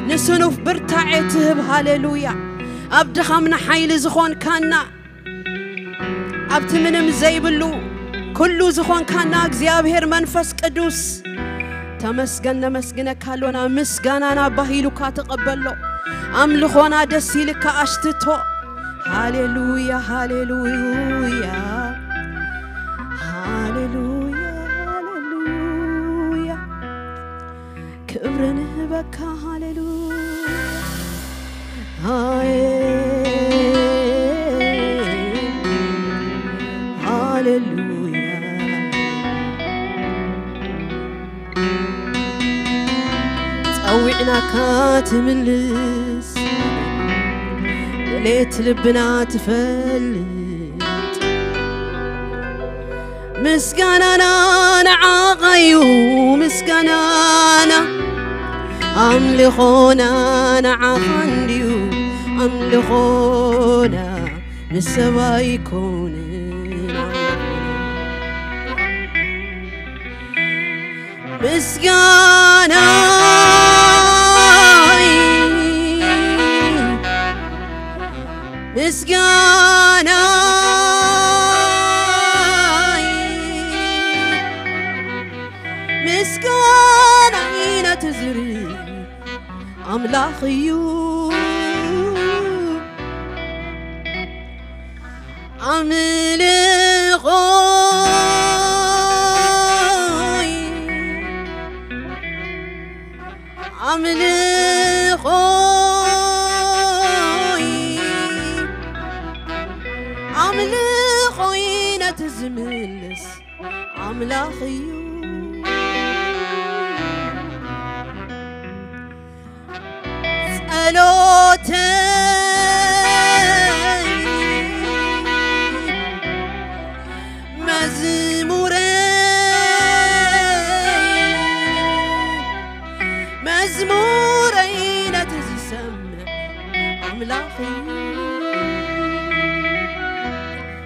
ንስኑፍ ብርታዔ ትህብ። ሃሌሉያ። ኣብ ድኻምና ሓይሊ ዝኾንካና፣ ኣብቲ ምንም ዘይብሉ ኩሉ ዝኾንካና እግዚኣብሔር መንፈስ ቅዱስ፣ ተመስገን፣ ነመስግነካ ኣሎና። ምስጋናና ባህ ኢሉካ ተቐበሎ። ኣምልኾና ደስ ኢልካ ኣሽትቶ። ሃሌሉያ፣ ሃሌሉያ፣ ሃሌሉያ፣ ሃሌሉያ። ክብሪ ንህበካ። ሃሌሉያ፣ ሃሌ-፣ ሃሌሉያ። ጸዊዕናካ ትምልስ፣ ድሌት ልብና ትፈልጥ። ምስጋናና ንዓኻ እዩ፣ ምስጋናና፣ ኣምልኾና ንዓኻ እንድዩ፣ ኣምልኾና ንሰብ ኣይኮንን። ምስጋናይ፣ ምስጋናይ፣ ምስጋናይ ነቲ ዝርኢ ኣምላኽ እዩ። ኣምልኾይ፣ ኣምልኾይ፣ ኣምልኾይ ነቲ ዝምልስ ኣምላኽ እዩ። ጸሎተይ፣ መዝሙረይ፣ መዝሙረይ ነቲ ዝሰምዕ ኣምላኽ እዩ።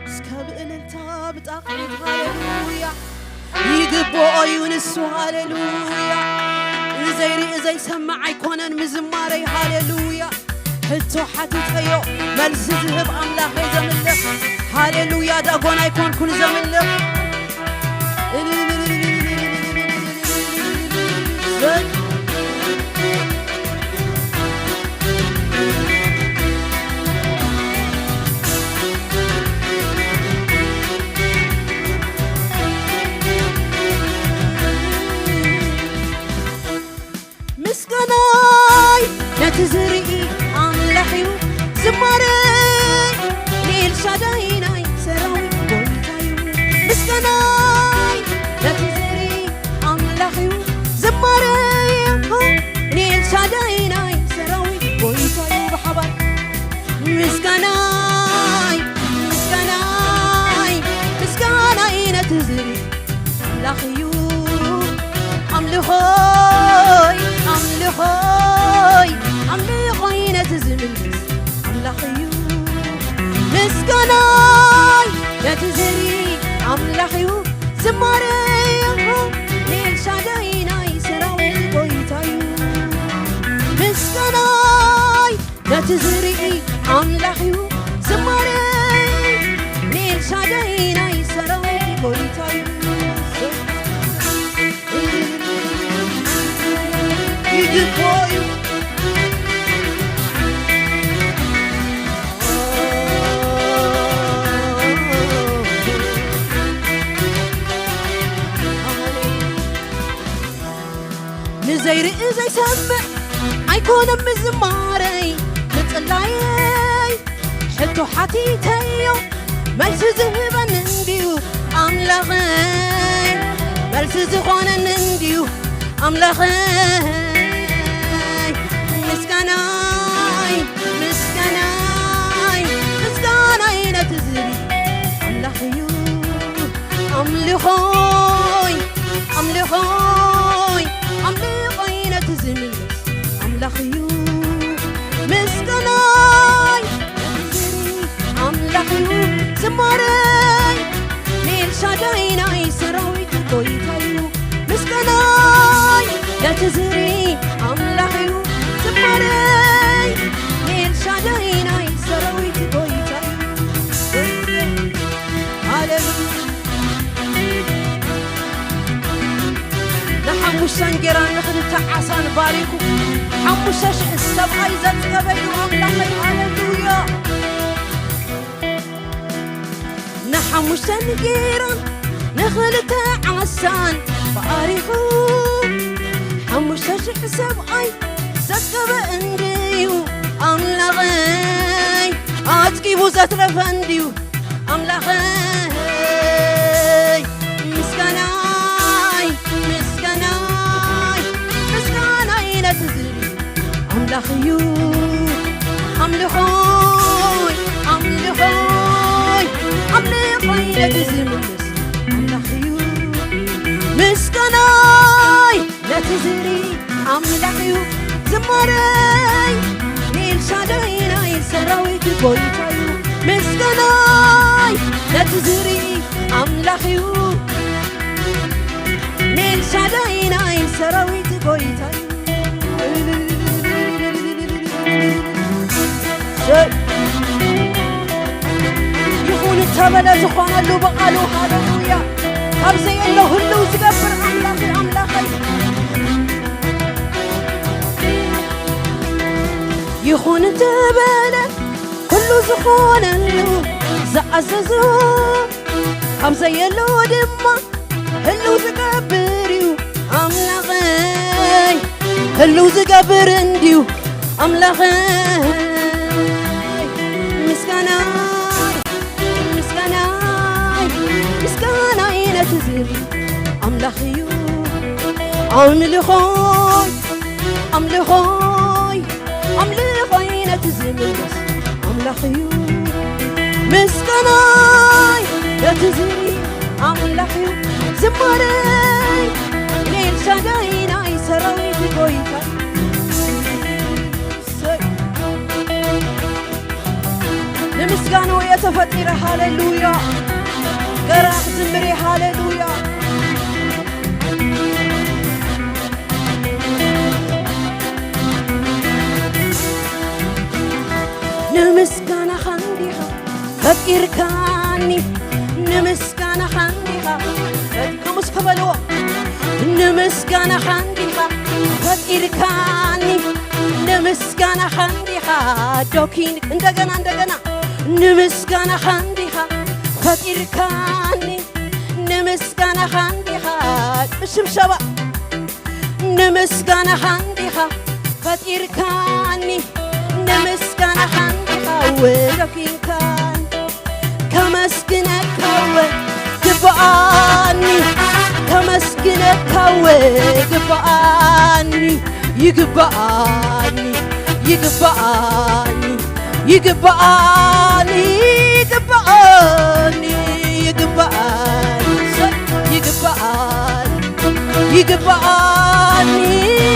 እስከ ብእልልታ ብጣቕዒት፣ ሃሌሉያ። ይግብኦ እዩ ንሱ። ሃሌሉያ። ንዘይርኢ ዘይሰምዕ ኣይኮነን ምዝማረይ። ሃሌሉያ። ሕቶ ሓቲተዮ፣ መልሲ ዝህብ ኣምላኸይ ዘምልኽ። ሃሌሉያ። ዳጎን ኣይኮንኩን ዘምልኽ። ምስጋናይ ነቲ ዝርኢ ኣምላኽ እዩ፣ ዝማረይ ንኤልሻዳይ ናይ ሰራዊት ጎይታ እዩ። ምስጋናይ ነቲ ዝርኢ ኣምላኽ እዩ፣ ዝማረይ ንኤልሻዳይ ናይ ሰራዊት ጎይታ እዩ። ብሓባር ምስጋናይ፣ ምስጋናይ፣ ምስጋናይ ነቲ ዝርኢ ኣምላኽ እዩ። ኣምልኾይ፣ ኣምልኾይ፣ ኣምልኾይ ነቲ ዝምልስ ኣምላኽ እዩ። ምስጋናይ ነቲ ዝርኢ ኣምላኽ እዩ። ዝማሬይ ንኤልሻዳይ ናይ ሰራዊት ጎይታ እዩ። ምስጋናይ ነቲ ዝርኢ ኣምላኽ እዩ። ዝማሬ ንኤልሻዳይ ናይ ሰራዊት ጎይታ እዩ። ይግብኦ እዩ። ንዘይርኢ ዘይሰምዕ ኣይኮነን ምዝማረይ፣ ንጽላየይ ሕቶ ሓቲተዮ፣ መልሲ ዝህበኒ እንድዩ ኣምላኸይ፣ መልሲ ዝኾነኒ እንድዩ ኣምላኸይ። ምስጋናይ፣ ምስጋናይ፣ ምስጋናይ ነቲ ዝርኢ ኣምላኽ እዩ። ኣምልኾይ፣ ኣምልኾይ፣ ኣምልኾይ ነቲ ዝምልስ ኣምላኽ እዩ። ምስጋናይ ነቲ ዝርኢ ኣምላኽ እዩ። ዝማሬይ ንኤልሻዳይ ናይ ሰራዊት ጎይታ እዩ። ምስጋናይ ነቲ ዝርኢ ኣምላኽ እዩ። ዝማሬ ኤልሻዳይ ናይ ሰራዊት ጎይታ እዩ። ሃሌሉያ። ንሓሙሽተ እንጌራን ንኽልተ ዓሳን ባሪኹ፣ ሓሙሽተ ሽሕ ሰብኣይ ዘጽገበ እዩ ኣምላኸይ። ሃሌሉያ። ንሓሙሽተ እንጌራን ንኽልተ ዓሳን ባሪኹ፣ ሓሙሽተ ሽሕ ሰብኣይ ዘጽገበ እንድዩ ኣምላኸይ፣ ኣጽጊቡ ዘትረፈ እንድዩ ኣምላኸይ። ምስጋናይ፣ ምስጋናይ፣ ምስጋናይ ነቲ ዝብል ኣምላኽ እዩ። ኣምልኾይ፣ ኣምልኾይ፣ ኣምልኾይ ነቲ ዝምልስ ኣምላኽ እዩ። ምስጋናይ ነቲ ዝርኢ ኣምላኽ እዩ። ዝማረይ ንኤልሻዳይ ናይ ሰራዊት ጎይታ እዩ። ምስጋናይ ነቲ ዝርኢ ኣምላኽ እዩ። ንኤልሻዳይ ናይ ሰራዊት ጎይታ እዩ። ይኹን እንተበለ ዝኾነሉ ብቓሉ፣ ሃሌሉያ። ካብ ዘየሎ ህልው ዝገብር ኣምላኽ ኣምላኸይ። ይኹን እንተበለ ኩሉ ዝኾነሉ ዝኣዘዞ፣ ካብ ዘየሎ ድማ ህልው ዝገብር እዩ ኣምላኸይ፣ ህልው ዝገብር እንድዩ ኣምላኸይ። ምስጋናይ፣ ምስጋናይ፣ ምስጋናይ ነቲ ዝርኢ ኣምላኽ እዩ። ኣምልኾይ፣ ኣምልኾይ፣ ኣምልኾይ ነቲ ዝምልስ ኣምላኽ እዩ። ምስጋናይ ነቲ ዝርኢ ኣምላኽ እዩ። ዝማረይ ንኤልሻዳይ ናይ ሰራዊት ጎይታ። እሰይ። ንምስጋንኡ እየ ተፈጢረ። ሃሌሉያ። ገራ ክዝምር እየ። ሃሌሉያ። ንምስጋናኻ እንዲኻ ፈጢርካኒ፣ ንምስጋናኻ እንዲኻ ፈጢርካ፣ እስከ በልዎ። ንምስጋናኻ እንዲኻ ፈጢርካኒ፣ ንምስጋናኻ እንዲኻ ዶኪን፣ እንደገና፣ እንደገና። ንምስጋናኻ እንዲኻ ፈጢርካኒ፣ ንምስጋናኻ እንዲኻ፣ ብሽብሸባ። ንምስጋናኻ እንዲኻ ፈጢርካኒ፣ ንምስጋናኻ እንዲኻ ወደኪንካኒ። ከመስግነካ እወ ግብኣኒ፣ ከመስግነካ እወ ግብኣኒ፣ ይግብኣኒ፣ ይግብኣኒ፣ ይግብኣኒ፣ ይግብኣኒ፣ ይግብኣኒ፣ ይግብኣኒ፣ ይግብኣኒ፣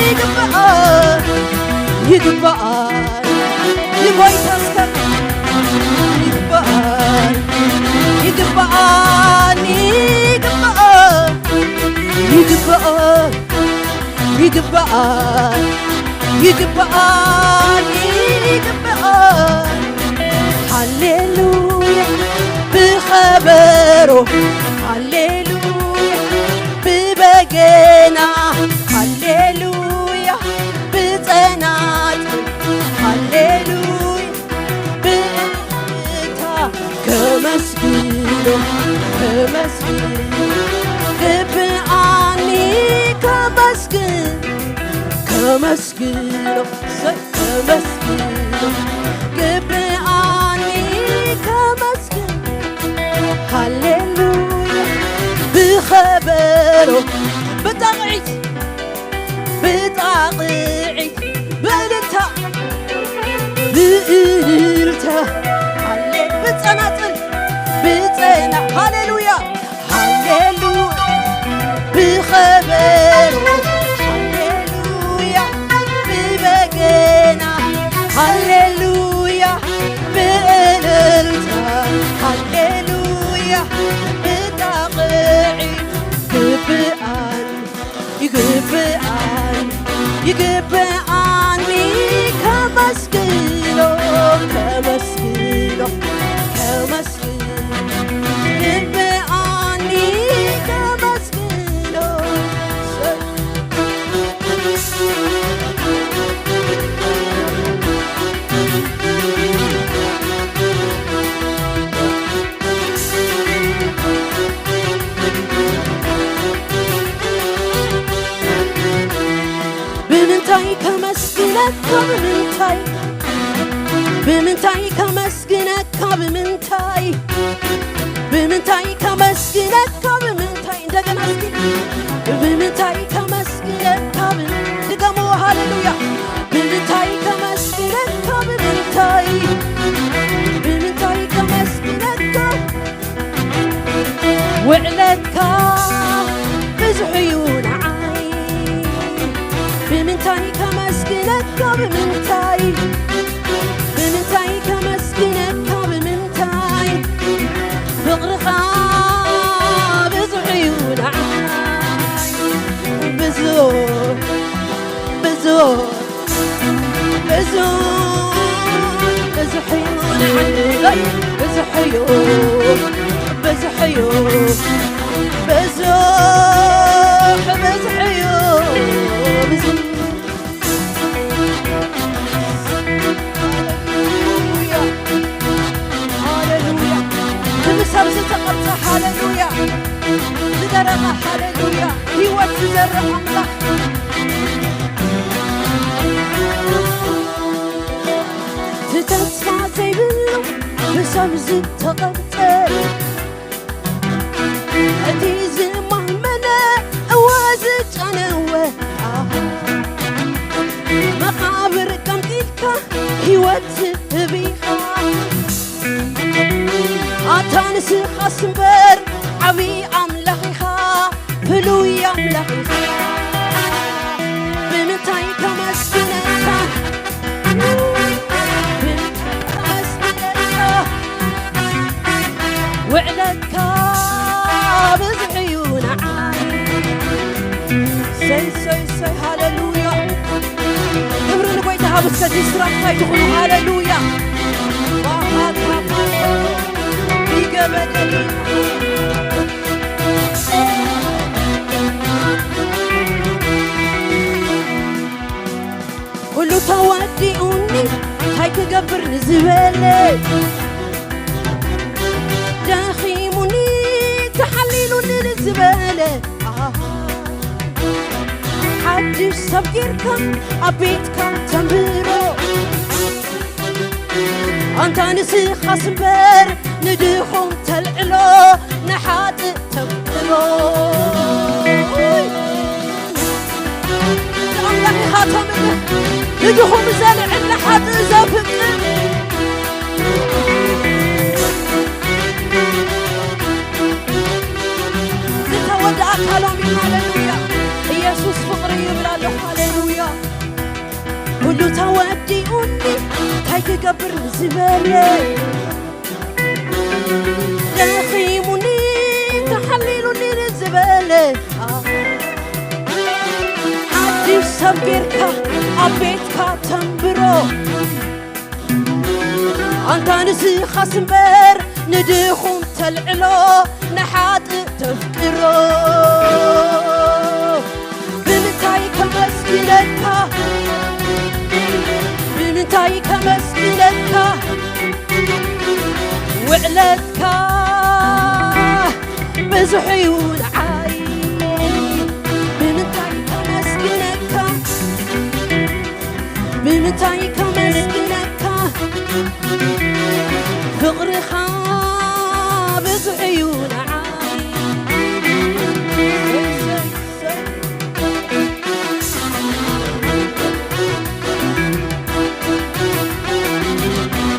ይግብኣኒ፣ ይግብኣኒ። ንጎይታ እስከ ይግብኣኒ፣ ይግብኣኒ፣ ይግብኣኒ፣ ይግብኣኒ፣ ይግብኣኒ፣ ይግብኣኒ፣ ይግብኣኒ። ሃሌሉያ ብኸበሮ፣ ሃሌሉያ ብበገና፣ ሃሌሉያ ብጸናጽል፣ ሃሌሉያ ብእልልታ። ከመስግኖ፣ ከመስግኖ ግብኣኒ፣ ከመስግን፣ ከመስግኖ፣ ሰይ፣ ከመስግኖ ግብኣኒ፣ ከመስግን። ሃሌሉያ ብኸበሮ፣ ብጣቕዒት፣ ብጣቕዒት፣ ብእልልታ፣ ብእልልታ፣ ሃሌ-፣ ብጸናጽል፣ ብጸና-፣ ሃሌሉያ፣ ሃሌሉያ፣ ብኸበሮ፣ ሃሌሉያ፣ ብበገና፣ ሃሌሉያ፣ ብእልልታ፣ ሃሌሉያ፣ ብጣቕዒት፣ ግብኣኒ፣ ይግብኣኒ፣ ይግብኣኒ፣ ከመስግነካ ብምንታይ? ብምንታይ ከመስግነካ ብምንታይ? ብምንታይ ከመስግነካ ብምንታይ? እንደገና እስኪ። ብምንታይ ከመስግነካ ብምን-፣ ድገሙ፣ ሃሌሉያ። ብምንታይ ከመስግነካ ብምንታይ? ብምንታይ ከመስግነካ? ውዕለትካ ብዙሕ እዩ ንዓይ። ብምንታይ ከመስግነካ ብምንታይ? ብምንታይ ከመስግነካ ብምንታይ? ፍቕርኻ ብዙሕ እዩ ንዓይ። ብዙሕ፣ ብዙሕ፣ ብዙሕ፣ ብዙሕ እዩ ንዓይ። ብዙሕ እዩ፣ ብዙሕ እዩ፣ ብዙሕ፣ ብዙሕ እዩ፣ ብዙሕ። ሃሌሉያ፣ ሃሌሉያ። ብሰብ ዝተቐርጸ ሃሌሉያ፣ ዝደረቐ ሃሌሉያ፣ ህይወት ዝዘርእ ኣምላኽ። እቲ ተስፋ ዘይብሉ ብሰብ ዝተቐርጸ፣ እቲ ዝማመነ እወ ዝጨነወ፣ ኣሃ፣ መቓብር ቀምጢልካ ህይወት ትህብ ኢኻ። ኣታ ንስኻስ እምበር ዓብዪ ኣምላኽ ኢኻ፣ ፍሉይ ኣምላኽ ኢኻ። ብምንታይ ከመስግነካ? ብምንታይ ከመስግነካ? ውዕለትካ ብዙሕ እዩ ንዓይ። ሰይ፣ ሰይ፣ ሰይ፣ ሃሌሉያ። ክብሪ ንጎይታ ሃቡ እስከ ዲስትራክት ኣይትኹኑ። ሃሌሉያ። ባሃታ ይገበደኒ። ኩሉ ተወዲኡኒ እንታይ ክገብር ንዝበለ፣ ደኺሙኒ ተሓሊሉኒ ንዝበለ፣ ኣሃ፣ ሓድሽ ሰብ ጌርካ ኣብ ቤትካ ተንብሮ። ኣንታ ንስኻስ እምበር ንድኹም ተልዕሎ፣ ንሓጥእ ተፍቅሮ። ኣምላኽ ኢኻ ተምልኽ፣ ንድኹም ዘልዕል ንሓጥእ ዘፍቅር። ዝተወድኣካ ሎሚ፣ ሃሌሉያ፣ ኢየሱስ ፍቕሪ ይብል ኣሎ፣ ሃሌሉያ። ኩሉ ተወዲኡኒ እንታይ ክገብር ዝበለ፣ ደኺሙኒ ተሓሊሉኒ ዝበለ፣ ሓድሽ ሰብ ጌርካ ኣብ ቤትካ ተንብሮ። ኣንታ ንስኻስ እምበር ንድኹም ተልዕሎ፣ ንሓጥእ ተፍቅሮ። ብምንታይ ከመስግነካ? ብምንታይ ከመስግነካ? ውዕለትካ ብዙሕ እዩ ንዓይ። ብምንታይ ከመስግነካ? ብምንታይ ከመስግነካ? ፍቕርኻ ብዙሕ እዩ ንዓይ።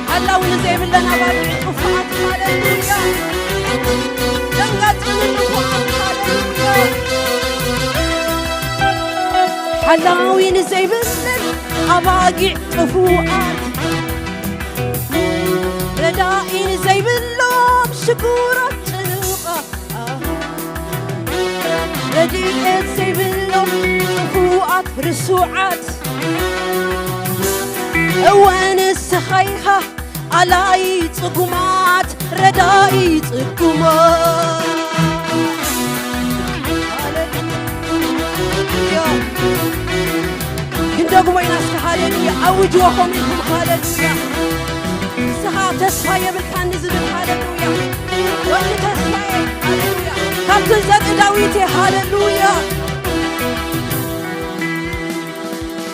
ሓላዊ ንዘይብለን ኣባጊዕ ጥፉኣት፣ ሃሌሉያ። ደንጋጽ ንንፉዓት፣ ሃሌሉያ። ሓላዊ ንዘይብለን ኣባጊዕ ጥፉኣት፣ ረዳኢ ንዘይብሎም ሽጉራት ጭኑቓት፣ ረድኤት ዘይብሎም ክፉኣት ርሱዓት፣ እወ ንስኻ ኢኻ ኣላይ ጽጉማት፣ ረዳኢ ጽጉማት። ሃሌሉያ። ክንደግሞ ኢና እስከ ሃሌሉያ። ኣውጅዎ ከምኡ ኢልኩም ሃሌሉያ። ንስኻ ተስፋ የብልካን ንዝብል ሃሌሉያ። ወዲ ተስፋዬ ሃሌሉያ። ካብቲ ዘርኢ ዳዊት ሃሌሉያ።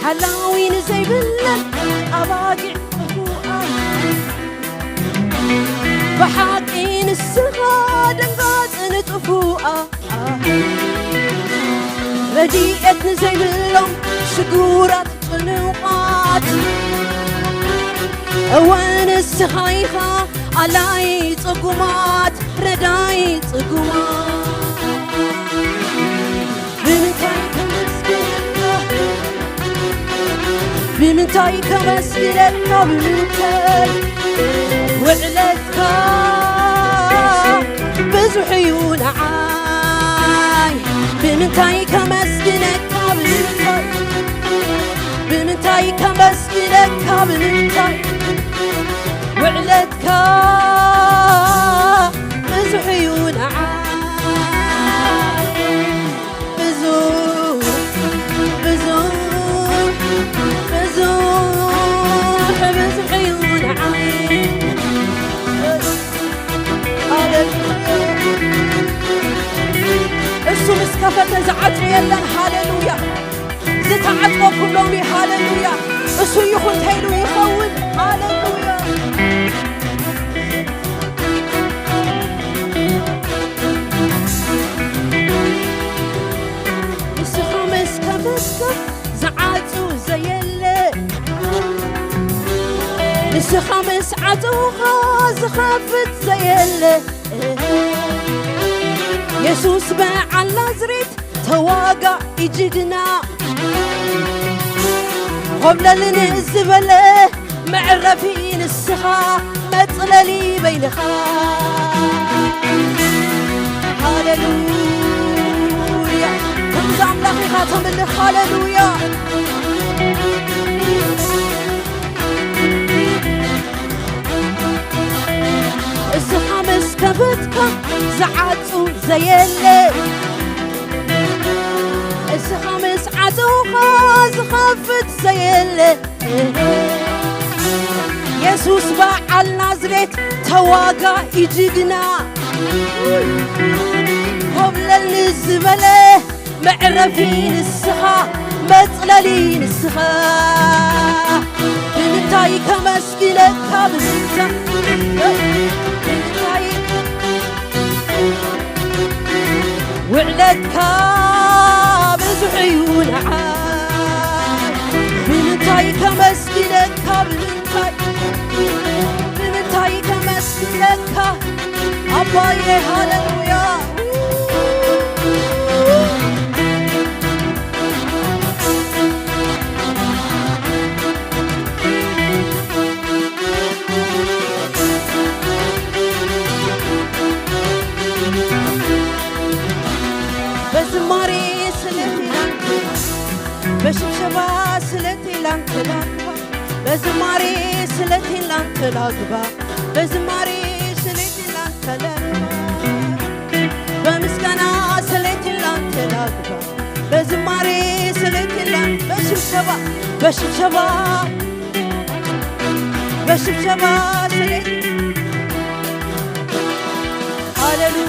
ኣላዊ ንዘይብለን ኣባጊዕ ጥፉኣ፣ ብሓቂ ንስኻ ደንጋጽ ንጥፉኣ፣ ረድኤት ንዘይብሎም ሽጉራት ጽኑዓት። እወ ንስኻ ኢኻ ኣላይ ጽጉማት፣ ረዳይ ጽጉማት። ብምንታይ ከመስግነካ፣ ብምንታይ ከመስግነካ፣ ብምንታይ ውዕለትካ ብዙሕ እዩ ንዓይ። ብምንታይ ከመስግነካ፣ ብምንታይ፣ ብምንታይ ከመስግነካ፣ ብምንታይ ውዕለትካ ብዙሕ እዩ ንዓይ። ብዙሕ፣ ብዙሕ፣ ብዙሕ፣ ብዙሕ እዩ ንዓይ። ሃሌሉያ። እሱ ምስ ከፈተ ዝዓጹ የለን። ሃሌሉያ። ዝተዓጽወ ኩሎም እዩ። ሃሌሉያ። እሱ ይኹን ተይሉ ይኸውን። ሃሌሉያ። ንስኻ ምስ ከፈትካ ዝዓጹ ዘየለ፣ ንስኻ ምስ ዓጸውኻ ዝኸፍት ዘየለ። የሱስ በዓል ናዝሬት ተዋጋኢ ጅግና፣ ኾብለልን ዝበለ መዕረፊ ንስኻ፣ መጽለሊ በይንኻ። ሃሌሉያ። ከምዚ ኣምላኽ ኢኻ ተምልኽ። ሃሌሉያ። እስኻ ምስ ከፈትካ ዝዓጹ ዘየለ፣ እስኻ ምስ ዓጸውኻ ዝኸፍት ዘየለ። የሱስ በዓል ናዝሬት ተዋጋኢ ጅግና፣ ኮብለል ንዝበለ መዕረፊ ንስኻ፣ መጽለሊ ንስኻ። ብምንታይ ከመስግነካ፣ ብምንታይ፣ ብምንታይ ውዕለትካ ብዙሕ እዩ ንዓይ። ብምንታይ ከመስግነካ፣ ብምንታይ፣ ብምንታይ ከመስግነካ ኣባዬ። ሃሌሉያ። በዝማሬ ስለቴ ላንተ፣ በሽብሸባ ስለቴ ላንተ ላግባ፣ በዝማሬ ስለቴ ላንተ ላግባ፣ በዝማሬ ስለቴ ላንተ ላግባ፣ በምስጋና ስለቴ ላንተ ላግባ፣ በዝማሬ ስለቴ ላንተ፣ በሽብሸባ፣ በሽብሸባ በሽብሸባ ስለ ሃሌሉያ።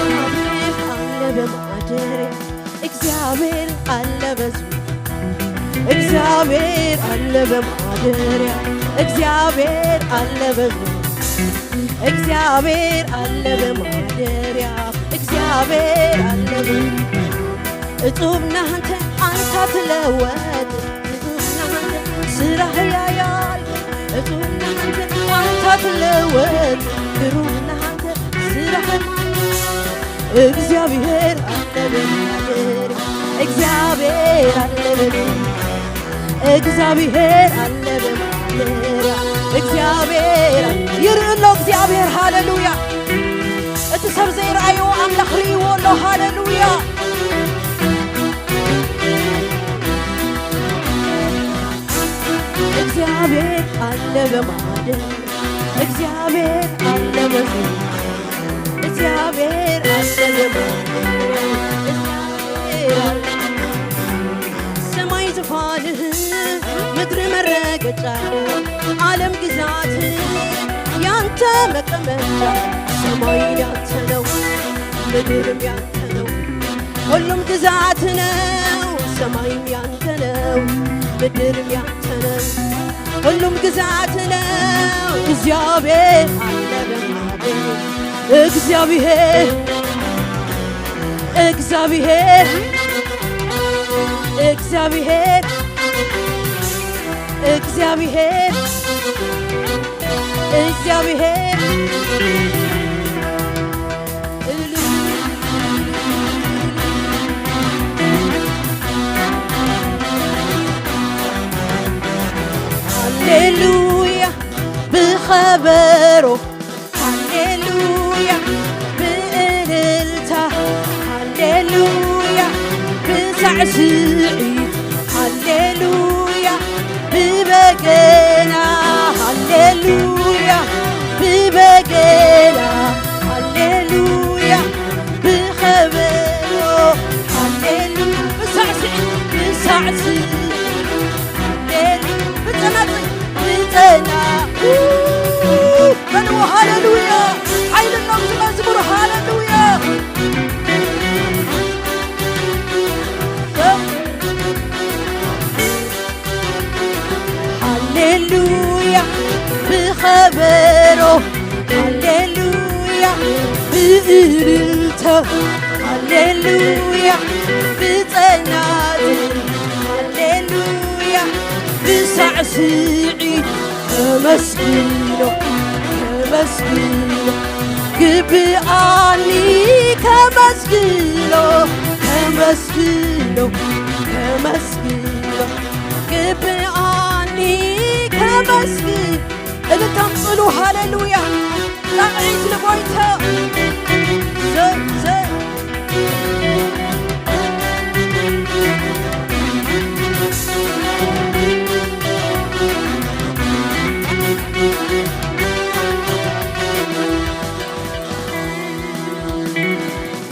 እግዚአብሔር አለ በማደሪያ፣ እግዚአብሔር አለ በዙ፣ እግዚአብሔር አለ በማደሪያ፣ እግዚአብሔር አለ በዙ፣ እግዚአብሔር አለ በማደሪያ፣ እግዚአብሔር አለ በዙ። እጹብ ነህ አንተ፣ አንተ አትለወጥ። እጹብ ነህ አንተ፣ ስራህ ያያል። እጹብ ነህ አንተ፣ አንተ አትለወጥ። ግሩም ነህ አንተ፣ ስራህ እግዚአብሔር አለ በማደሪያ፣ እግዚአብሔር አለ በማደሪያ፣ እግዚአብሔር አለ በማደሪያ፣ እግዚአብሔር አለ። ይርኢ ኣሎ እግዚኣብሔር። ሃሌሉያ። እቲ ሰብ ዘይረኣዮ ኣምላኽ ርእይዎ ኣሎ። ሃሌሉያ። እግዚኣብሔር ኣለ በማደር፣ እግዚኣብሔር ኣለ በዙ፣ እግዚኣብሔር ኣለ በማደር፣ እግዚኣብሔር ኣለ። መረገጫ። ዓለም ግዛት ያንተ መቀመጫ። ሰማይ ያንተ ነው፣ ምድርም ያንተ ነው። ሁሉም ግዛት ነው፣ ሰማይም ያንተ ነው፣ ምድርም ያንተ ነው። ሁሉም ግዛት ነው። እግዚአብሔር አለ በማዕበል። እግዚአብሔር፣ እግዚአብሔር፣ እግዚአብሔር፣ እግዚአብሔር፣ እግዚአብሔር። ሃሌሉያ ብኸበሮ፣ ሃሌሉያ ብእልልታ፣ ሃሌሉያ ብሳዕስዒት፣ ሃሌሉያ ብበገና፣ ሃሌሉያ ብበገና፣ ሃሌሉያ ብኸበሮ፣ ሃሌሉ ብሳዕስዒት፣ ብሳዕስዒት፣ ሃሌሉ ብጸናጽል፣ ብጸና-፣ በልዎ ሃሌሉያ። ሓይልና ኣብዚ መዝሙር ሃሌሉያ። ሃሌሉያ ብኸበሮ፣ ሃሌሉያ ብእልልታ፣ ሃሌሉያ ብጸናጽል፣ ሃሌሉያ ብሳዕስዒት። ከመስግኖ፣ ከመስግኖ ግብኣኒ፣ ከመስግኖ፣ ከመስግኖ፣ ከመስግኖ ግብኣኒ፣ ከመስግን። እልልታ ኣምጽሉ፣ ሃሌሉያ። ጣቕዒት ንጎይታ። ዘይ፣ ዘይ።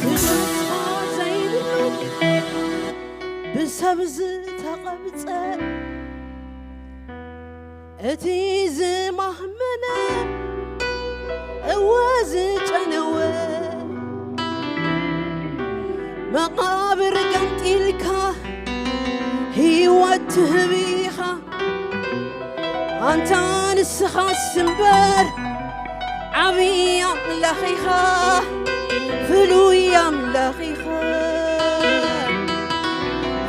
ብተስፋ ዘይብሉ ብሰብ ዝተቐብጸ እቲ ዝማህመነ እወ ዝጨነወ መቓብር ገንጢልካ ህይወት ትህብ ኢኻ ኣንታ ንስኻስ እምበር ዓብዪ ኣምላኽ ኢኻ ፍሉይ ኣምላኽ ኢኻ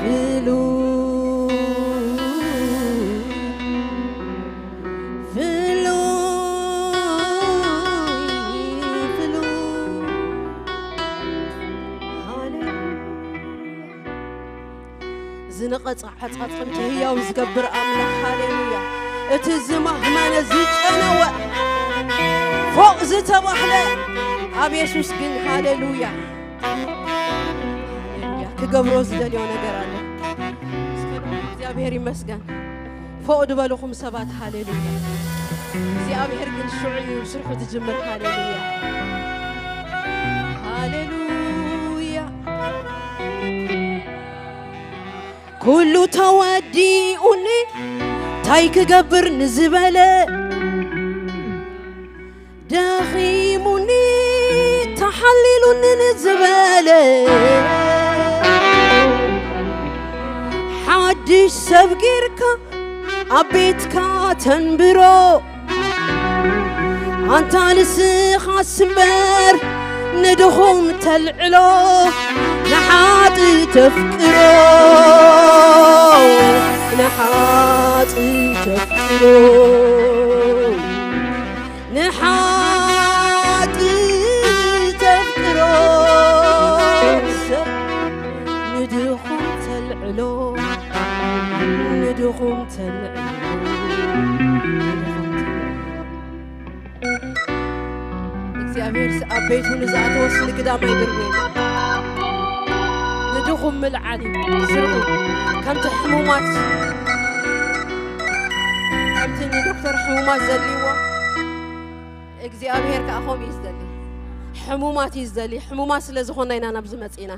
ፍሉይ ፍሉይ ፍሉይ ሃሌሉያ። ዝነቐጸ ዓጻጽምቲ ህያው ዝገብር ኣምላኽ ሃሌሉያ። እቲ ዝማህመነ ዝጨነወ ፎቕ ዝተባህለ ኣብ የሱስ ግን ሃሌሉያ። ሃሌሉያ። ክገብሮ ዝደልዮ ነገር ኣሎ። እስከ እግዚኣብሔር ይመስገን። ፎቕ ድበልኹም ሰባት፣ ሃሌሉያ። እግዚኣብሔር ግን ሽዑ እዩ ስርሑ ዝጅምር። ሃሌሉያ፣ ሃሌሉያ። ኩሉ ተወዲኡኒ፣ ታይ ክገብር ንዝበለ፣ ደኺሙኒ ተሓሊሉኒ ንዝበለ፣ ሓድሽ ሰብ ጌርካ ኣብ ቤትካ ተንብሮ። ኣንታ ንስኻስ እምበር ንድኹም ተልዕሎ፣ ንሓጢ ተፍቅሮ፣ ንሓጢ ተፍቅሮ። ንሓጢ ተፍቅሮ ሰብ ንድኹም ተልዕሎ፣ ንድኹም ተልዕሎ፣ ንድኹም ተልዕሎ። እግዚኣብሔር ኣብ ቤቱ ንዝኣተወስ ንግዳም ኣይድርብን። ንድኹም ምልዓል እዩ ስርሑ። ከምቲ ሕሙማት፣ ከምቲ ንዶክተር ሕሙማት ዘድልይዎ፣ እግዚኣብሔር ከኣ ከምኡ እዩ ዝደሊ። ሕሙማት እዩ ዝደሊ። ሕሙማት ስለ ዝኾንና ኢና ናብዚ መጺእና።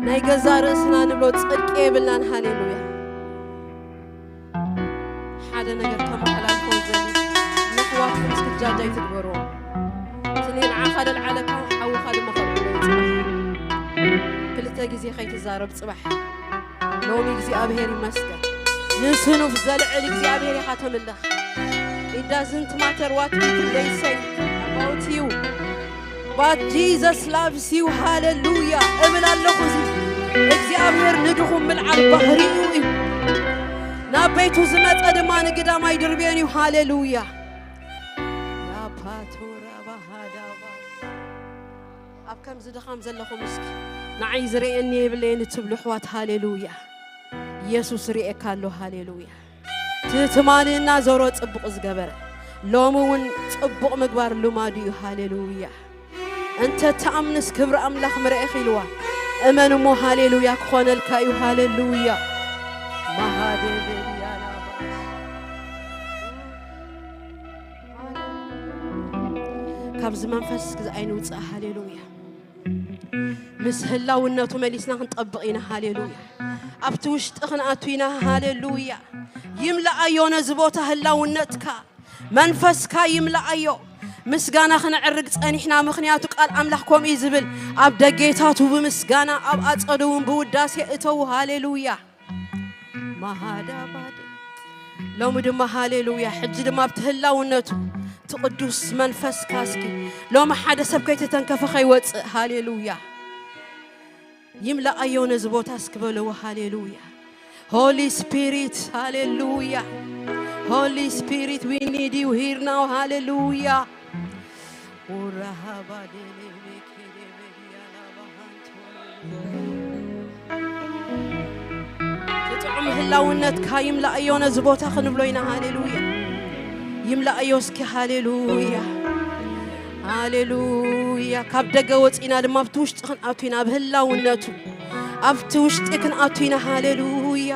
ናይ ገዛ ርእስና ንብሎ ጽድቂ የብልናን። ሃሌሉያ። ኣደልዓለካ ሓውኻ ድማ ኸልዕሎ ጽባሕ። ክልተ ግዜ ከይትዛረብ ጽባሕ። ሎሚ እግዚኣብሔር ይመስገን። ንስኑፍ ዘልዕል እግዚኣብሔር ኢኻ ተምልኽ። It doesn't matter what people they say about you, but Jesus loves you. ሃሌሉያ እብል ኣለኹ። እዚ እግዚኣብሔር ንድኹም ምልዓል ባህሪኡ እዩ። ናብ ቤቱ ዝመጸ ድማ ንግዳም ኣይድርብዮን እዩ። ሃሌሉያ። ላፓቶራ ባሃዳባ። ኣብ ከምዚ ድኻም ዘለኹም እስኪ ንዓይ ዝርእየኒ የብለየን እትብሉ ኣሕዋት፣ ሃሌሉያ። ኢየሱስ ርእየካ ኣሎ። ሃሌሉያ። ትሕትማንና ዞሮ ጽቡቕ ዝገበረ ሎሚ እውን ጽቡቕ ምግባር ልማዱ እዩ። ሃሌሉያ። እንተ ትኣምንስ ክብሪ ኣምላኽ ምረኤኽ ኢልዋ። እመን እሞ ሃሌሉያ ክኾነልካ እዩ። ሃሌሉያ። ማሃደልያ ላባስ። ካብዚ መንፈስ ግዚ ኣይንውፅእ። ሃሌሉያ። ምስ ህላውነቱ መሊስና ክንጠብቕ ኢና። ሃሌሉያ። ኣብቲ ውሽጢ ክንኣቱ ኢና። ሃሌሉያ። ይምልኣዮ ነዚ ቦታ ህላውነትካ፣ መንፈስካ ይምልኣዮ። ምስጋና ክነዕርግ ጸኒሕና፣ ምኽንያቱ ቃል ኣምላኽ ከምኡ እዩ ዝብል፣ ኣብ ደጌታቱ ብምስጋና ኣብ ኣጸዱ እውን ብውዳሴ እተዉ። ሃሌሉያ። ማሃዳባዴ። ሎሚ ድማ ሃሌሉያ። ሕጂ ድማ ኣብቲ ህላውነቱ እቲ ቅዱስ መንፈስካ እስኪ ሎሚ ሓደ ሰብ ከይተተንከፈ ከይወፅእ። ሃሌሉያ። ይምልኣዮ ነዚ ቦታ እስኪ በልዎ። ሃሌሉያ። Holy Spirit፣ ሃሌሉያ። Holy Spirit, we need you here now. ሃሌሉያ። ኡራሃባዴሌ ቤኬዴ ቤዲያላ ባሃንቶ። እቲ ጥዑም ህላውነትካ ይምልኣዮ ነዚ ቦታ ክንብሎ ኢና። ሃሌሉያ። ይምልኣዮ እስኪ። ሃሌሉያ። ሃሌሉያ። ካብ ደገ ወፂና ድማ ኣብቲ ውሽጢ ክንኣቱ ኢና። ኣብ ህላውነቱ ኣብቲ ውሽጢ ክንኣቱ ኢና። ሃሌሉያ።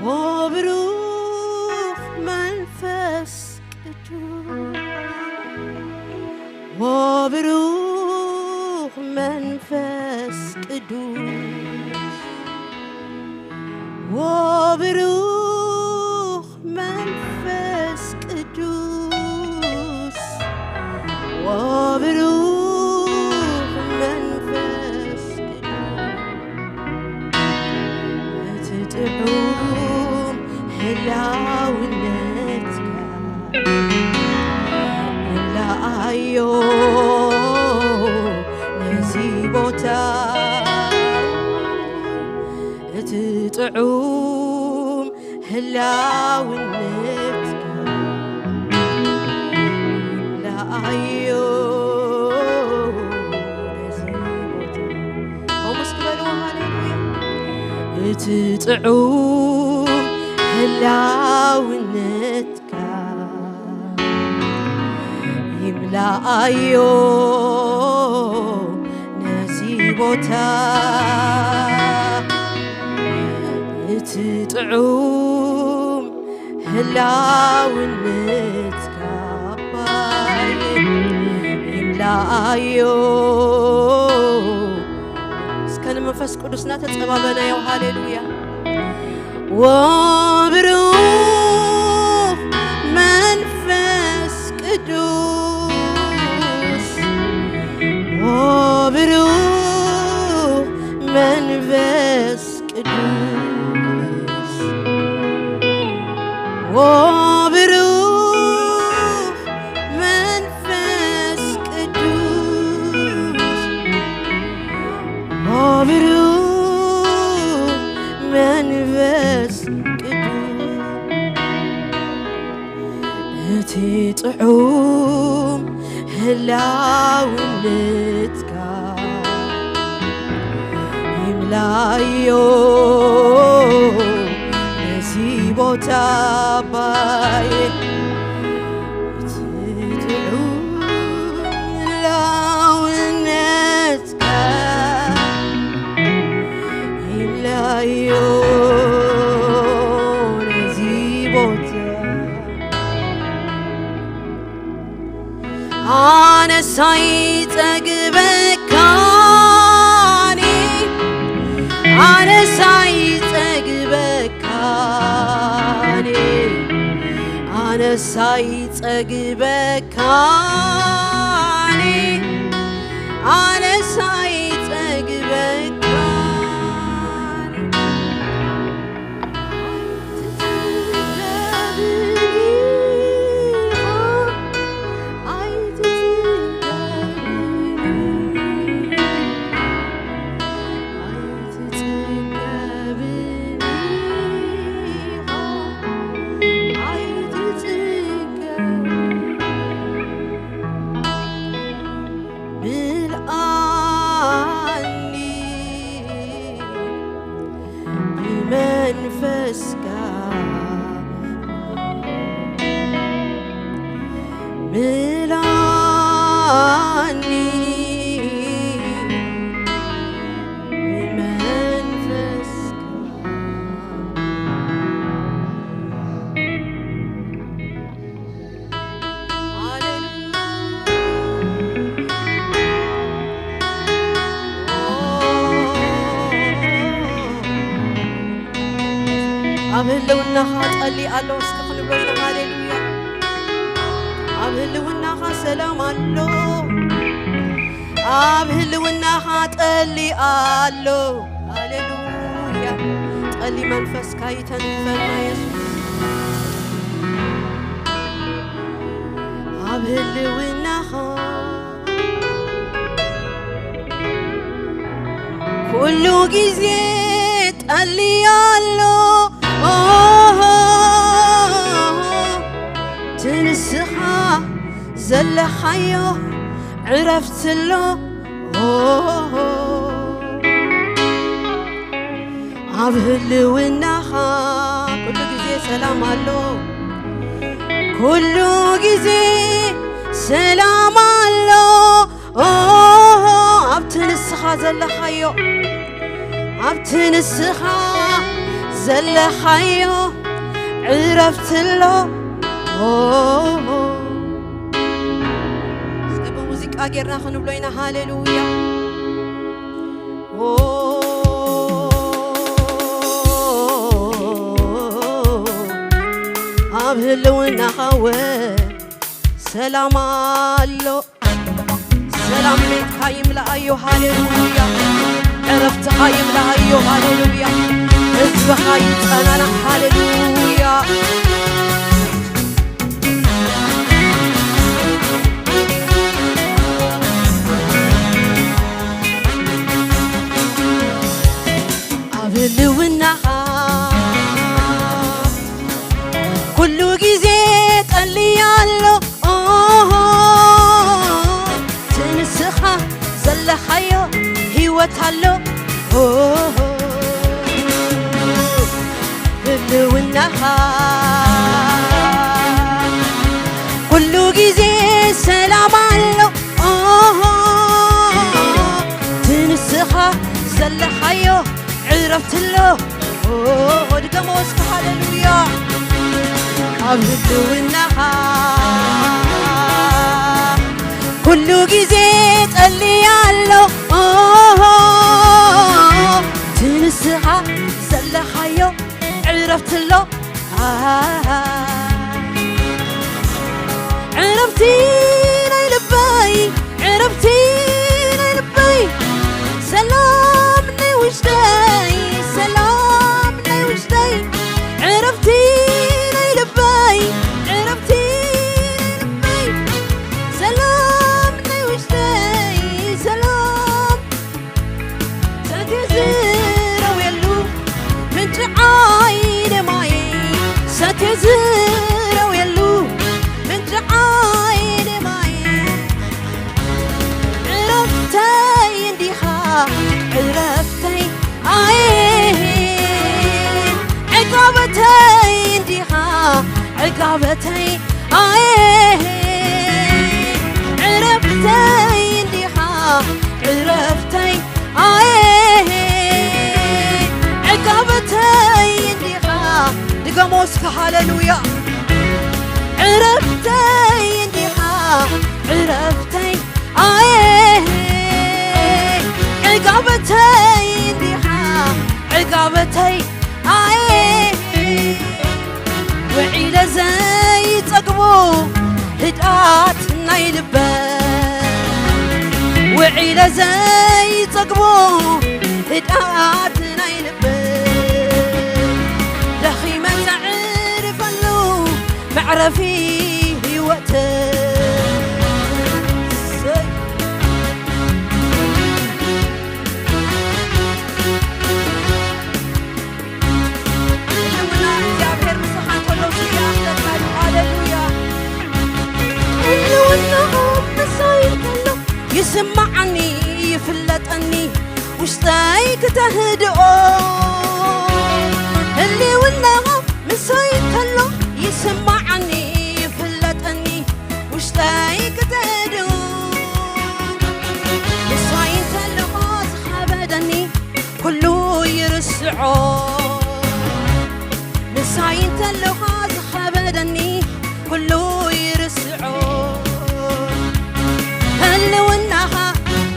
ኦ ብሩኽ መንፈስ ቅዱስ፣ ኦ ብሩኽ መንፈስ ቅዱስ፣ ኦ ብሩኽ መንፈስ ቅዱስ፣ ኦ ብሩኽ መንፈስ ቅዱስ፣ እቲ ጥዑም ህላውነትካ ይምልኣዮ ነዚ ቦታ። እቲ ጥዑም ህላውነትካ ይምልኣዮ ነዚ ቦታ። ከምኡስ ክበልዎ፣ ሃሌሉያ። እቲ ጥዑም ህላውነትካ ይምልኣዮ ነዚ ቦታ። እቲ ጥዑም ህላውነትካ ኣባይ ይምልኣዮ። እስከ ንመንፈስ ቅዱስ እናተጸባበናዮ፣ ሃሌሉያ። ወብሩኽ መንፈስ ቅዱስ፣ ወብሩኽ መንፈስ ቅዱስ፣ ወብሩኽ መንፈስ ቅዱስ፣ ወብሩኽ መንፈስ ቅዱስ፣ እቲ ጥዑም ህላውነትካ ይምልኣዮ ነዚ ቦታ ኣባይ። እቲ ጥዑም ህላውነትካ ይምልኣዮ ነዚ ቦታ። ኣነስ ኣይጸግበካ ሳይጸግበካኒ፣ ኣነ ሳይጸግበካኒ። ምልኣኒ ብመንፈስካ፣ ምልኣኒ ብመንፈስካ። ኣብ ህልውናኻ ጠሊ ኣሎ። እስኪ ክንብሎ ኢና። ሃሌሉያ። ኣብ ህልውናኻ ሰላም ኣሎ። ኣብ ህልውናኻ ጠሊ ኣሎ። ሃሌሉያ። ጠሊ መንፈስካ ይተንክፈና የሱስ። ኣብ ህልውናኻ ኩሉ ግዜ ጠሊ ኣሎ። ኦሆ፣ እቲ ንስኻ ዘለኻዮ ዕረፍቲ ኣሎ። ኦሆ፣ ኣብ ህልውናኻ ኩሉ ግዜ ሰላም ኣሎ። ኩሉ ግዜ ሰላም ኣሎ። ኦ፣ ኣብቲ ንስኻ ዘለኻዮ፣ ኣብቲ ንስኻ ዘለኻዮ ዕረፍቲ ኣሎ። ኦ፣ እስከ ብሙዚቃ ጌርና ክንብሎ ኢና። ሃሌሉያ። ኦ፣ ኣብ ህልውናኻ ወ ሰላም ኣሎ። ሰላም ቤትካ ይምልኣዮ። ሃሌሉያ። ዕረፍትኻ ይምልኣዮ። ሃሌሉያ። ህዝብኻ ይጸናናዕ። ሃሌሉያ። ኣብ ህልውናኻ ኩሉ ግዜ ጠሊ ኣሎ። ኦሆ፣ እቲ ንስኻ ዘለኻዮ ህይወት ኣሎ። ኦሆ፣ ህልውናኻ ኩሉ ግዜ ሰላም ኣሎ። ኦሆ፣ እቲ ንስኻ ዘለኻዮ ዕረፍቲ ኣሎ። ኦ፣ ድገሞ እስከ ሃሌሉያ። ኣብ ህልውናኻ ኩሉ ግዜ ጠሊ ኣሎ። ኦሆ፣ እቲ ንስኻ ዘለኻዮ ዕረፍቲ ኣሎ። ኣሃ። ዕረፍቲ ናይ ልበይ፣ ዕረፍቲ ናይ ልበይ፣ ሰላም ናይ ውሽጠይ፣ ሰላም ናይ ውሽጠይ፣ ዕረፍቲ ናይ ልበይ፣ ዕረፍቲ ናይ ልበይ፣ ሰላም ናይ ውሽጠይ፣ ሰላም ሰትየ ዝረውየሉ ምንጪ ዓይኒ ማይ፣ ሰትየ ዝረውየሉ ምንጪ ዓይኒ ማይ፣ ዕረፍተይ እንዲኻ ዕረፍተይ፣ ኣየ ዕጋበተይ እንዲኻ ዕጋበተይ፣ ኣየ ዕረፍተይ እንዲኻ ዕረፍተይ፣ ኣየ ዕጋበተይ እንዲኻ። ድገሞ እስከ ሃሌሉያ። ዕረፍተይ እንዲኻ ዕረፍተይ፣ ኣየ ዕጋበተይ እንዲኻ ዕጋበተይ፣ ኣየ ውዒለ ዘይጸግቦ ደዘይጸግቦ ህድኣት ናይ ልበይ ደኺመ ዘዕርፈሉ መዕረፊ ህይወተይ። ህልውና እግዚኣብሔር ምሳኻ እንከሎ፣ ሃሌሉያ። ህልውናኡ ምሳይ እንከሎ፣ ይስማዓኒ፣ ይፍለጠኒ፣ ውሽጠይ ክተህድኦ። ህልውናኡ ምሳይ እንከሎ፣ ይስማዓኒ፣ ይፍለጠኒ፣ ውሽጠይ ክተህድኦ። ምሳይ እንከሎ ዝኸበደኒ ኩሉ ይርስዖ። ምሳይ እንተለኻ ዝኸበደኒ ኩሉ ይርስዖ። ህልውናኻ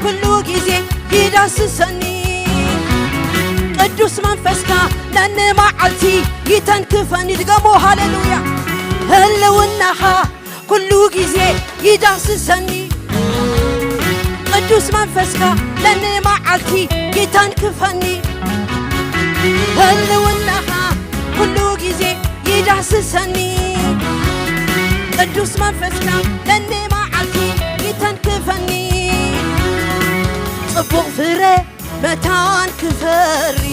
ኩሉ ግዜ ይዳስሰኒ። ቅዱስ መንፈስካ ነንመዓልቲ ይተንክፈኒ። ድገሞ፣ ሃሌሉያ። ህልውናኻ ኩሉ ግዜ ይዳስሰኒ። ቅዱስ መንፈስካ ነንመዓልቲ ይተንክፈኒ። ህልውናኻ ኩሉ ግዜ ይዳስሰኒ። ቅዱስ መንፈስካ ነንመዓልቲ ይተንክፈኒ። ጽቡቕ ፍረ መታን ክፈሪ፣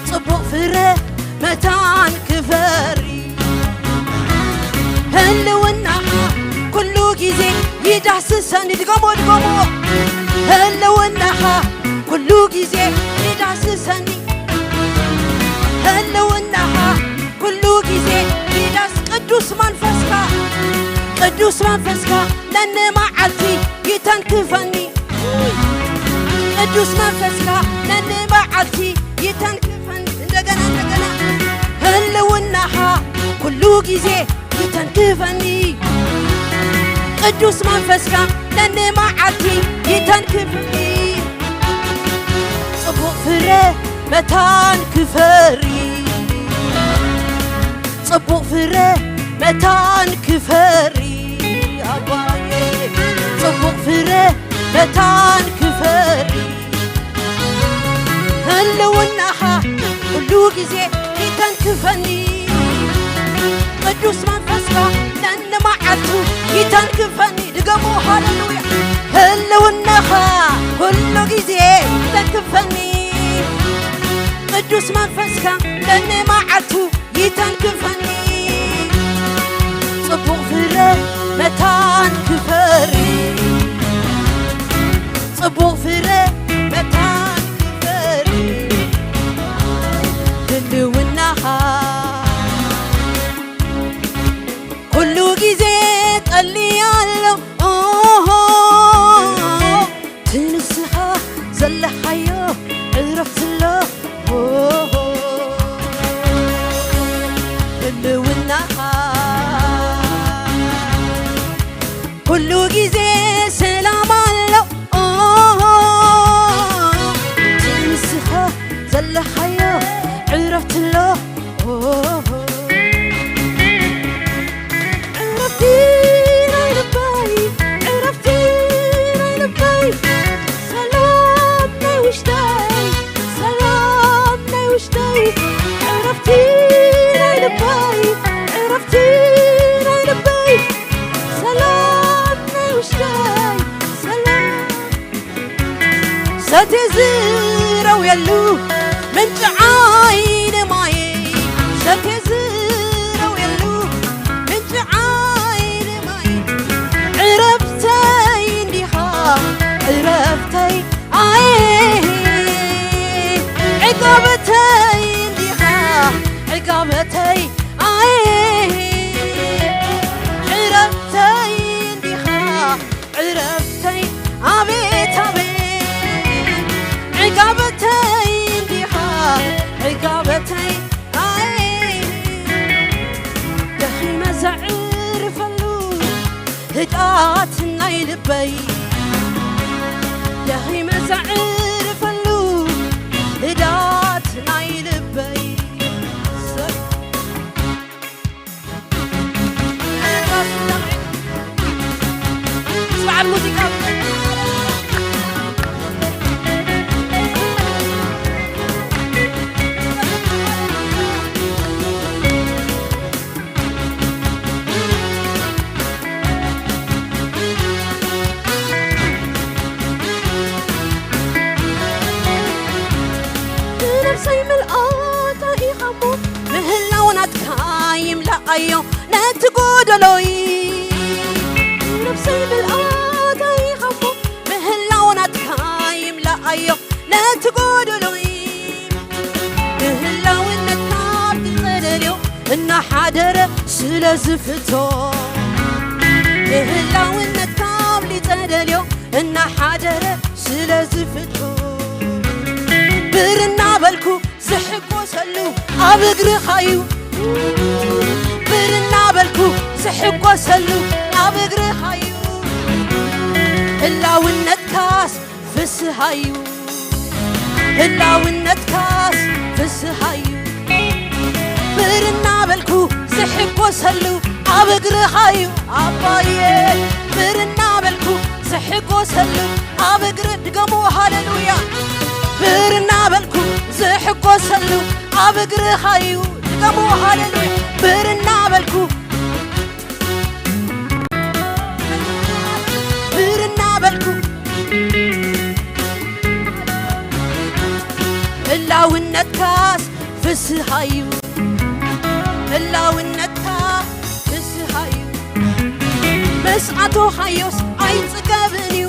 ጽቡቕ ፍረ መታን ክፈሪ። ህልውናኻ ኩሉ ግዜ ይዳስሰኒ። ድገሞ፣ ድገሞ። ህልውናኻ ኩሉ ግዜ ይዳስሰኒ። ህልውናኻ ኩሉ ግዜ ይዳስ-፣ ቅዱስ መንፈስካ፣ ቅዱስ መንፈስካ ነንመዓልቲ ይተንክፈኒ። ቅዱስ መንፈስካ ነንመዓልቲ ይተንክፈኒ። እንደገና፣ እንደገና። ህልውናኻ ኩሉ ግዜ ይተንክፈኒ። ቅዱስ መንፈስካ ነንመዓልቲ ይተንክፈኒ። ጽቡቕ ፍረ መታን ክፈሪ፣ ጽቡቕ ፍረ መታን ክፈሪ፣ ኣባዬ ጽቡቕ ፍረ መታን ክፈሪ። ህልውናኻ ኩሉ ግዜ ይተንክፈኒ። ቅዱስ መንፈስካ ነንመዓልቱ ይተንክፈኒ። ድገሞ፣ ሃሌሉያ። ህልውናኻ ኩሉ ግዜ ይተንክፈኒ። ቅዱስ መንፈስካ ነንመዓልቱ ይተንክፈኒ። ጽቡቕ ፍረ መታን ክፈሪ፣ ጽቡቕ ፍረ መታን ክፈሪ። ህልውናኻ ኩሉ ግዜ ቀልያሎ። ኦሆ፣ እቲ ንስኻ ዘለኻዮ ዕረፍቲ ኣሎ። ኦሆ፣ ህልውናኻ ኩሉ ግዜ ሰላም ኣሎ። ኦሆ፣ እቲ ንስኻ ዘለኻዮ ዕረፍቲ ኣሎ። ኦሆ፣ ዕረፍቲ ናይ ልበይ፣ ዕረፍቲ ናይ ልበይ፣ ሰላም ናይ ውሽጠይ፣ ሰላም ናይ ውሽጠይ፣ ዕረፍቲ ናይ ልበይ፣ ዕረፍቲ ናይ ልበይ፣ ሰላም ናይ ውሽጠይ፣ ሰላም ሰቴ ዝረውየሉ ምንጪ ዓይኒ ማይ፣ ሰቴ ዝረውየሉ ምንጪ ዓይኒ ማይ፣ ዕረፍተይ እንዲኻ ዕረፍተይ፣ ኣየ ዕጋበተይ እንዲኻ ዕጋበተይ፣ ኣየ ዕረፍተይ እንዲኻ ዕረፍተይ፣ ኣቤት ኣቤት ዕጋበተይ እንዲኻ ዕጋበተይ፣ ኣይ ደኺመ ዘዕርፈሉ ህድኣት ናይ ልበይ፣ ደኺመ ዘዕርፈሉ ህድኣት ናይ ልበይ። በዓል ሙዚቃ ነብሰይ ምልኣታ ኢኻ እሞ ምህላው ናትካ ይምላኣዮ ነቲ ጎደሎይ። ነብሰይ ምልኣታ ኢኻ እሞ ምህላው ናትካ ይምላኣዮ ነቲ ጎደሎይ። ንህላውነትካ ኣብቲ ጸደልዮ እናሓደረ ስለ ዝፍቶ፣ ንህላውነትካ ኣብ ሊጸደልዮ እናሓደረ ስለ ዝፍቶ፣ ብር እናበልኩ ዝሕጎሰሉ ኣብ እግርኻዩ። ብር እናበልኩ ዝሕጎሰሉ ኣብ እግርኻዩ። ህላውነትካስ ፍስሃዩ፣ ህላውነትካስ ፍስሃዩ። ብር እናበልኩ ዝሕጎሰሉ ኣብ እግርኻዩ ኣባየ። ብር እናበልኩ ዝሕጎሰሉ ኣብ እግር ድገሙ ሃሌሉያ። ብር እናበልኩ ዝሕጎሰሉ ኣብ እግርኻዩ ድገሙ ሃሌሉያ። ብር እናበልኩ ብር እናበልኩ ህላውነትካስ ፍስሃዩ። ህላውነትካ ፍስሃዩ። ምስ ኣቶኻዮስ ኣይጽገብን እዩ።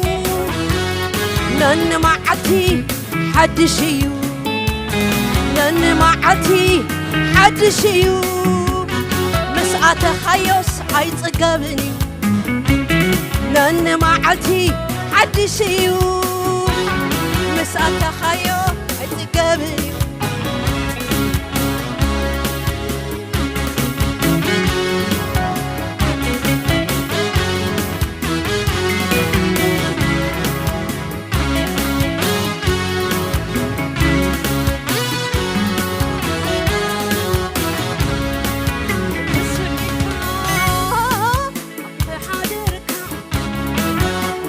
ነንመዓልቲ ሓድሽ እዩ። ነንመዓልቲ ሓድሽ እዩ። ምስ ኣተኻዮስ ኣይጽገብን እዩ። ነንመዓልቲ ሓድሽ እዩ። ምስ ኣተኻዮ ኣይጽገብን እዩ።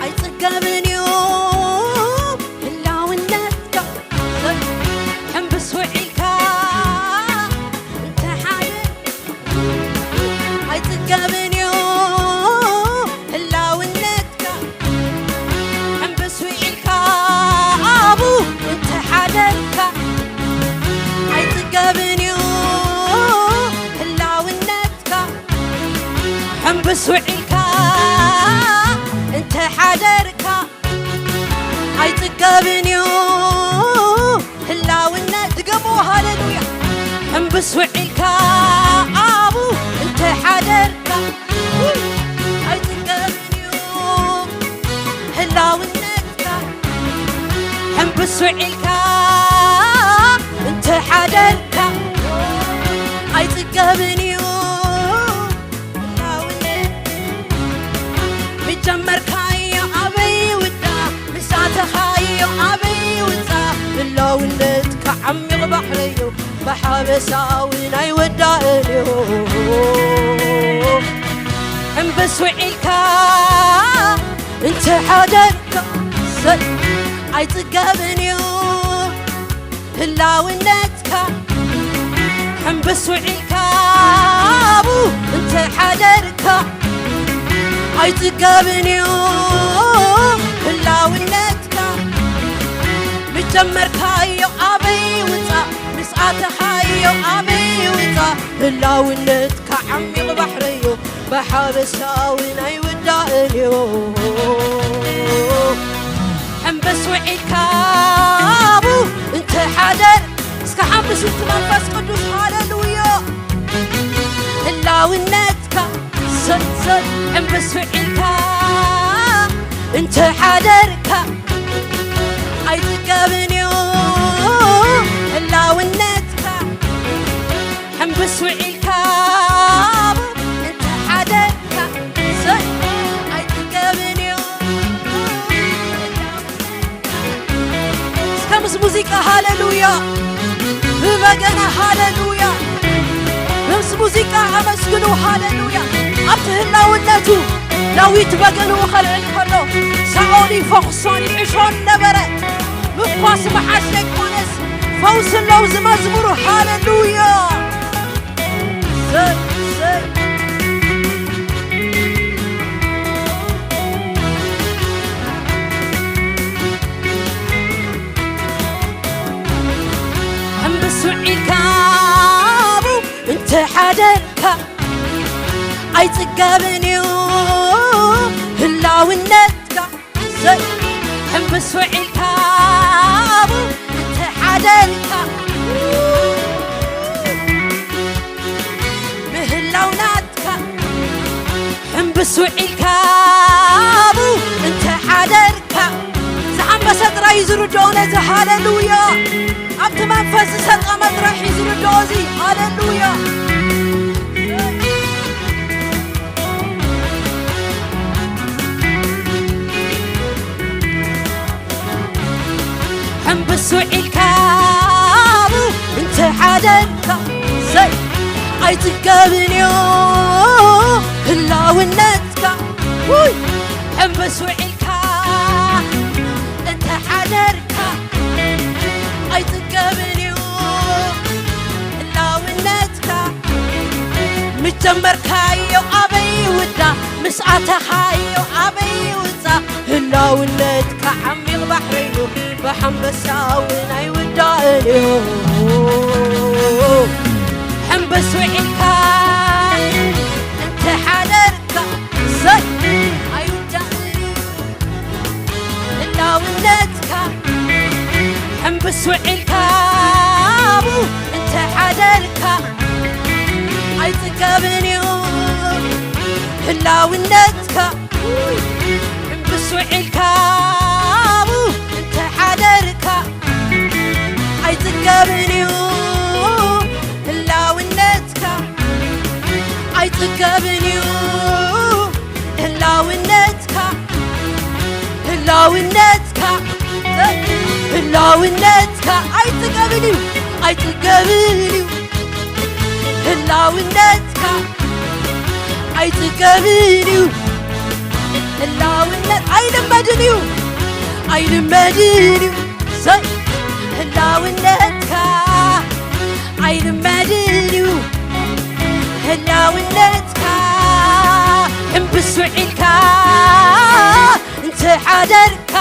ኣይጽገብን እዩ ህላውነትካ። ሕምብስ ውዒልካ እንተ ሓደ ኣይጽገብን እዩ ህላውነትካ። ሕምብስ ውዒልካ ኣብኡ እንተ ሓደርካ ኣይጽገብን እዩ ህላውነትካ። ሕምብስ ውዒልካ እንተ ሓደርካ ኣይጽገብን እዩ ህላውነት። ድገሞ ሃሌሉያ። ሕምብስ ውዒልካ ኣብኡ እንተ ሓደርካ ኣይጽገብን እዩ ህላውነትካ። ሕምብስ ውዒልካ እንተ ሓደርካ ኣይጽገብን እዩ። ምጀመርካዮ ኣበይ ውዳ፣ ምስ ኣተኻዮ ኣበይ ውጻ፣ ህላውነትካ ዓሚቕ ባሕረዮ፣ ብሓበሳ እውን ኣይወዳእን እዩ። ሕምብስ ውዒልካ እንተ ሓደርካ፣ ሰ-፣ ኣይጽገብን እዩ። ህላውነትካ ሕምብስ ውዒልካ ኣብኡ እንተ ሓደርካ ኣይጽገብን እዩ ህላውነትካ። ምስ ጀመርካዮ ኣበይ ውጻእ፣ ምስ ኣተኻዮ ኣበይ ውጻእ፣ ህላውነትካ ዓሚቕ ባሕሪ እዩ። ብሓበሳ እውን ኣይውዳእን እዩ። ሕምብስ ውዒልካ ኣብኡ እንተ ሓደር፣ እስከ ሓምብስ እቲ መንፈስ ቅዱስ፣ ሃሌሉያ። ህላውነትካ ሰሰ፣ ሕምብስ ውዒልካ እንተ ሓደርካ ኣይጽገብን እዩ ህላውነትካ። ሕምብስ ውዒልካ እንተ ሓደርካ ሰ-፣ ኣይጽገብን እዩ። እስከ ምስ ሙዚቃ ሃሌሉያ፣ ብበገና ሃሌሉያ፣ ምስ ሙዚቃ ኣመስግኑ ሃሌሉያ። ኣብቲ ህላውነቱ ዳዊት በገንኡ ከልዕል ከሎ፣ ሳኦል ይፈኹሶን ይዕሾን ነበረ። ምኳስ መሓሸ ይኮነስ፣ ፈውሲ ኣለዉ ዝመዝሙሩ። ሃሌሉያ። ሰይ፣ ሰይ። እንተ ሓደርካ ኣይጽገብን እዩ ህላውነትካ። ዘይ ሕምብስ ውዒልካ ኣብኡ እንተ ሓደርካ ምህላው ናትካ። ሕምብስ ውዒልካ ኣብኡ እንተ ሓደርካ። ዝሓንበሰ ጥራይ እዩ ዝርድኦ ነዚ። ሃሌሉያ። ኣብቲ መንፈስ ዝሰጠመ ጥራሕ እዩ ዝርድኦ እዚ። ሃሌሉያ። ሕምብስ ውዒልካ ኣብኡ እንተ ሓደርካ። ዘይ ኣይጽገብን እዩ ህላውነትካ። ውይ ሕምብስ ውዒልካ እንተ ሓደርካ ኣይጽገብን እዩ ህላውነትካ። ምስ ጀመርካዮ ኣበይ ውዳ፣ ምስ ኣተኻዮ ኣበይ ውጻ። ህላውነትካ ዓሚቕ ባሕረይኑ ብሓንበሳ እውን ኣይውዳእን እዩ። ሕምብስ ውዒልካ እንተ ሓደርካ ዘይ ኣይውዳእን እዩ ህላውነትካ። ሕምብስ ውዒልካ ኣብኡ እንተ ሓደርካ ኣይጽገብን እዩ ህላውነትካ። ሕምብስ ውዒልካ ኣብኡ እንተ ሓደርካ ኣይጽገብን እዩ ህላውነትካ። ኣይጽገብን እዩ ህላውነትካ። ህላውነትካ ህላውነትካ ኣይጽገብን እዩ ኣይጽገብን እዩ ህላውነትካ። ኣይጽገብን እዩ ህላውነት ኣይልመድን እዩ ኣይልመድን እዩ። ዘይ ህላውነትካ ኣይልመድን እዩ ህላውነትካ። ሕምብስ ውዒልካ እንተ ሓደርካ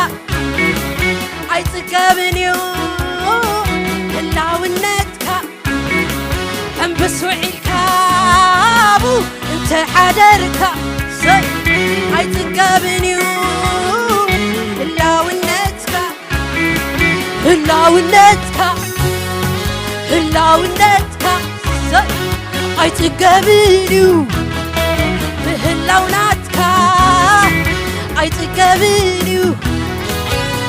ኣይጽገብን እዩ ህላውነትካ። ሕምብስ ውዒልካ ኣብኡ እንተ ሓደርካ ዘይ ኣይጽገብን እዩ ህላውነትካ። ህላውነትካ ህላውነትካ ዘይ ኣይጽገብን እዩ ብህላው ናትካ። ኣይጽገብን እዩ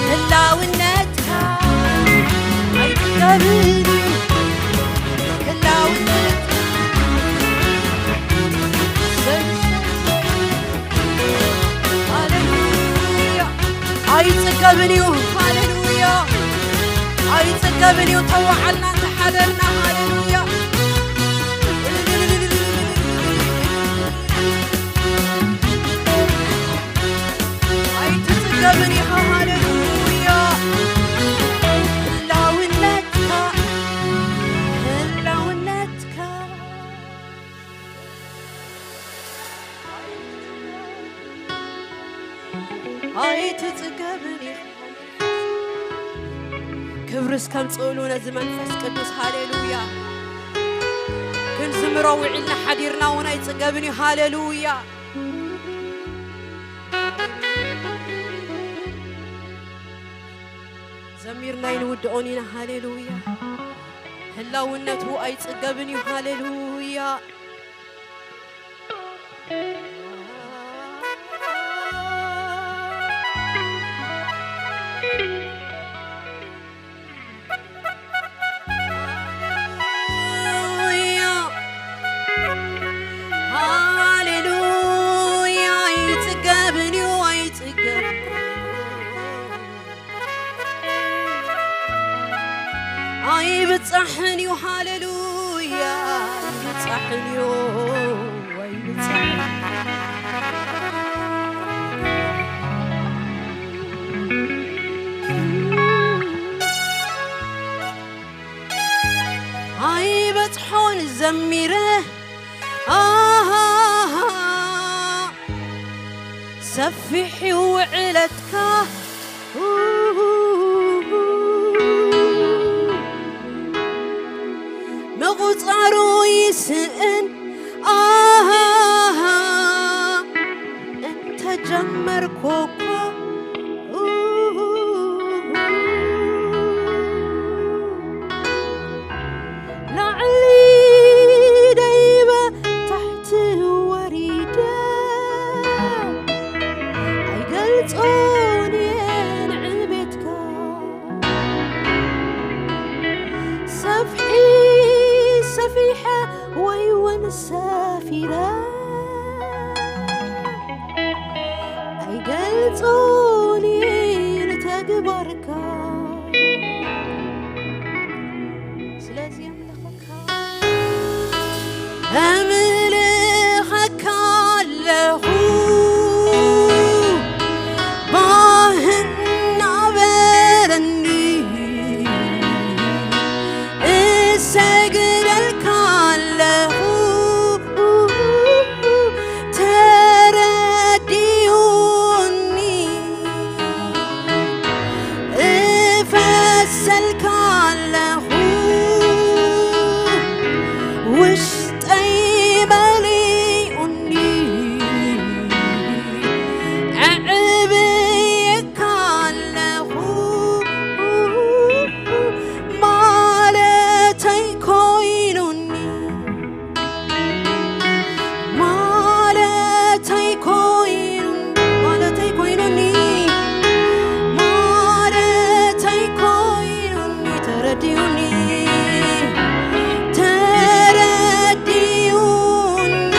ህላውነትካ። ኣይጽገብን እዩ ህላውነትካ። ዘይ ሃሌሉያ። ኣይጽገብን እዩ። ሃሌሉያ። ኣይጽገብን እዩ። ተወዓልና እንተሓደርና። ሃሌሉያ። ኣይትጽገብን ኢኻ። ሃሌሉያ። ህላውነትካ፣ ህላውነትካ። ኣይትጽገብን ኢኻ። ክብሪ እስከምጽእሉ ነዚ መንፈስ ቅዱስ። ሃሌሉያ። ክንዝምሮ ውዒልና ሓዲርና እውን ኣይጽገብን እዩ። ሃሌሉያ። ዘሚርና ኣይንውድኦን ኢና። ሃሌሉያ። ህላውነቱ ኣይጽገብን እዩ። ሃሌሉያ። ሃሌሉያ። ሃሌሉያ። ኣይጽገብን እዩ፣ ኣይጽገብን። ኣይብጻሕን እዩ። ሃሌሉያ። ኣይብጻሕን እዩ። ኣይብጻሕን። ኣይበጽሖን ዘሚረ። ኣሃ። ሰፊሕ እዩ ውዕለትካ። ምቑጻሩ ይስእን። ሰፊረ ኣይገልጾን እየ ንተግባርካ። ስለዚ ኣምልኸካ ኣምልኸካ ኣለኹ ባህ እናበለኒ እሰግደልካ ኣለኹ ተረዲኡኒ እፈሰልካ ኣለኹ ውሽጠይ መሊኡኒ ኣዕብየካ ኣለኹ ማለተይ ኮይኑኒ ማለተይ ኮይኑ ማለተይ ኮይኑኒ ማለተይ ኮይኑኒ ተረዲኡኒ ተረዲኡኒ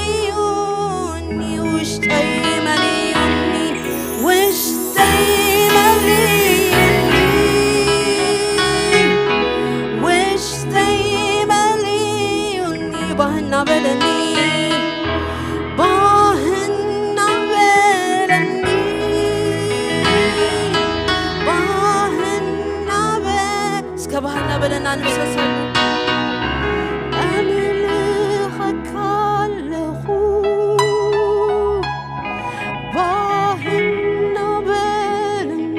ተረዲኡኒ ውሽጠይ መሊኡኒ ውሽጠይ መሊኡኒ ውሽጠይ መሊኡኒ ባህና በለኒ ባህና በለኒ ባህና በ እስከ ባህና በለና ንፍሰሰሉ ኣምልኸካ ኣለኹ ባህና በለኒ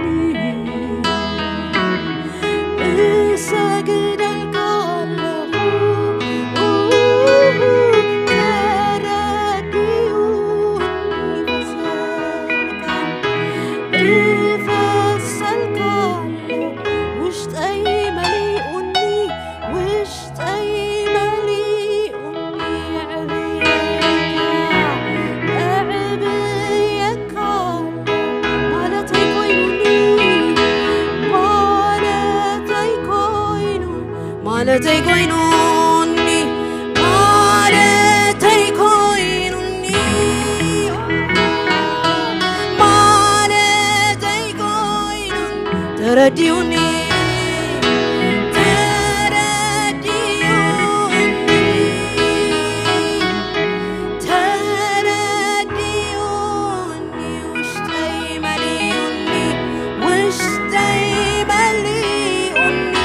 እሰግደልካ ኣለኹ ተረዲኡኒ ፈሰልካ እፈሰልካ ኣለኹ ውሽጠይ መሊኡኒ ውሽጠይ መሊኡኒ የዕብየካ የዕብየካ ማለተይ ኮይኑኒ ማለተይ ኮይኑ ማለተይ ኮይኑኒ ማለተይ ኮይኑኒ ማለተይ ኮይኑ ተረዲኡኒ ተረዲኡኒ ተረዲኡኒ ውሽጠይ መሊኡኒ ውሽጠይ መሊኡኒ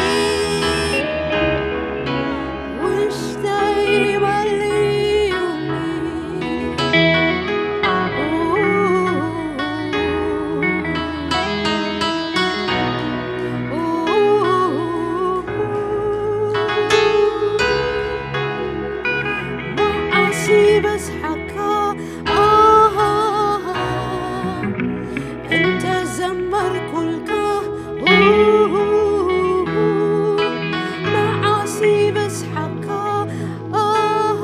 ውሽጠይ መሊኡኒ መዓስ ይበዝሓካ ኣሃ እንተ ዘመርኩልካ መዓስ ይበዝሓካ ኣሃ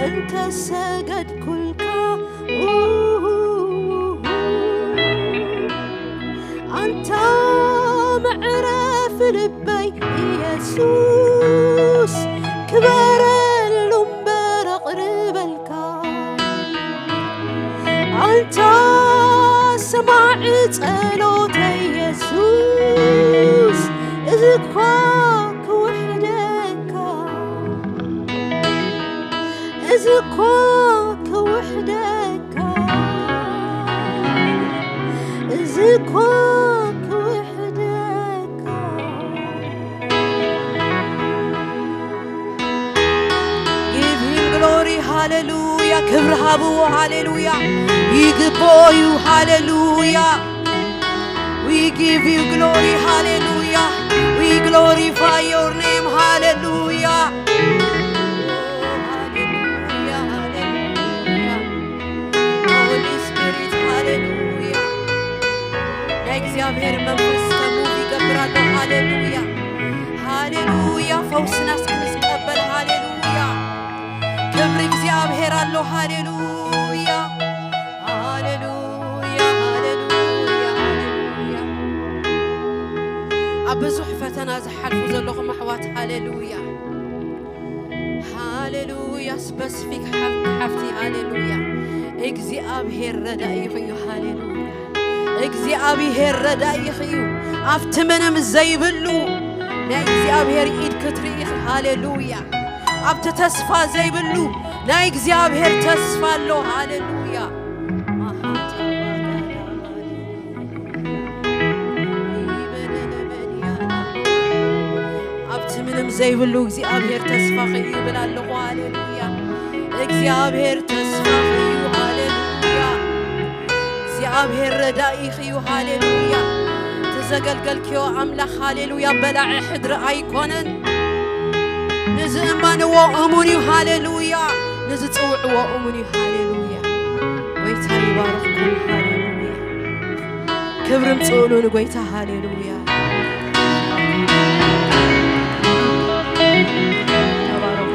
እንተ ሰገድኩልካ ኣንታ መዕረፊ ልበይ ኢየሱስ ክበረሉ እምበር ኣቕርበልካ ኣንታ ሰማዒ ጸሎተይ ኢየሱስ እዚ እኳ ክውሕደካ እዚ እኳ ክውሕደካ እዚ እኳ ክውሕደካ Give him glory ሃሌሉያ ክብሪ ሃብዎ ሃሌሉያ ይግብኦ እዩ ሃሌሉያ We give you glory ሃሌሉያ We glorify your name ሃሌሉያ ሃሌሉያ ሃሌሉያ Holy Spirit ሃሌሉያ ናይ እግዚኣብሔር መንፈስ ከሙቭ ይገብር ኣሎ ሃሌሉያ ሃሌሉያ ፈውስና እስክንቀበል ሃሌሉያ ክብሪ እግዚኣብሔር ኣሎ ሃሌሉያ ሃሌሉያ ሃሌሉያ ሃሌሉያ ኣብ ብዙ ኣለኹም ኣሕዋት። ሃሌሉያ፣ ሃሌሉያ። ስፐሲፊክ ሓፍቲ፣ ሓፍቲ፣ ሃሌሉያ። እግዚኣብሔር ረዳኢኺ እዩ። ሃሌሉያ። እግዚኣብሔር ረዳኢኺ እዩ። ኣብቲ ምንም ዘይብሉ ናይ እግዚኣብሔር ኢድ ክትርኢ ኢኺ። ሃሌሉያ። ኣብቲ ተስፋ ዘይብሉ ናይ እግዚኣብሔር ተስፋ ኣሎ። ሃሌሉያ። ኣብቲ ምንም ዘይብሉ እግዚኣብሔር ተስፋኺ እዩ ይብል ኣለኹ። ሃሌሉያ። እግዚኣብሔር ተስፋኺ እዩ። ሃሌሉያ። እግዚኣብሔር ረዳኢኺ እዩ። ሃሌሉያ። እቲ ዘገልገልክዮ ኣምላኽ፣ ሃሌሉያ፣ በላዒ ሕድሪ ኣይኮነን። ንዝእመንዎ እሙን እዩ። ሃሌሉያ። ንዝጽውዕዎ እሙን እዩ። ሃሌሉያ። ጎይታ ይባርኽኩም። ሃሌሉያ። ክብሪ ምጽኡሉ ንጎይታ። ሃሌሉያ። ተባረኹ።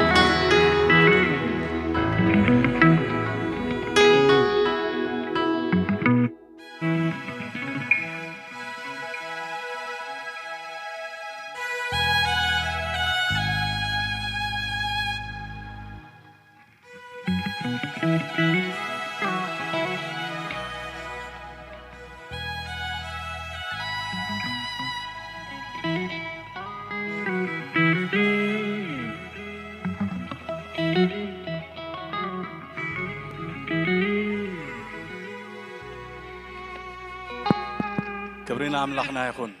ክብሪ ንኣምላኽና ይኹን።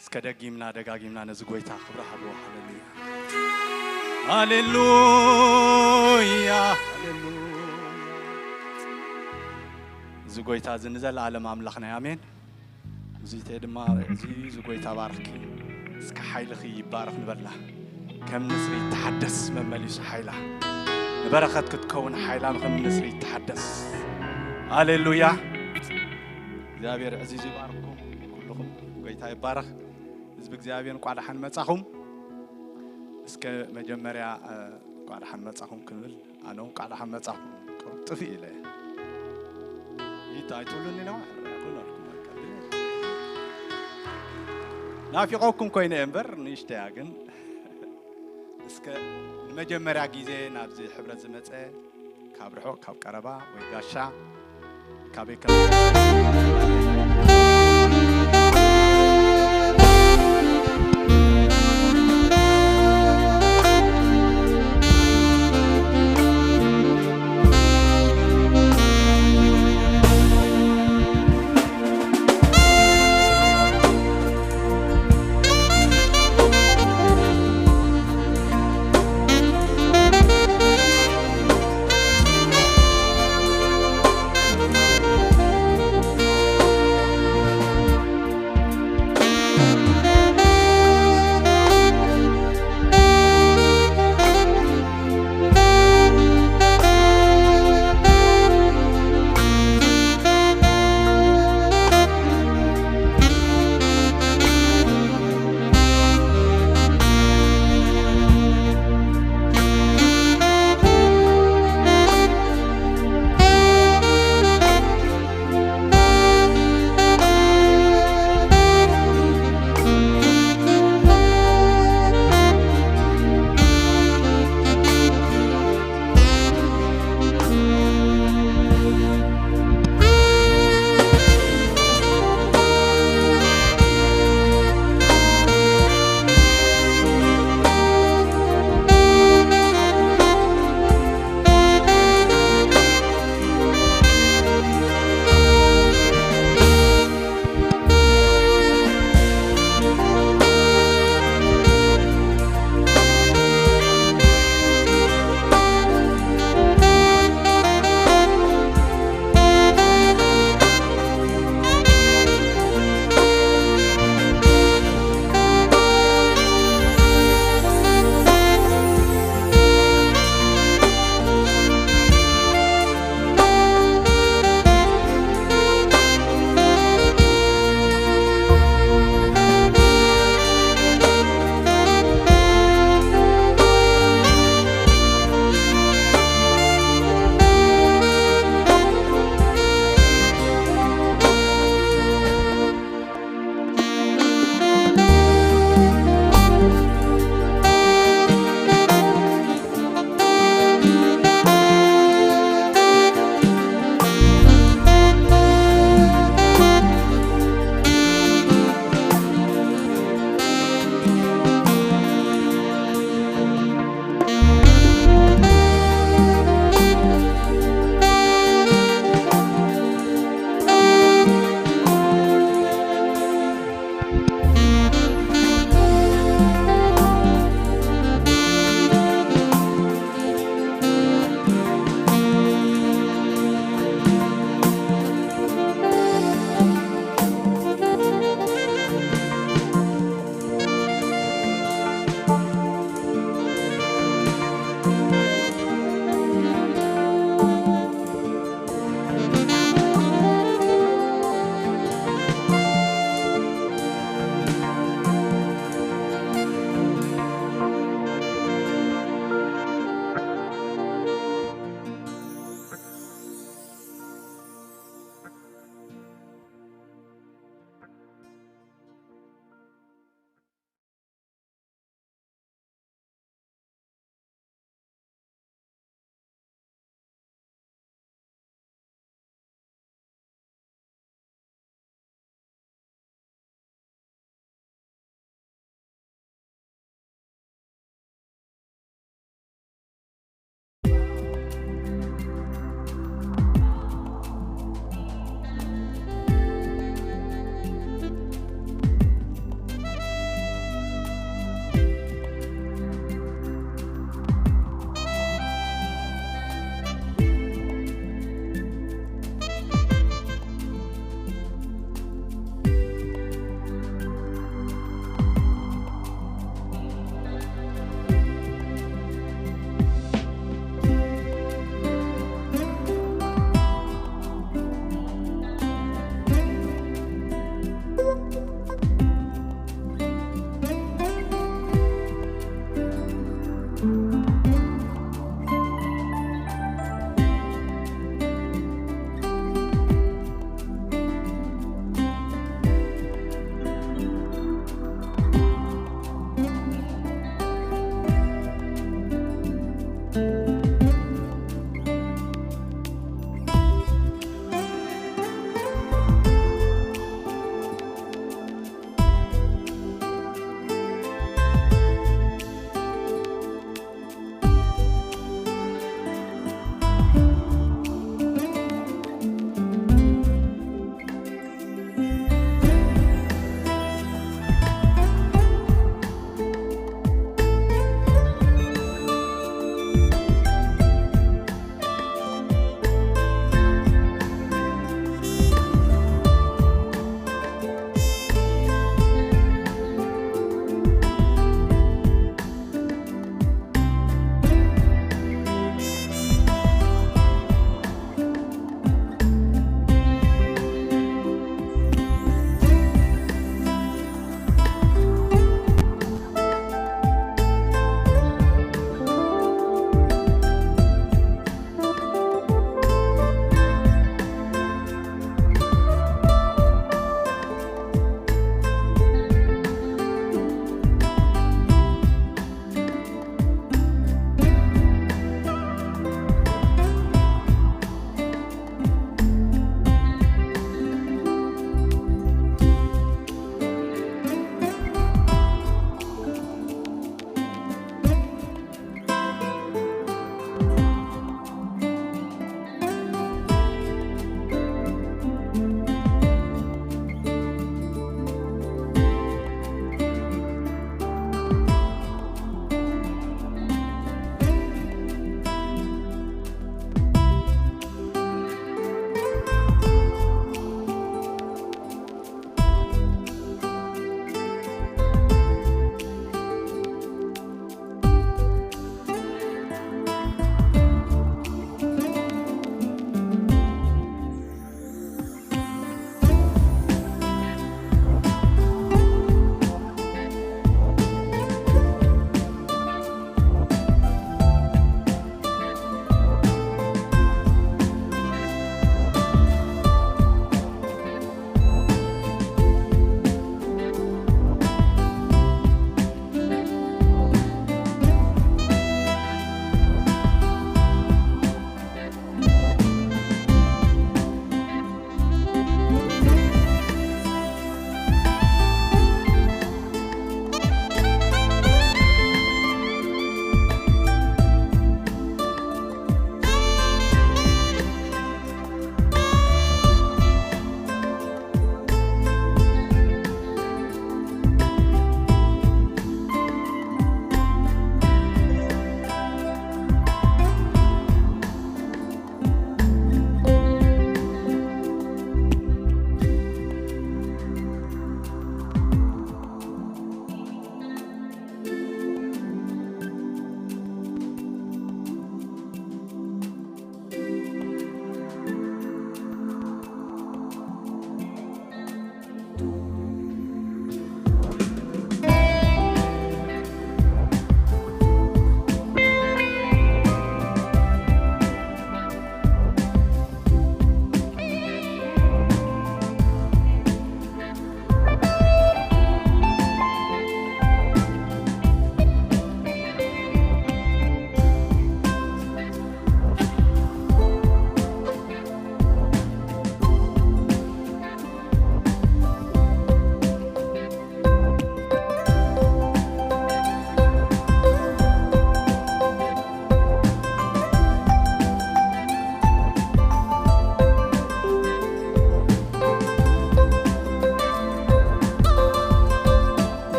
እስከ ደጊምና ደጋጊምና ነዚ ጎይታ ክብሪ ሃብዎ። ሃሌሉያ፣ ሃሌሉያ፣ ሃሌሉያ። እዚ ጎይታ እዚ ንዘለኣለም ኣምላኽና እዩ። ኣሜን። እዚተ ድማ እዚ እዚ ጎይታ ባርኽኪ። እስከ ሓይልኺ ይባረኽ ንበላ። ከም ንስሪ ይተሓደስ መመሊሱ ሓይላ። ንበረኸት ክትከውን ሓይላ ከም ንስሪ ይተሓደስ። ሃሌሉያ። እግዚኣብሔር ዕዚዝ ይባርኽኩም ኩልኹም። ጎይታ ይባረኽ። ህዝቢ እግዚኣብሔር እንቋዕ ደሓን መጻኹም። እስከ መጀመርያ፣ እ፣ እንቋዕ ደሓን መጻኹም ክንብል፣ ኣነ እንቋዕ ደሓን መጻኹም። ቅርጥፍ ኢለ። ይታ ኣይትብሉኒ ነው? ኣይኮነልኩም በቃ። ናፊቐኩም ኮይነ እየ እምበር፣ ንእሽተያ ግን። እስከ ንመጀመርያ ግዜ ናብዚ ሕብረት ዝመጸ፣ ካብ ርሑቕ፣ ካብ ቀረባ፣ ወይ ጋሻ፣ ካበይ ከም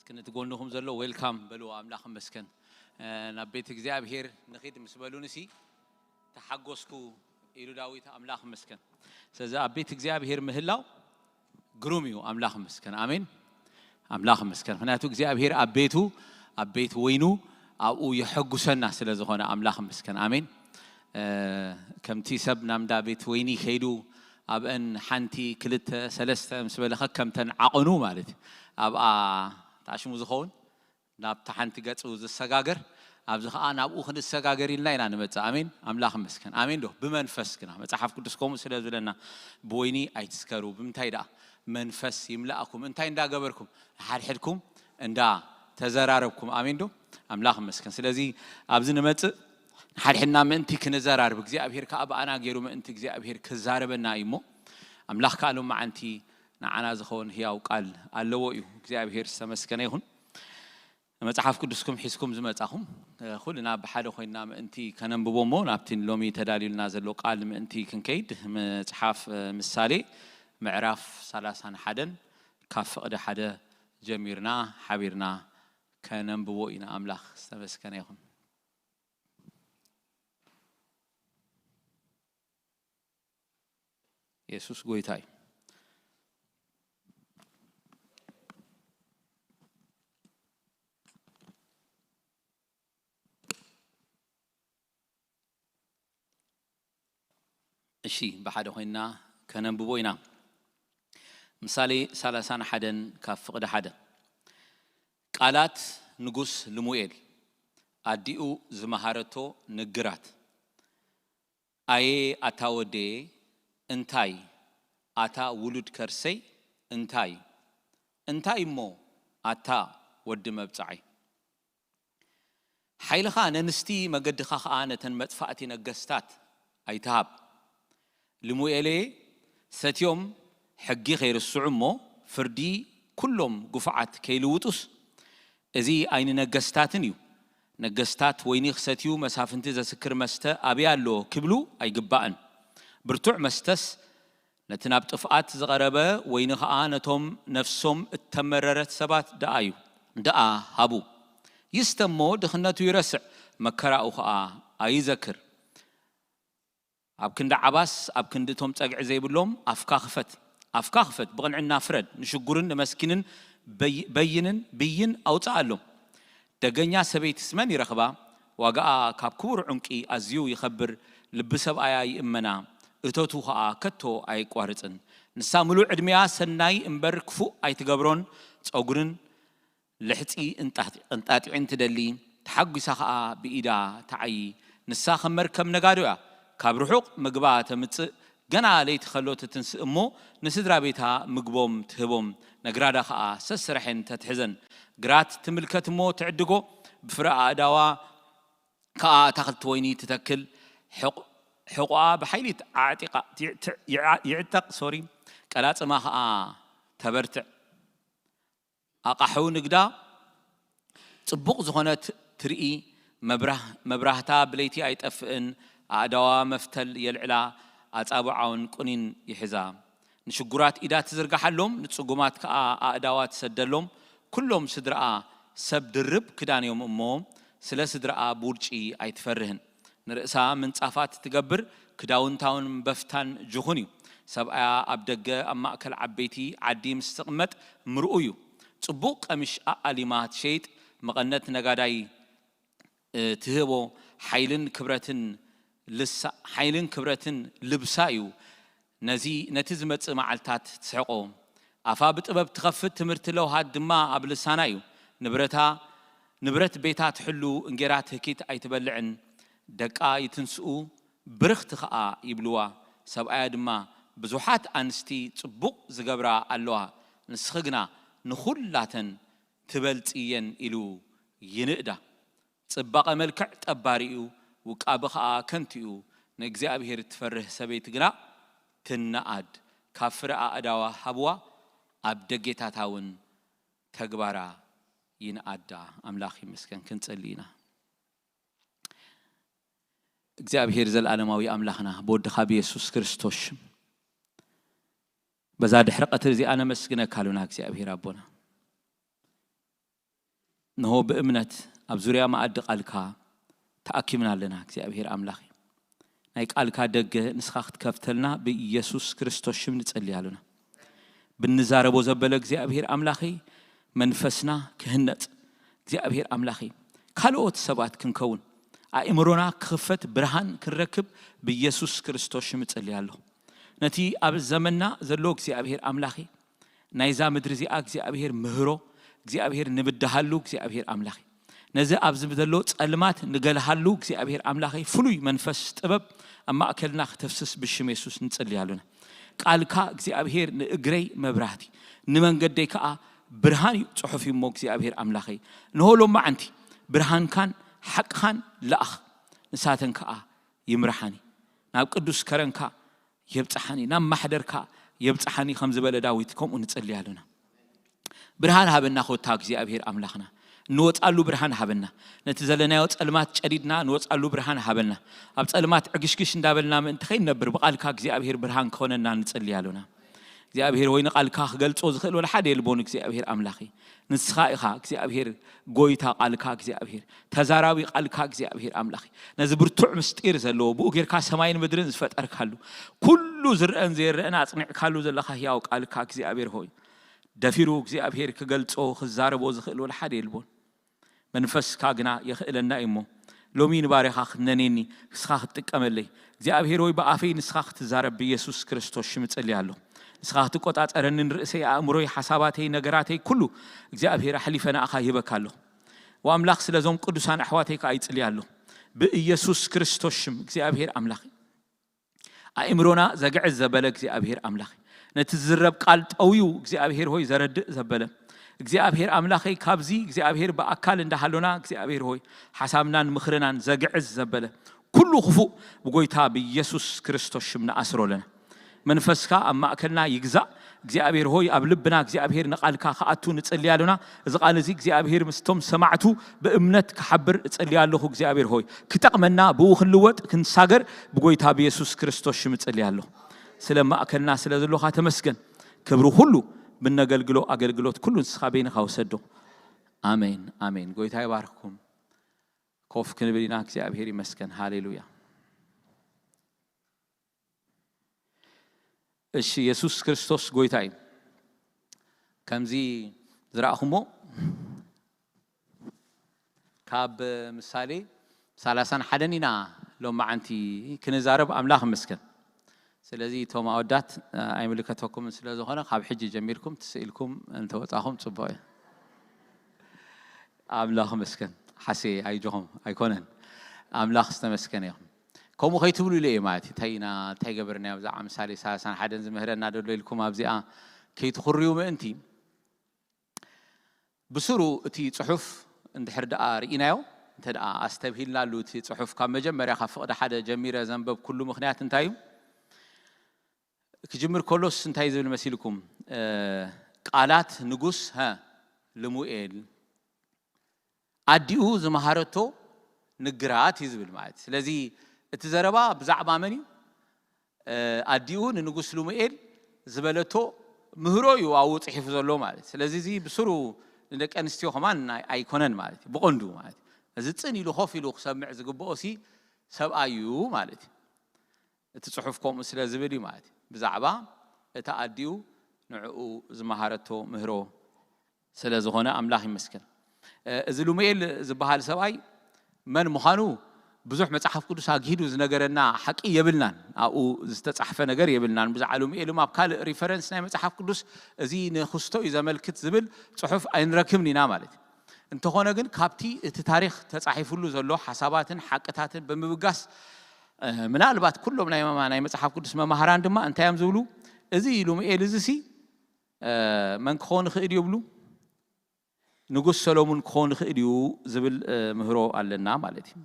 ክንት ጎንኹም ዘሎ ዌልካም በልዎ። ኣምላኽ ይመስገን። እ፣ ናብ ቤት እግዚኣብሔር ንኺድ ምስ በሉንሲ ተሓጎስኩ ኢሉ ዳዊት። ኣምላኽ ይመስገን። ስለዚ ኣብ ቤት እግዚኣብሔር ምህላው ግሩም እዩ። ኣምላኽ ይመስገን። ኣሜን። ኣምላኽ ይመስገን። ምኽንያቱ እግዚኣብሔር ኣብ ቤቱ፣ ኣብ ቤት ወይኑ ኣብኡ የሐጉሰና ስለ ዝኾነ ኣምላኽ ይመስገን። ኣሜን። እ፣ ከምቲ ሰብ ናብ እንዳ ቤት ወይኒ ከይዱ ኣብአን ሓንቲ ክልተ ሰለስተ ምስ በለ ከከምተን ዓቐኑ ማለት እዩ። ኣብኣ ታሽሙ ዝኸውን ናብታ ሓንቲ ገጹ ዝሰጋገር፣ ኣብዚ ኸዓ ናብኡ ክንሰጋገር ኢልና ኢና ንመጽእ። ኣሜን። ኣምላኽ ይመስገን። ኣሜን ዶ? ብመንፈስ ግና መጽሓፍ ቅዱስ ከምኡ ስለ ዝብለና፣ ብወይኒ ኣይትስከሩ። ብምንታይ ደኣ? መንፈስ ይምላእኩም። እንታይ እንዳገበርኩም? ሓድሕድኩም እንዳ ተዘራረብኩም። ኣሜን ዶ? ኣምላኽ ይመስገን። ስለዚ ኣብዚ ንመጽእ ንሓድሕድና ምእንቲ ክንዘራርብ፣ እግዚኣብሔር ከኣ ብኣና ገይሩ ምእንቲ እግዚኣብሔር ክዛረበና እዩ እሞ፣ ኣምላኽ ከኣ ሎማዓንቲ ንዓና ዝኸውን ህያው ቃል ኣለዎ እዩ። እግዚኣብሔር ዝተመስገነ ይኹን። መጽሓፍ ቅዱስኩም ሒዝኩም ዝመጻኹም፣ እ፣ ኩልና ብሓደ ኮይንና ምእንቲ ከነንብቦ እሞ ናብቲ ሎሚ ተዳልዩልና ዘሎ ቃል ምእንቲ ክንከይድ፣ መጽሓፍ፣ እ፣ ምሳሌ ምዕራፍ ሰላሳን ሓደን ካብ ፍቕዲ ሓደ ጀሚርና ሓቢርና ከነንብቦ ኢና። ኣምላኽ ዝተመስገነ ይኹን። የሱስ ጎይታ እዩ። እሺ፣ ብሓደ ኮይንና ከነንብቦ ኢና። ምሳሌ ሰላሳን ሓደን ካብ ፍቕዲ ሓደ። ቃላት ንጉስ ልሙኤል፣ ኣዲኡ ዝመሃረቶ ንግራት። ኣየ ኣታ ወደየ እንታይ፣ ኣታ ውሉድ ከርሰይ እንታይ፣ እንታይ እሞ ኣታ ወዲ መብጽዓይ። ሓይልኻ ነንስቲ፣ መገድኻ ኸኣ ነተን መጥፋእቲ ነገስታት ኣይትሃብ። ልሙኤለየ፣ ሰትዮም ሕጊ ከይርስዑ እሞ፣ ፍርዲ ኩሎም ግፉዓት ከይልውጡስ፣ እዚ ኣይንነገስታትን እዩ። ነገስታት ወይኒ ክሰትዩ፣ መሳፍንቲ ዘስክር መስተ ኣበይ ኣሎ ክብሉ ኣይግባእን። ብርቱዕ መስተስ ነቲ ናብ ጥፍኣት ዝቐረበ፣ ወይኒ ኸኣ ነቶም ነፍሶም እተመረረት ሰባት ደኣ እዩ፣ ደኣ ሃቡ። ይስተ እሞ ድኽነቱ ይረስዕ፣ መከራኡ ኸኣ ኣይዘክር። ኣብ ክንዲ ዓባስ፣ ኣብ ክንዲ እቶም ጸግዒ ዘይብሎም ኣፍካ ክፈት። ኣፍካ ክፈት፣ ብቕንዕና ፍረድ፣ ንሽጉርን ንመስኪንን በይ-፣ በይንን ብይን ኣውጽኣሎም። ደገኛ ሰበይትስ መን ይረኽባ? ዋጋኣ ካብ ክቡር ዕንቂ ኣዝዩ ይኸብር። ልቢ ሰብኣያ ይእመና፣ እቶቱ ኸኣ ከቶ ኣየቋርጽን። ንሳ ምሉእ ዕድሜኣ ሰናይ እምበር ክፉእ ኣይትገብሮን። ጸጉርን ልሕጺ እንጣጢ-፣ እንጣጢዕን ትደሊ፣ ተሓጒሳ ኸኣ ብኢዳ ተዓዪ። ንሳ ከም መርከብ ነጋዶ እያ፣ ካብ ርሑቕ ምግባ ተምጽእ፣ ገና ለይቲ ከሎ ትትንስእ እሞ፣ ንስድራ ቤታ ምግቦም ትህቦም፣ ነግራዳ ኸኣ ሰስራሐን ተትሕዘን። ግራት ትምልከት እሞ ትዕድጎ፣ ብፍረ ኣእዳዋ ከኣ ኣታኽልቲ ወይኒ ትተክል። ሕቕ-፣ ሕቖኣ ብሓይሊ ትዓጢቓ፣ ትዕ-፣ ትዕ-፣ ይዓ-፣ ይዕጠቕ፣ ሶሪ፣ ቀላጽማ ኸኣ ተበርትዕ። ኣቓሑ ንግዳ ጽቡቕ ዝኾነት ትርኢ፣ መብራህ-፣ መብራህታ ብለይቲ ኣይጠፍእን፣ ኣእዳዋ መፍተል የልዕላ፣ ኣጻብዓውን ቁኒን ይሕዛ። ንሽጉራት ኢዳ ትዝርግሓሎም፣ ንጽጉማት ከኣ ኣእዳዋ ትሰደሎም። ኩሎም ስድራኣ ሰብ ድርብ ክዳን እዮም እሞ፣ ስለ ስድራኣ ብውርጪ ኣይትፈርህን። ንርእሳ ምንጻፋት ትገብር፣ ክዳውንታውን በፍታን ጅኹን እዩ። ሰብኣያ ኣብ ደገ ኣብ ማእከል ዓበይቲ ዓዲ ምስ ትቕመጥ ምርኡ እዩ። ጽቡቕ ቀሚሽ ኣኣሊማ ትሸይጥ፣ መቐነት ነጋዳይ፣ እ፣ ትህቦ፣ ሓይልን ክብረትን ልሳ-፣ ሓይልን ክብረትን ልብሳ እዩ። ነዚ፣ ነቲ ዝመጽእ መዓልታት ትስሕቆ። ኣፋ ብጥበብ ትኸፍት፣ ትምህርቲ ለውሃት ድማ ኣብ ልሳና እዩ። ንብረታ፣ ንብረት ቤታ ትሕሉ፣ እንጌራ ትህኪት ኣይትበልዕን። ደቃ ይትንስኡ፣ ብርኽቲ ኸኣ ይብልዋ። ሰብኣያ ድማ፣ ብዙሓት ኣንስቲ ጽቡቕ ዝገብራ ኣለዋ፣ ንስኺ ግና ንኹላተን ትበልጽየን ኢሉ ይንእዳ። ጽባቐ መልክዕ ጠባሪ እዩ፣ ውቃበ ኸኣ ከንቱ እዩ። ንእግዚኣብሔር እትፈርህ ሰበይቲ ግና ትነኣድ። ካብ ፍረ ኣእዳዋ ሃብዋ፣ ኣብ ደጌታታ እውን ተግባራ ይንኣዳ። ኣምላኽ ይመስገን። ክንጸሊ ኢና። እግዚኣብሔር ዘለኣለማዊ ኣምላኽና፣ ብወድኻ ብየሱስ ክርስቶስ ሽም፣ በዛ ድሕሪ ቀትሪ እዚኣ ነመስግነካ ኣሉና። እግዚኣብሔር ኣቦና፣ እንሆ ብእምነት ኣብ ዙርያ መኣዲ ቃልካ ተኣኪብና ኣለና። እግዚኣብሔር ኣምላኽ፣ ናይ ቃልካ ደገ ንስኻ ክትከፍተልና ብኢየሱስ ክርስቶስ ሽም ንጸሊ ኣለና። ብንዛረቦ ዘበለ እግዚኣብሔር ኣምላኸይ፣ መንፈስና ክህነጽ፣ እግዚኣብሔር ኣምላኸይ፣ ካልኦት ሰባት ክንከውን፣ ኣእምሮና ክኽፈት፣ ብርሃን ክንረክብ ብኢየሱስ ክርስቶስ ሽም እጸሊ ኣለኹ። ነቲ ኣብ ዘመንና ዘሎ እግዚኣብሔር ኣምላኸይ፣ ናይዛ ምድሪ እዚኣ እግዚኣብሔር ምህሮ፣ እግዚኣብሔር ንብድሃሉ እግዚኣብሔር ኣምላኸይ፣ ነዚ ኣብዚ ዘሎ ጸልማት ንገልሃሉ እግዚኣብሔር ኣምላኸይ፣ ፍሉይ መንፈስ ጥበብ ኣብ ማእከልና ክተፍስስ ብሽም የሱስ ንጽሊ ኣለና። ቃልካ እግዚኣብሔር ንእግረይ መብራህቲ፣ ንመንገደይ ከኣ ብርሃን እዩ፣ ጽሑፍ እዩ እሞ እግዚኣብሔር ኣምላኸይ፣ ንሆ ሎማዓንቲ ብርሃንካን ሓቅኻን ለኣኽ፣ ንሳተን ከኣ ይምርሓኒ፣ ናብ ቅዱስ ከረንካ የብጽሓኒ፣ ናብ ማሕደርካ የብጽሓኒ ከም ዝበለ ዳዊት ከምኡ ንጽሊ ኣለና። ብርሃን ሃበና ኮታ እግዚኣብሔር ኣምላኽና፣ እንወጻሉ ብርሃን ሃበና። ነቲ ዘለናዮ ጸልማት ጨዲድና እንወጻሉ ብርሃን ሃበና። ኣብ ጸልማት ዕግሽግሽ እንዳበልና ምእንቲ ከይንነብር ብቓልካ እግዚኣብሔር ብርሃን ክኾነና ንጽሊ ኣሎና። እግዚኣብሔር ወይ ንቓልካ ክገልጾ ዝኽእል ወላ ሓደ የልቦን እግዚኣብሔር ኣምላኽ። ንስኻ ኢኻ እግዚኣብሔር ጎይታ ቃልካ እግዚኣብሔር፣ ተዛራቢ ቃልካ እግዚኣብሔር ኣምላኽ። ነዚ ብርቱዕ ምስጢር ዘለዎ ብኡ ጌርካ ሰማይን ምድርን ዝፈጠርካሉ፣ ኩሉ ዝረአን ዘይረአን ኣጽኒዕካሉ ዘለኻ ህያው ቃልካ እግዚኣብሔር ሆይ፣ ደፊሩ እግዚኣብሔር ክገልጾ ክዛረቦ ዝኽእል ወላ ሓደ የልቦን። መንፈስካ ግና የኽእለና እዩ እሞ፣ ሎሚ ንባርያኻ ክትነኔኒ፣ ንስኻ ክትጥቀመለይ። እግዚኣብሔር ሆይ፣ ብኣፈይ ንስኻ ክትዛረብ ብኢየሱስ ክርስቶስ ሽም እጸሊ ኣለኹ። ንስኻ ክትቆጻጸረኒ፣ ንርእሰይ፣ ኣእምሮይ፣ ሓሳባተይ፣ ነገራተይ ኩሉ እግዚኣብሔር ኣሕሊፈ ንኣኻ ይህበካ ኣለኹ። ወኣምላኽ ስለዞም ቅዱሳን ኣሕዋተይ ከኣ ይጽሊ ኣለኹ። ብኢየሱስ ክርስቶስ ሽም እግዚኣብሔር ኣምላኽ፣ ኣእምሮና ዘግዕዝ ዘበለ እግዚኣብሔር ኣምላኽ፣ ነቲ ዝዝረብ ቃል ጠውዩ እግዚኣብሔር ሆይ ዘረድእ ዘበለ እግዚኣብሔር ኣምላኸይ፣ ካብዚ እግዚኣብሔር ብኣካል እንዳሃሎና እግዚኣብሔር ሆይ ሓሳብናን ምኽርናን ዘግዕዝ ዘበለ ኩሉ ክፉእ ብጎይታ ብኢየሱስ ክርስቶስ ሽም ንኣስሮ ኣለና። መንፈስካ ኣብ ማእከልና ይግዛእ እግዚኣብሔር ሆይ፣ ኣብ ልብና እግዚኣብሔር ንቓልካ ክኣቱ ንጽሊ ኣሎና። እዚ ቃል እዚ እግዚኣብሔር ምስቶም ሰማዕቱ ብእምነት ክሓብር እጸሊ ኣለኹ እግዚኣብሔር ሆይ፣ ክጠቕመና፣ ብኡ ክንልወጥ፣ ክንሳገር ብጎይታ ብየሱስ ክርስቶስ ሽም እጸሊ ኣለኹ። ስለ ማእከልና ስለ ዘሎኻ ተመስገን። ክብሪ ኩሉ ብነገልግሎ ኣገልግሎት ኩሉ ንስኻ በይንኻ ውሰዶ። ኣሜን፣ ኣሜን። ጎይታ ይባርክኩም። ኮፍ ክንብል ኢና። እግዚኣብሔር ይመስገን። ሃሌሉያ። እሺ፣ የሱስ ክርስቶስ ጎይታ እዩ። ከምዚ ዝረኣኹሞ ካብ ምሳሌ ሰላሳን ሓደን ኢና ሎማዓንቲ ክንዛረብ። ኣምላኽ ይመስገን። ስለዚ እቶም ኣወዳት ኣይምልከተኩምን ስለ ዝኾነ ካብ ሕጂ ጀሚርኩም ትስኢልኩም እንተወጻኹም ጽቡቕ እዩ። ኣምላኽ ይመስገን። ሓሴ ኣይጆኹም ኣይኮነን። ኣምላኽ ዝተመስገነ ይኹን። ከምኡ ከይትብሉ ኢለ እየ ማለት እዩ። እንታይ ኢና፣ እንታይ ገበርና ብዛዕባ ምሳሌ ሰላሳን ሓደን ዝምህረና ደሎ ኢልኩም ኣብዚኣ ከይትኹርዩ ምእንቲ፣ ብስሩ እቲ ጽሑፍ እንድሕር ደኣ ርኢናዮ፣ እንተ ደኣ ኣስተብሂልናሉ፣ እቲ ጽሑፍ ካብ መጀመርያ ካብ ፍቕዲ ሓደ ጀሚረ ዘንበብኩሉ ምኽንያት እንታይ እዩ? ክጅምር ከሎስ እንታይ ዝብል መሲልኩም? እ፣ ቃላት ንጉስ፣ ሀ፣ ልሙኤል ኣዲኡ ዝመሃረቶ ንግራት እዩ ዝብል ማለት እዩ። ስለዚ እቲ ዘረባ ብዛዕባ መን እዩ? እ፣ ኣዲኡ ንንጉስ ልሙኤል ዝበለቶ ምህሮ እዩ ኣብኡ ጽሒፉ ዘሎ ማለት እዩ። ስለዚ እዚ ብስሩ ንደቂ ኣንስትዮ ከማን ናይ-፣ ኣይኮነን ማለት እዩ፣ ብቐንዱ ማለት እዩ። እዚ ጽን ኢሉ ኮፍ ኢሉ ክሰምዕ ዝግብኦ ሲ ሰብኣይ እዩ ማለት እዩ። እቲ ጽሑፍ ከምኡ ስለ ዝብል እዩ ማለት እዩ። ብዛዕባ እታ ኣዲኡ ንዕኡ ዝመሃረቶ ምህሮ ስለ ዝኾነ ኣምላኽ ይመስገን። እ፣ እዚ ልሙኤል ዝበሃል ሰብኣይ መን ምዃኑ ብዙሕ መጽሓፍ ቅዱስ ኣግሂዱ ዝነገረና ሓቂ የብልናን። ኣብኡ ዝተጻሕፈ ነገር የብልናን። ብዛዕባ ልሙኤል ኣብ ካልእ ሪፈረንስ ናይ መጽሓፍ ቅዱስ እዚ ንክስቶ እዩ ዘመልክት ዝብል ጽሑፍ ኣይንረክብን ኢና ማለት እዩ። እንተኾነ ግን ካብቲ እቲ ታሪኽ ተጻሒፉሉ ዘሎ ሓሳባትን ሓቅታትን ብምብጋስ፣ እ፣ ምናልባት ኩሎም ናይ መማ-፣ ናይ መጽሓፍ ቅዱስ መማህራን ድማ እንታይ እዮም ዝብሉ? እዚ ልሙኤል እዚ ሲ፣ እ፣ መን ክኸውን ይኽእል እዩ ይብሉ? ንጉስ ሰሎሙን ክኸውን ይኽእል እዩ ዝብል፣ እ፣ ምህሮ ኣለና ማለት እዩ።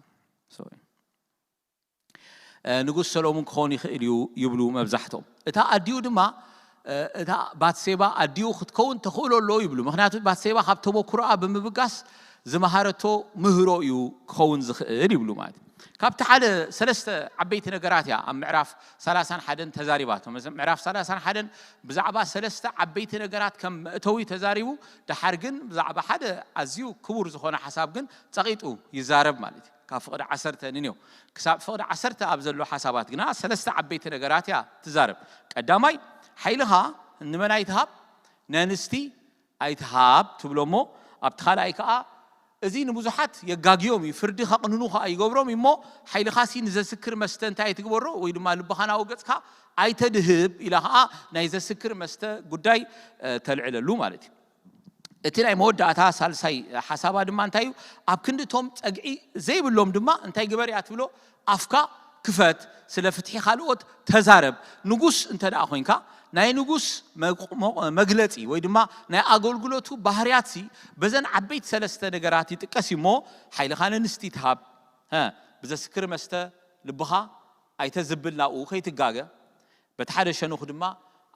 ሶሪ። እ፣ ንጉስ ሰሎሙን ክኸውን ይኽእል እዩ ይብሉ መብዛሕትኦም። እታ ኣዲኡ ድማ፣ እ፣ እታ ባትሴባ ኣዲኡ ክትከውን ተኽእሎ ኣለዎ ይብሉ። ምኽንያቱ ባትሴባ ካብ ተመኩሮኣ ብምብጋስ ዝመሃረቶ ምህሮ እዩ ክኸውን ዝኽእል ይብሉ ማለት እዩ። ካብቲ ሓደ ሰለስተ ዓበይቲ ነገራት እያ ኣብ ምዕራፍ ሰላሳን ሓደን ተዛሪባቶ። ምዕራፍ ሰላሳን ሓደን ብዛዕባ ሰለስተ ዓበይቲ ነገራት ከም መእተዊ ተዛሪቡ፣ ደሓር ግን ብዛዕባ ሓደ ኣዝዩ ክቡር ዝኾነ ሓሳብ ግን ጸቒጡ ይዛረብ ማለት እዩ። ካብ ፍቕዲ ዓሰርተ ንንዮ ክሳብ ፍቕዲ ዓሰርተ ኣብ ዘሎ ሓሳባት ግና ሰለስተ ዓበይቲ ነገራት እያ ትዛረብ። ቀዳማይ፣ ሓይልኻ ንመን ኣይትሃብ? ነንስቲ ኣይትሃብ ትብሎ እሞ፣ ኣብቲ ካልኣይ ከኣ፣ እዚ ንብዙሓት የጋግዮም እዩ፣ ፍርዲ ከቕንኑ ከኣ ይገብሮም እዩ እሞ፣ ሓይልኻሲ ንዘስክር መስተ እንታይ ኣይትግበሮ፣ ወይ ድማ ልብኻ ናብኡ ገጽካ ኣይተድህብ ኢላ ከኣ ናይ ዘስክር መስተ ጉዳይ ተልዕለሉ ማለት እዩ። እቲ ናይ መወዳእታ ሳልሳይ ሓሳባ ድማ እንታይ እዩ? ኣብ ክንዲ እቶም ጸግዒ ዘይብሎም ድማ እንታይ ግበር እያ ትብሎ? ኣፍካ ክፈት፣ ስለ ፍትሒ ካልኦት ተዛረብ። ንጉስ እንተ ደኣ ኮይንካ፣ ናይ ንጉስ መግለጺ ወይ ድማ ናይ ኣገልግሎቱ ባህርያትሲ በዘን ዓበይቲ ሰለስተ ነገራት ይጥቀስ እዩ እሞ፣ ሓይልኻ ነንስቲ ትሃብ፣ ብዘስክር መስተ ልብኻ ኣይተዝብል ናብኡ ከይትጋገ፣ በቲ ሓደ ሸነኹ ድማ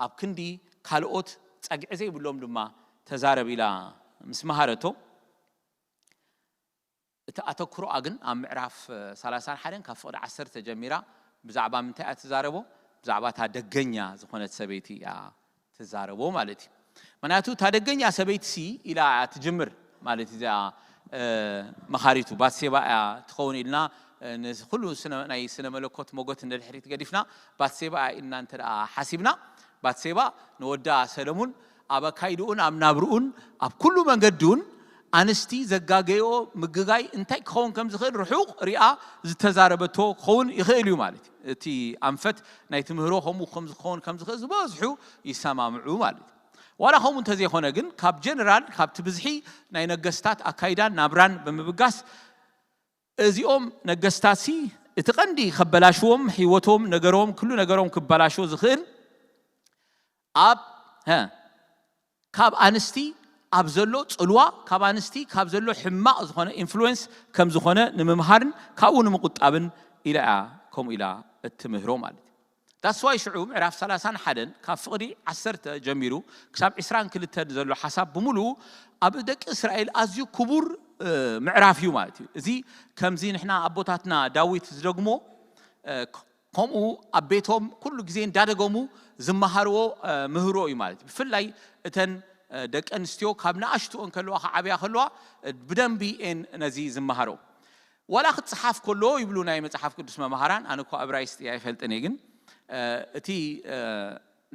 ኣብ ክንዲ ካልኦት ጸግዒ ዘይብሎም ድማ ተዛረብ ኢላ ምስ መሃረቶ፣ እቲ ኣተኩሮኣ ግን ኣብ ምዕራፍ ሰላሳን ሓደን ካብ ፍቕዲ ዓሰርተ ጀሚራ ብዛዕባ ምንታይ እያ ትዛረቦ? ብዛዕባ እታ ደገኛ ዝኾነት ሰበይቲ እያ ትዛረቦ ማለት እዩ። ምክንያቱ እታ ደገኛ ሰበይትሲ ኢላ እያ ትጅምር ማለት እዩ። እዚኣ መኻሪቱ ባትሴባ እያ ትኸውን ኢልና ኩሉ ናይ ስነ መለኮት ሞጎት ንድሕሪት ገዲፍና ባትሴባ እያ ኢልና እንተ ሓሲብና፣ ባትሴባ ንወዳ ሰለሙን ኣብ ኣካይድኡን ኣብ ናብርኡን ኣብ ኩሉ መንገድኡን ኣንስቲ ዘጋገዮ ምግጋይ እንታይ ክኸውን ከም ዝኽእል ርሑቕ ሪኣ ዝተዛረበቶ ክኸውን ይኽእል እዩ ማለት እዩ። እቲ ኣንፈት ናይ ትምህሮ ከምኡ ከም ዝኸውን ከም ዝኽእል ዝበዝሑ ይሰማምዑ ማለት እዩ። ዋላ ከምኡ እንተዘይኮነ ግን ካብ ጀነራል ካብቲ ብዝሒ ናይ ነገስታት ኣካይዳን ናብራን ብምብጋስ እዚኦም ነገስታትሲ እቲ ቀንዲ ከበላሽዎም ህይወቶም ነገሮም ኩሉ ነገሮም ክበላሽዎ ዝኽእል ኣብ ካብ ኣንስቲ ኣብ ዘሎ ጽልዋ ካብ ኣንስቲ ካብ ዘሎ ሕማቕ ዝኾነ ኢንፍሉዌንስ ከም ዝኾነ ንምምሃርን ካብኡ ንምቁጣብን ኢላ እያ ከምኡ ኢላ እትምህሮ ማለት እዩ። ዳስዋይ ሽዑ ምዕራፍ ሰላሳን ሓደን ካብ ፍቕዲ ዓሰርተ ጀሚሩ ክሳብ ዕስራን ክልተን ዘሎ ሓሳብ ብምሉኡ ኣብ ደቂ እስራኤል ኣዝዩ ክቡር ምዕራፍ እዩ ማለት እዩ። እዚ ከምዚ ንሕና ኣቦታትና ዳዊት ዝደግሞ ከምኡ ኣብ ቤቶም ኩሉ ግዜ እንዳደገሙ ዝመሃርዎ ምህሮ እዩ ማለት እዩ። ብፍላይ እተን ደቂ ኣንስትዮ ካብ ንኣሽትኦን ከለዋ ክዓብያ ከለዋ ብደንቢ እየን ነዚ ዝመሃሮ። ዋላ ክጽሓፍ ከሎ ይብሉ ናይ መጽሓፍ ቅዱስ መምሃራን፣ ኣነ እኮ እብራይስጢ ኣይፈልጥን እየ፣ ግን እቲ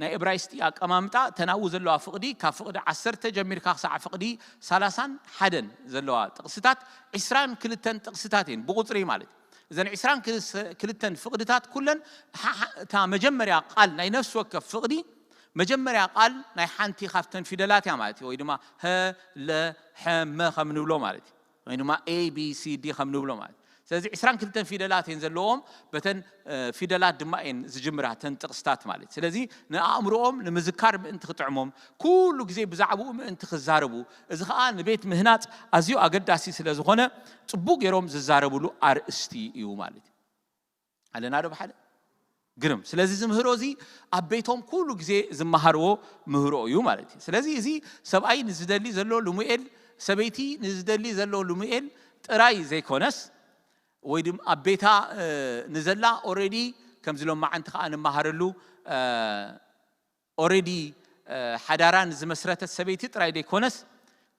ናይ እብራይስጢ ኣቀማምጣ ተናው ዘለዋ ፍቕዲ ካብ ፍቕዲ ዓሰርተ ጀሚርካ ክሳዕ ፍቕዲ ሰላሳን ሓደን ዘለዋ ጥቕስታት ዕስራን ክልተን ጥቕስታት እየን ብቁጽሪ ማለት እዩ። እዘን ዕስራን ክልተን ፍቕድታት ኩለን እታ መጀመርያ ቃል ናይ ነፍሲ ወከፍ ፍቕዲ መጀመርያ ቃል ናይ ሓንቲ ካብተን ፊደላት እያ ማለት እዩ። ወይ ድማ ሀ ለ ሐ መ ከም ንብሎ ማለት እዩ። ወይ ድማ A B C D ከም ንብሎ ማለት እዩ። ስለዚ ዕስራን ክልተን ፊደላት እየን ዘለዎም፣ በተን ፊደላት ድማ እየን ዝጅምራ ተን ጥቕስታት ማለት እዩ። ስለዚ ንኣእምሮኦም ንምዝካር ምእንቲ ክጥዕሞም ኩሉ ግዜ ብዛዕባኡ ምእንቲ ክዛረቡ፣ እዚ ከዓ ንቤት ምህናፅ ኣዝዩ ኣገዳሲ ስለ ዝኾነ ፅቡቅ ገይሮም ዝዛረብሉ ኣርእስቲ እዩ ማለት እዩ። ኣለና ዶ ብሓደ ግርም። ስለዚ ዝምህሮ እዚ ኣብ ቤቶም ኩሉ ግዜ ዝመሃርዎ ምህሮ እዩ ማለት እዩ። ስለዚ እዚ ሰብኣይ ንዝደሊ ዘሎ ልሙኤል፣ ሰበይቲ ንዝደሊ ዘሎ ልሙኤል ጥራይ ዘይኮነስ ወይ ድማ ኣብ ቤታ ንዘላ ኦሬዲ ከምዚ ሎም መዓንቲ ከዓ ንመሃረሉ ኦሬዲ ሓዳራ ንዝመስረተት ሰበይቲ ጥራይ ዘይኮነስ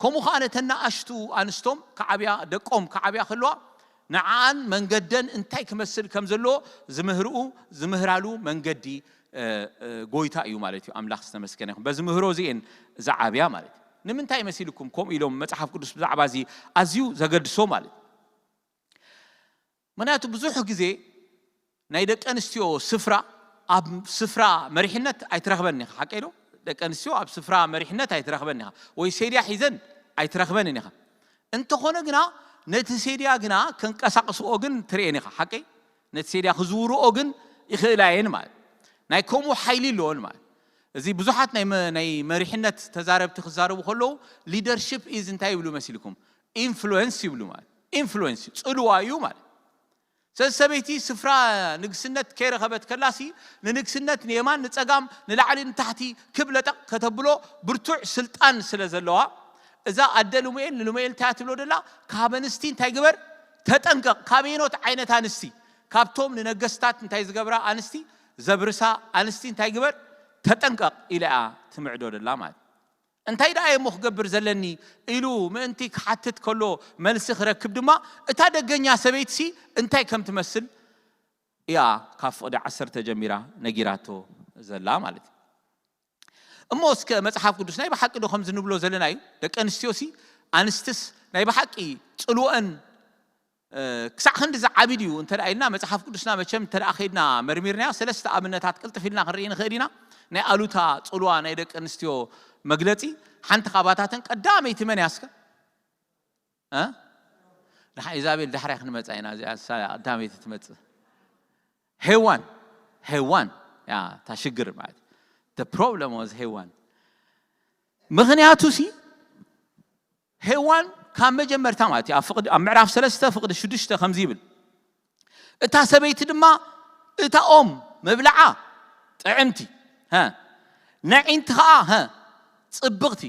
ከምኡ ከዓ ነተን ንኣሽቱ ኣንስቶም ክዓብያ ደቆም ክዓብያ ከለዋ ንዓኣን መንገደን እንታይ ክመስል ከም ዘለዎ ዝምህርኡ ዝምህራሉ መንገዲ ጎይታ እዩ ማለት እዩ። ኣምላኽ ዝተመስገነ ይኹን። በዚ ምህሮ እዚኤን ዝዓብያ ማለት እዩ። ንምንታይ መሲልኩም ከምኡ ኢሎም መጽሓፍ ቅዱስ ብዛዕባ እዚ ኣዝዩ ዘገድሶ ማለት እዩ። ምክንያቱ ብዙሕ ግዜ ናይ ደቂ ኣንስትዮ ስፍራ ኣብ ስፍራ መሪሕነት ኣይትረኽበን ኢኻ፣ ሓቀይ ዶ? ደቂ ኣንስትዮ ኣብ ስፍራ መሪሕነት ኣይትረኽበን ኢኻ፣ ወይ ሴድያ ሒዘን ኣይትረኽበንን ኢኻ። እንተኾነ ግና ነቲ ሴድያ ግና ከንቀሳቕስኦ ግን ትርእየን ኢኻ፣ ሓቀይ? ነቲ ሴድያ ክዝውርኦ ግን ይኽእላ እየን ማለት ናይ ከምኡ ሓይሊ ኣለዎን ማለት። እዚ ብዙሓት ናይ መ- ናይ መሪሕነት ተዛረብቲ ክዛረቡ ከለዉ ሊደርሺፕ ኢዝ እንታይ ይብሉ መሲልኩም? ኢንፍሉዌንስ ይብሉ ማለት ኢንፍሉዌንስ እዩ፣ ጽልዋ እዩ ማለት። ስለዚ ሰበይቲ ስፍራ ንግስነት ከይረኸበት ከላሲ ንንግስነት ንየማን ንጸጋም ንላዕሊ ንታሕቲ ክብ ለጠቕ ከተብሎ ብርቱዕ ስልጣን ስለ ዘለዋ እዛ ኣደ ልሙኤል ንልሙኤል እንታይ ትብሎ ደላ? ካብ ኣንስቲ እንታይ ግበር? ተጠንቀቕ። ካበየኖት ዓይነት ኣንስቲ? ካብቶም ንነገስታት እንታይ ዝገብራ ኣንስቲ፣ ዘብርሳ ኣንስቲ እንታይ ግበር? ተጠንቀቕ ኢላ እያ ትምዕዶ ደላ ማለት። እንታይ ደኣ እየ እሞ ክገብር ዘለኒ ኢሉ ምእንቲ ክሓትት ከሎ፣ መልሲ ክረክብ ድማ እታ ደገኛ ሰበይትሲ እንታይ ከም ትመስል እያ ካብ ፍቕዲ ዓሰርተ ጀሚራ ነጊራቶ ዘላ ማለት እዩ። እሞ እስከ መጽሓፍ ቅዱስ ናይ ብሓቂ ዶ ከምዚ ንብሎ ዘለና እዩ? ደቂ ኣንስትዮሲ፣ ኣንስትስ ናይ ብሓቂ ጽልወን ክሳዕ ክንዲ ዝዓቢ ድዩ እንተ ኢልና፣ መጽሓፍ ቅዱስና መቸም እንተ ከይድና መርሚርናዮ፣ ሰለስተ ኣብነታት ቅልጥፍ ኢልና ክንርኢ ንኽእል ኢና። ናይ ኣሉታ ጽልዋ ናይ ደቂ ኣንስትዮ መግለጺ። ሓንቲ ካብኣታተን ቀዳመይቲ መን እያ እስከ? እ? ንሓ ኢዛቤል ዳሕራይ ክንመጻ ኢና። እዚኣ እሳ ቀዳመይቲ ትመጽእ። ሄዋን፣ ሄዋን እያ እታ ሽግር ማለት። The problem was ሄዋን። ምኽንያቱ ሲ ሄዋን ካብ መጀመርታ ማለት እዩ፣ ኣብ ፍቕዲ፣ ኣብ ምዕራፍ ሰለስተ ፍቕዲ ሽዱሽተ ከምዚ ይብል፣ እታ ሰበይቲ ድማ እታ ኦም መብልዓ ጥዕምቲ፣ ሀ፣ ነዒንቲ ኸዓ፣ ሀ፣ ጽብቕቲ፣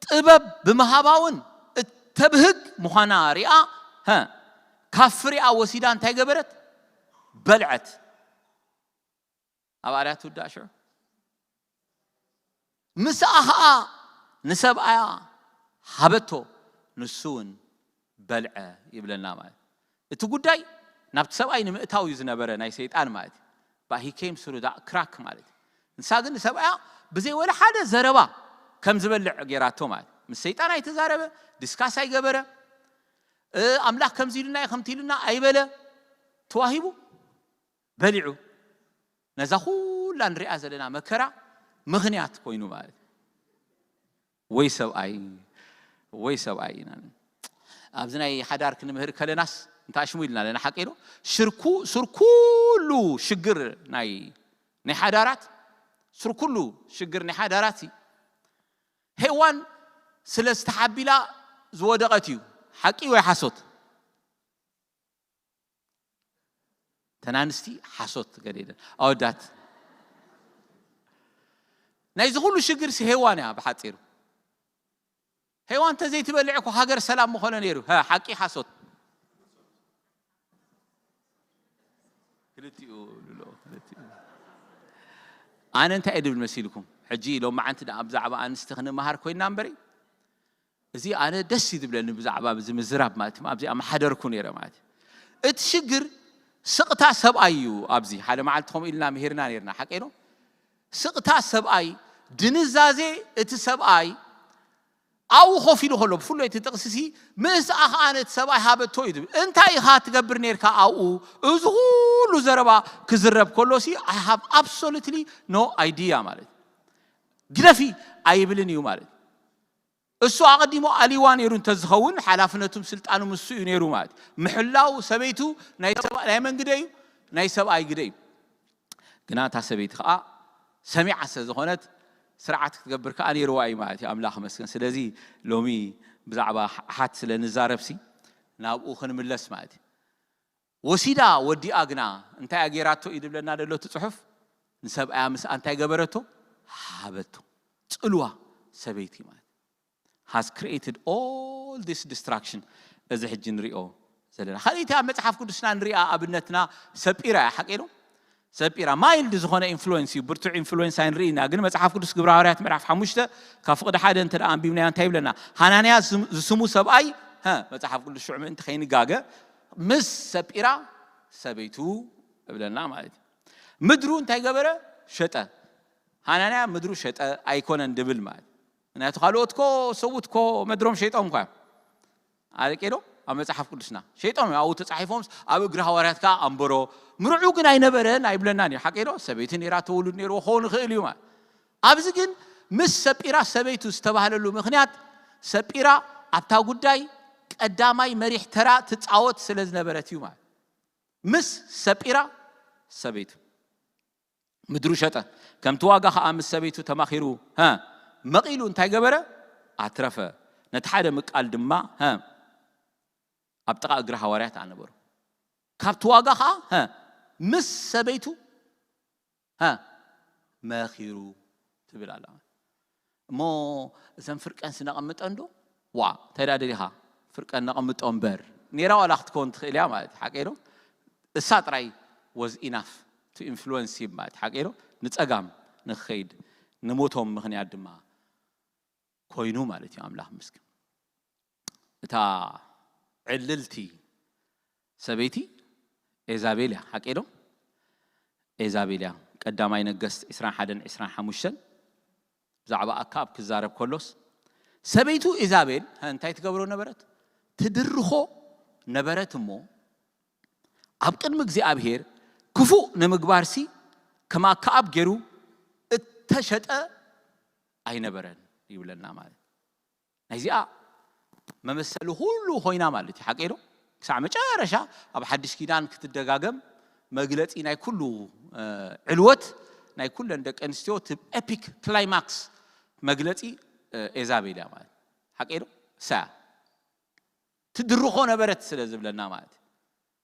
ጥበብ ብምሃባ እውን እተብህግ ምዃና ሪኣ፣ ሀ፣ ካብ ፍሪኣ ወሲዳ እንታይ ገበረት? በልዐት። ኣብ ኣርያ ትውዳእ ሽዑ ምስኣ ኸዓ ንሰብኣያ ሃበቶ፣ ንሱ እውን በልዐ ይብለና ማለት። እቲ ጉዳይ ናብቲ ሰብኣይ ንምእታው እዩ ዝነበረ ናይ ሰይጣን ማለት እዩ። But he came through that crack ማለት እዩ። ንሳ ግን ንሰብኣያ ብዘይ ወላ ሓደ ዘረባ ከም ዝበልዕ ገይራቶ ማለት። ምስ ሰይጣን ኣይተዛረበ፣ ዲስካስ ኣይገበረ፣ እ፣ ኣምላኽ ከምዚ ኢሉና እዩ፣ ከምቲ ኢሉና ኣይበለ፣ ተዋሂቡ በሊዑ። ነዛ ኩላ ንሪኣ ዘለና መከራ ምኽንያት ኮይኑ ማለት እዩ። ወይ ሰብኣይ፣ ወይ ሰብኣይ ኢና። ኣብዚ ናይ ሓዳር ክንምህር ከለናስ እንታይ ሽሙ ኢልና ኣለና? ሓቂ ኢሉ ሽርኩ፣ ስር ኩሉ ሽግር ናይ፣ ናይ ሓዳራት፣ ስር ኩሉ ሽግር ናይ ሓዳራት እዩ። ሄዋን ስለ ዝተሓቢላ ዝወደቐት እዩ። ሓቂ ወይ ሓሶት? ተናንስቲ ሓሶት ገለ ኢለን። ኣወዳት፣ ናይዚ ኩሉ ሽግር ሲ ሄዋን እያ ብሓጺሩ። ሄዋን ተዘይትበልዕ እኮ ሃገር ሰላም ምኾነ ነይሩ። ሀ፣ ሓቂ ሓሶት? ክልቲኡ ልሎ፣ ክልቲኡ። ኣነ እንታይ እየ ድብል መሲልኩም? ሕጂ ሎማዓንቲ ደኣ ብዛዕባ ኣንስቲ ክንመሃር ኮይንና እምበሪ፣ እዚ ኣነ ደስ እዩ ዝብለኒ ብዛዕባ እዚ ምዝራብ ማለት እዩ። ኣብዚ ኣመሓደርኩ ነይረ ማለት እዩ። እቲ ሽግር ስቕታ ሰብኣይ እዩ። ኣብዚ ሓደ መዓልቲ ከምኡ ኢልና ምሂርና ነይርና፣ ሓቂ ዶ? ስቕታ ሰብኣይ፣ ድንዛዜ እቲ ሰብኣይ ኣብኡ ኮፍ ኢሉ ከሎ፣ ብፍሉይ እቲ ጥቕሲ ሲ፣ ምስኣ ኸኣ ነቲ ሰብኣይ ሃበቶ እዩ ዝብል። እንታይ ኢኻ ትገብር ነይርካ ኣብኡ? እዚ ኩሉ ዘረባ ክዝረብ ከሎ ሲ፣ I have absolutely no idea ማለት እዩ። ግደፊ ኣይብልን እዩ ማለት እዩ። እሱ ኣቐዲሙ ኣልይዋ ነይሩ እንተዝኸውን፣ ሓላፍነቱም ስልጣኑ ምስ እዩ ነይሩ ማለት እዩ። ምሕላው ሰበይቱ ናይ ሰብኣ-፣ ናይ መን ግደ እዩ? ናይ ሰብኣይ ግደ እዩ። ግና እታ ሰበይቲ ኸኣ ሰሚዓ ስለ ዝኾነት፣ ስርዓት ክትገብር ከኣ ነይርዋ እዩ ማለት እዩ። ኣምላኽ ይመስገን። ስለዚ ሎሚ ብዛዕባ ኣሓት ስለ ንዛረብሲ፣ ናብኡ ክንምለስ ማለት እዩ። ወሲዳ ወዲኣ ግና እንታይ እያ ገይራቶ እዩ ዝብለና ዘሎ እቲ ጽሑፍ? ንሰብኣያ ምስኣ እንታይ ገበረቶ? ሃበቶ። ጽልዋ ሰበይቲ ማለት has created all this destruction። እዚ ሕጂ ንሪኦ ዘለና። ካልኣይቲ ኣብ መጽሓፍ ቅዱስና ንሪኣ ኣብነትና ሰጲራ እያ፣ ሓቂ ዶ? ሰጲራ ማይልድ ዝኾነ ኢንፍሉዌንስ እዩ፣ ብርቱዕ ኢንፍሉዌንስ ኣይንርኢ ኢና። ግን መጽሓፍ ቅዱስ ግብረ ሃዋርያት ምዕራፍ ሓሙሽተ ካብ ፍቕዲ ሓደ እንተ ደኣ ኣንቢብናዮ እንታይ ይብለና? ሃናንያ ዝስሙ ሰብኣይ፣ ሀ፣ መጽሓፍ ቅዱስ ሽዑ ምእንቲ ከይንጋገ፣ ምስ ሰጲራ ሰበይቱ እብለና ማለት እዩ። ምድሩ እንታይ ገበረ? ሸጠ። ሃናንያ ምድሩ ሸጠ ኣይኮነን ድብል ማለት እዩ። ምክንያቱ ካልኦት ኮ፣ ሰብኡት ኮ መድሮም ሸይጦም እኳ እዮም። ኣረቄ ዶ? ኣብ መጽሓፍ ቅዱስና ሸይጦም እዮም። ኣብኡ ተጻሒፎም ኣብ እግሪ ሃዋርያት ከኣ ኣንበሮ። ምርዑ ግን ኣይነበረን ኣይብለናን እዩ። ሓቂ ዶ? ሰበይቲ ነይራ፣ ተውሉድ ነይርዎ ክኸውን ይኽእል እዩ ማለት። ኣብዚ ግን ምስ ሰጲራ ሰበይቱ ዝተባህለሉ ምክንያት ሰጲራ ኣብታ ጉዳይ ቀዳማይ መሪሕ ተራ ትጻወት ስለ ዝነበረት እዩ ማለት። ምስ ሰጲራ ሰበይቱ ምድሩ ሸጠ። ከምቲ ዋጋ ኸኣ ምስ ሰበይቱ ተማኺሩ፣ ሀ፣ መቒሉ እንታይ ገበረ? ኣትረፈ። ነቲ ሓደ ምቃል ድማ፣ ሀ፣ ኣብ ጥቓ እግሪ ሃዋርያት ኣነበሮ። ካብቲ ዋጋ ኸኣ፣ ሀ፣ ምስ ሰበይቱ፣ ሀ፣ መኺሩ ትብል ኣላ። እሞ እዘን ፍርቀንስ ነቐምጠን ዶ? ዋ፣ እንታይ ደኣ ደሊኻ? ፍርቀን ነቐምጦ እምበር። ኔራ ዋላ ክትከውን ትኽእል እያ ማለት ሓቀይ ዶ? እሳ ጥራይ was enough to influence him ማለት ሓቀይ ዶ? ንጸጋም ንክኸይድ ንሞቶም ምኽንያት ድማ ኮይኑ ማለት እዩ። ኣምላኽ ምስክን። እታ ዕልልቲ ሰበይቲ ኤዛቤል እያ። ሓቀይ ዶ? ኤዛቤል እያ። ቀዳማይ ነገስት ዕስራን ሓደን ዕስራን ሓሙሽተን ብዛዕባ ኣካብ ክዛረብ ከሎስ፣ ሰበይቱ ኢዛቤል እንታይ ትገብሮ ነበረት? ትድርኾ ነበረት እሞ፣ ኣብ ቅድሚ እግዚኣብሔር ክፉእ ንምግባርሲ ከም ኣካኣብ ገይሩ እተሸጠ ኣይነበረን ይብለና ማለት። ናይዚኣ መመሰሊ ኩሉ ኮይና ማለት እዩ። ሓቀይ ዶ? ክሳዕ መጨረሻ ኣብ ሓድሽ ኪዳን ክትደጋገም መግለጺ ናይ ኩሉ ዕልወት ናይ ኩለን ደቂ ኣንስትዮ እቲ ኤፒክ ክላይማክስ መግለጺ ኤዛቤል እያ ማለት ሓቀይ ዶ? እሳ ትድርኾ ነበረት ስለ ዝብለና ማለት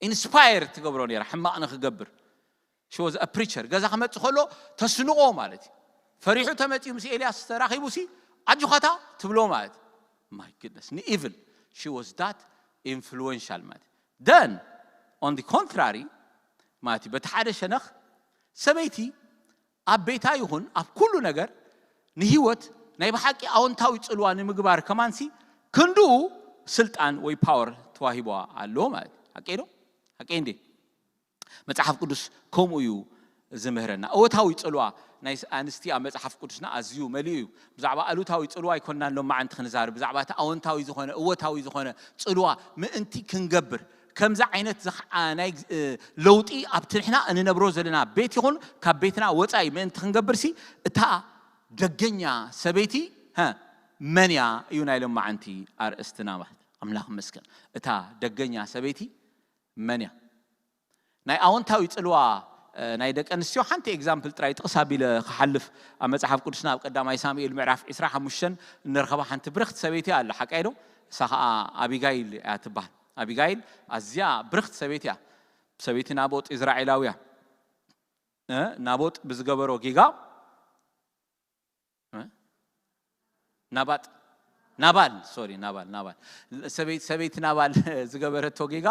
ኢንስፓየር ትገብሮ ነራ ሕማቕ ንክገብር። She was a preacher። ገዛ ክመጽእ ከሎ ተስንቆ ማለት እዩ። ፈሪሑ ተመጺኡ ምስ ኤልያስ ተራኺቡ ሲ ኣጆኻታ ትብሎ ማለት my goodness ንኢቭል she was that influential ማለት then on the contrary ማለት እዩ። በቲ ሓደ ሸነኽ ሰበይቲ ኣብ ቤታ ይኹን ኣብ ኩሉ ነገር ንህይወት ናይ ብሓቂ ኣወንታዊ ጽልዋ ንምግባር ከማንሲ ክንድኡ ስልጣን ወይ ፓወር ተዋሂቦዋ ኣሎ ማለት ሓቀይ ዶ? ሓቀይ እንዴ? መጽሓፍ ቅዱስ ከምኡ እዩ ዝምህረና። እወታዊ ጽልዋ ናይ ኣንስቲ ኣብ መጽሓፍ ቅዱስና ኣዝዩ መሊኡ እዩ። ብዛዕባ ኣሉታዊ ጽልዋ ኣይኮንናን ሎማዓንቲ ክንዛርብ፣ ብዛዕባ እቲ ኣወንታዊ ዝኾነ እወታዊ ዝኾነ ጽልዋ ምእንቲ ክንገብር ከምዚ ዓይነት ናይ ለውጢ ኣብቲ ንሕና እንነብሮ ዘለና ቤት ይኹን ካብ ቤትና ወፃኢ ምእንቲ ክንገብርሲ እታ ደገኛ ሰበይቲ መን እያ እዩ ናይ ሎማዓንቲ ኣርእስትና ማለት። ኣምላኽ መስገን። እታ ደገኛ ሰበይቲ መን እያ? ናይ ኣወንታዊ ጽልዋ ናይ ደቂ ኣንስትዮ ሓንቲ ኤግዛምፕል ጥራይ ጥቕስ ኣቢለ ክሓልፍ ኣብ መጽሓፍ ቅዱስና ኣብ ቀዳማይ ሳሙኤል ምዕራፍ ዕስራን ሓሙሽተን እንረኸባ ሓንቲ ብርኽቲ ሰበይቲ ኣላ ሓቃይ ዶ? እሳ ኸዓ ኣቢጋይል እያ ትበሃል። ኣቢጋይል ኣዝያ ብርኽቲ ሰበይቲ እያ። ሰበይቲ ናቦጥ ኢዝራኤላዊ እያ። ናቦጥ ብዝገበሮ ጌጋ ናባጥ ናባል ሶሪ ናባል ናባል ሰበይቲ ናባል ዝገበረቶ ጌጋ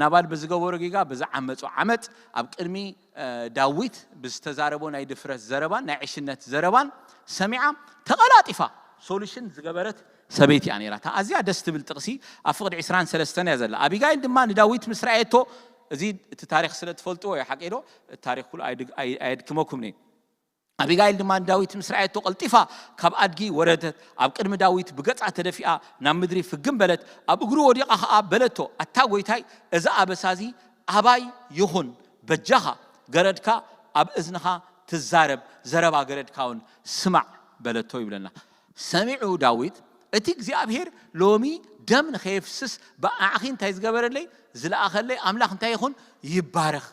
ናባል ብዝገበሮ ጌጋ ብዝዓመጾ ዓመጽ ኣብ ቅድሚ ዳዊት ብዝተዛረቦ ናይ ድፍረት ዘረባን ናይ ዕሽነት ዘረባን ሰሚዓ ተቐላጢፋ ሶሉሽን ዝገበረት ሰበይቲ እያ ነይራ። ኣዝያ ደስ ትብል ጥቕሲ ኣብ ፍቕዲ ዕስራን ሰለስተን እያ ዘላ። ኣቢጋይል ድማ ንዳዊት ምስ ረኣየቶ እዚ እቲ ታሪክ ስለ ትፈልጥዎ እዩ ሓቂ ዶ? እቲ ታሪክ ኩሉ ኣየድክመኩም ነይ ኣቢጋይል ድማ ንዳዊት ምስ ረኣየቶ ቀልጢፋ ካብ ኣድጊ ወረደት፣ ኣብ ቅድሚ ዳዊት ብገጻ ተደፊኣ ናብ ምድሪ ፍግም በለት፣ ኣብ እግሩ ወዲቓ ኸኣ በለቶ፣ ኣታ ጐይታይ፣ እዚ ኣበሳ እዚ ኣባይ ይኹን፣ በጃኻ፣ ገረድካ ኣብ እዝንኻ ትዛረብ፣ ዘረባ ገረድካ እውን ስማዕ በለቶ ይብለና። ሰሚዑ ዳዊት፣ እቲ እግዚኣብሔር ሎሚ ደም ንኸየፍስስ ብኣዕኺ እንታይ ዝገበረለይ ዝለኣኸለይ ኣምላኽ እንታይ ይኹን ይባረኽ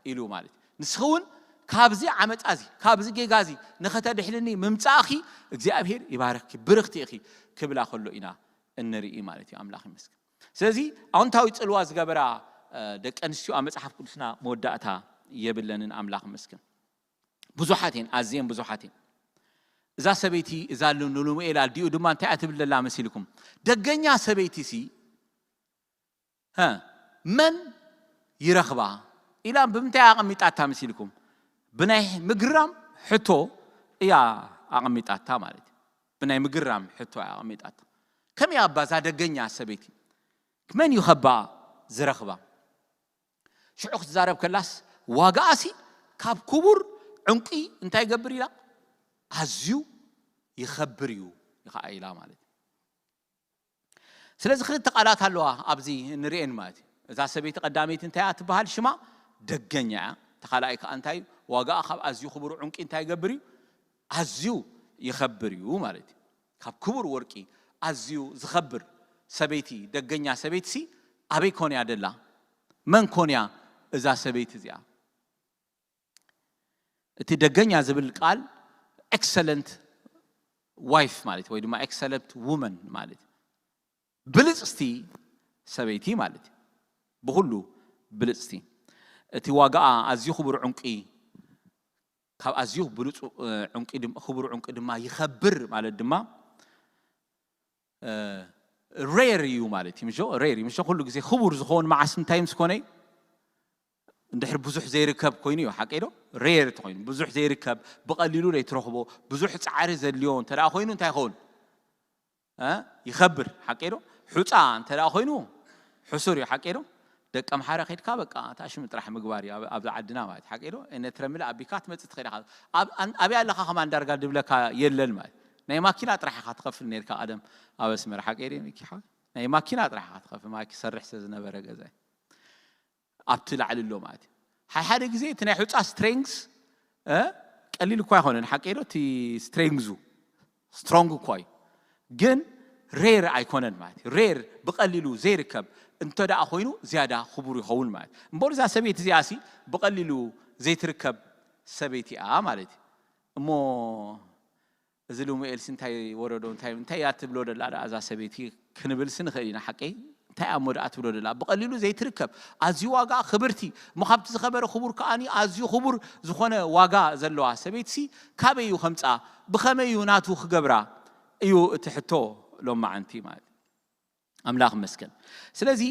ኢሉ ማለት እዩ። ንስኺ እውን ካብዚ ዓመፃ እዚ ካብዚ ጌጋ እዚ ንኸተድሕልኒ ምምፃእኺ እግዚኣብሔር ይባርኽኪ ብርኽቲ ኢኺ ክብላ ከሎ ኢና እንርኢ ማለት እዩ። ኣምላኽ ይመስገን። ስለዚ ኣውንታዊ ፅልዋ ዝገበራ ደቂ ኣንስትዮ ኣብ መፅሓፍ ቅዱስና መወዳእታ የብለንን። ኣምላኽ ይመስገን። ብዙሓት እየን፣ ኣዝየን ብዙሓት እየን። እዛ ሰበይቲ እዛ ንሉሙኤል ኣዲኡ ድማ እንታይ እያ ትብል ዘላ መሲልኩም? ደገኛ ሰበይቲ ሲ መን ይረኽባ ኢላ ብምንታይ ኣቐሚጣታ መሲልኩም? ብናይ ምግርራም ሕቶ እያ ኣቐሚጣታ ማለት እዩ። ብናይ ምግርራም ሕቶ እያ ኣቐሚጣታ። ከመይ ኣባ እዛ ደገኛ ሰበይቲ መን እዩ ከባ ዝረኽባ? ሽዑ ክትዛረብ ከላስ ዋጋኣሲ ካብ ክቡር ዕንቂ እንታይ ይገብር ኢላ? ኣዝዩ ይኸብር እዩ ከዓ ኢላ ማለት እዩ። ስለዚ ክልተ ቃላት ኣለዋ ኣብዚ ንርእየን ማለት እዩ። እዛ ሰበይቲ ቀዳመይቲ እንታይ እያ ትበሃል? ሽማ ደገኛ እያ። ተኻልኣይ ከዓ እንታይ ዋጋኣ ካብ ኣዝዩ ክቡር ዕንቂ እንታይ ይገብር እዩ? ኣዝዩ ይኸብር እዩ ማለት እዩ። ካብ ክቡር ወርቂ ኣዝዩ ዝኸብር ሰበይቲ ደገኛ ሰበይትሲ ኣበይ ኮን እያ ደላ? መን ኮን እያ እዛ ሰበይቲ እዚኣ? እቲ ደገኛ ዝብል ቃል ኤክሰለንት ዋይፍ ማለት ወይ ድማ ኤክሰለንት ውመን ማለት ብልፅቲ ሰበይቲ ማለት እዩ። ብኩሉ ብልፅቲ እቲ ዋጋኣ ኣዝዩ ክቡር ዕንቂ ካብ ኣዝዩ ብሉፁ ዕንቂ ክቡር ዕንቂ ድማ ይኸብር ማለት ድማ ሬር እዩ ማለት እዩ ምሾ ሬር እዩ ምሾ ኩሉ ግዜ ክቡር ዝኸውን መዓስ እንታይ ምስ ኮነ እዩ? እንድሕር ብዙሕ ዘይርከብ ኮይኑ እዩ ሓቀይ ዶ? ሬር ተኮይኑ ብዙሕ ዘይርከብ ብቐሊሉ ዘይትረኽቦ ብዙሕ ፃዕሪ ዘድልዮ እንተ ደኣ ኮይኑ እንታይ ይኸውን? እ? ይኸብር ሓቀይ ዶ? ሑፃ እንተ ደኣ ኮይኑ ሕሱር እዩ ሓቀይ ዶ? ደቂ ኣምሓራ ከድካ በቃ ታሽሙ ጥራሕ ምግባር እዩ ኣብ- ኣብዚ ዓድና ማለት ሓቀይ ዶ? ነትረምለ ኣቢካ ትመፅእ ትኽእል ኢኻ ኣብ- ኣን- ኣብያ ኣለኻ ከማን ዳርጋ ድብለካ የለን ማለት ናይ ማኪና ጥራሕ ኢኻ ትኸፍል ነርካ ቀደም ኣብ ኣስመራ ሓቀይ ዶ ሚኪ ሓወይ ናይ ማኪና ጥራሕ ኢኻ ትኸፍል ማለት ክሰርሕ ስለ ዝነበረ ገዛ ኣብቲ ላዕሊ ኣሎ ማለት እዩ ሓይ ሓደ ግዜ እቲ ናይ ሑፃ ስትሬንግስ ቀሊል እኳ ኣይኮነን ሓቀይ ዶ እቲ ስትሬንግዙ ስትሮንግ እኳ እዩ ግን ሬር ኣይኮነን ማለት እዩ ሬር ብቐሊሉ ዘይርከብ እንተ ደኣ ኮይኑ ዝያዳ ክቡር ይኸውን ማለት እዩ እምበሩ እዛ ሰበይቲ እዚኣ ሲ ብቐሊሉ ዘይትርከብ ሰበይቲ እያ ማለት እዩ እሞ እዚ ልሙኤል ሲ እንታይ ወረዶ እንታይ እንታይ እያ ትብሎ ደላ ደኣ እዛ ሰበይቲ ክንብል ሲ ንኽእል ኢና ሓቀይ እንታይ እሞ ደኣ ትብሎ ደላ ብቐሊሉ ዘይትርከብ ኣዝዩ ዋጋ ክብርቲ እሞ ካብቲ ዝኸበረ ክቡር ከኣኒ ኣዝዩ ክቡር ዝኾነ ዋጋ ዘለዋ ሰበይቲ ሲ ካበይ እዩ ከምፃ ብኸመይ እዩ ናቱ ክገብራ እዩ እቲ ሕቶ ሎማዓንቲ ማለት ኣምላኽ መስገን ስለዚ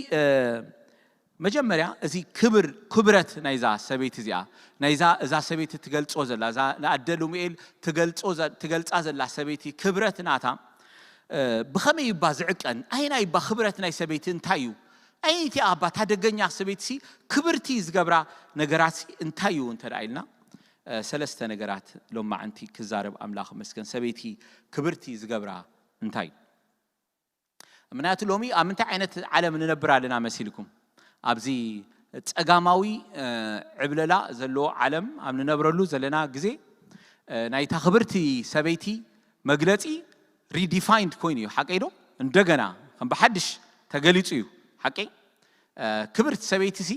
መጀመርያ እዚ ክብር ክብረት ናይዛ ሰበይቲ እዚኣ ናይዛ እዛ ሰበይቲ ትገልጾ ዘላ እዛ ንኣደ ሉሙኤል ትገልጾ ዘ- ትገልጻ ዘላ ሰበይቲ ክብረት ናታ እ፣ ብኸመይ ይባ ዝዕቀን ኣይና ይባ ክብረት ናይ ሰበይቲ እንታይ እዩ ኣይንቲ ኣባ ታደገኛ ሰበይቲ ሲ ክብርቲ ዝገብራ ነገራት ሲ እንታይ እዩ እንተ ደኣ ኢልና እ፣ ሰለስተ ነገራት ሎማዓንቲ ክዛረብ ኣምላኽ መስገን ሰበይቲ ክብርቲ ዝገብራ እንታይ እዩ ምክንያቱ ሎሚ ኣብ ምንታይ ዓይነት ዓለም ንነብር ኣለና መሲልኩም ኣብዚ ጸጋማዊ ዕብለላ ዘለዎ ዓለም ኣብ ንነብረሉ ዘለና ግዜ ናይታ ክብርቲ ሰበይቲ መግለጺ ሪዲፋይንድ ኮይኑ እዩ ሓቀይ ዶ እንደገና ከም ብሓድሽ ተገሊጹ እዩ ሓቀይ ክብርቲ ሰበይቲ ሲ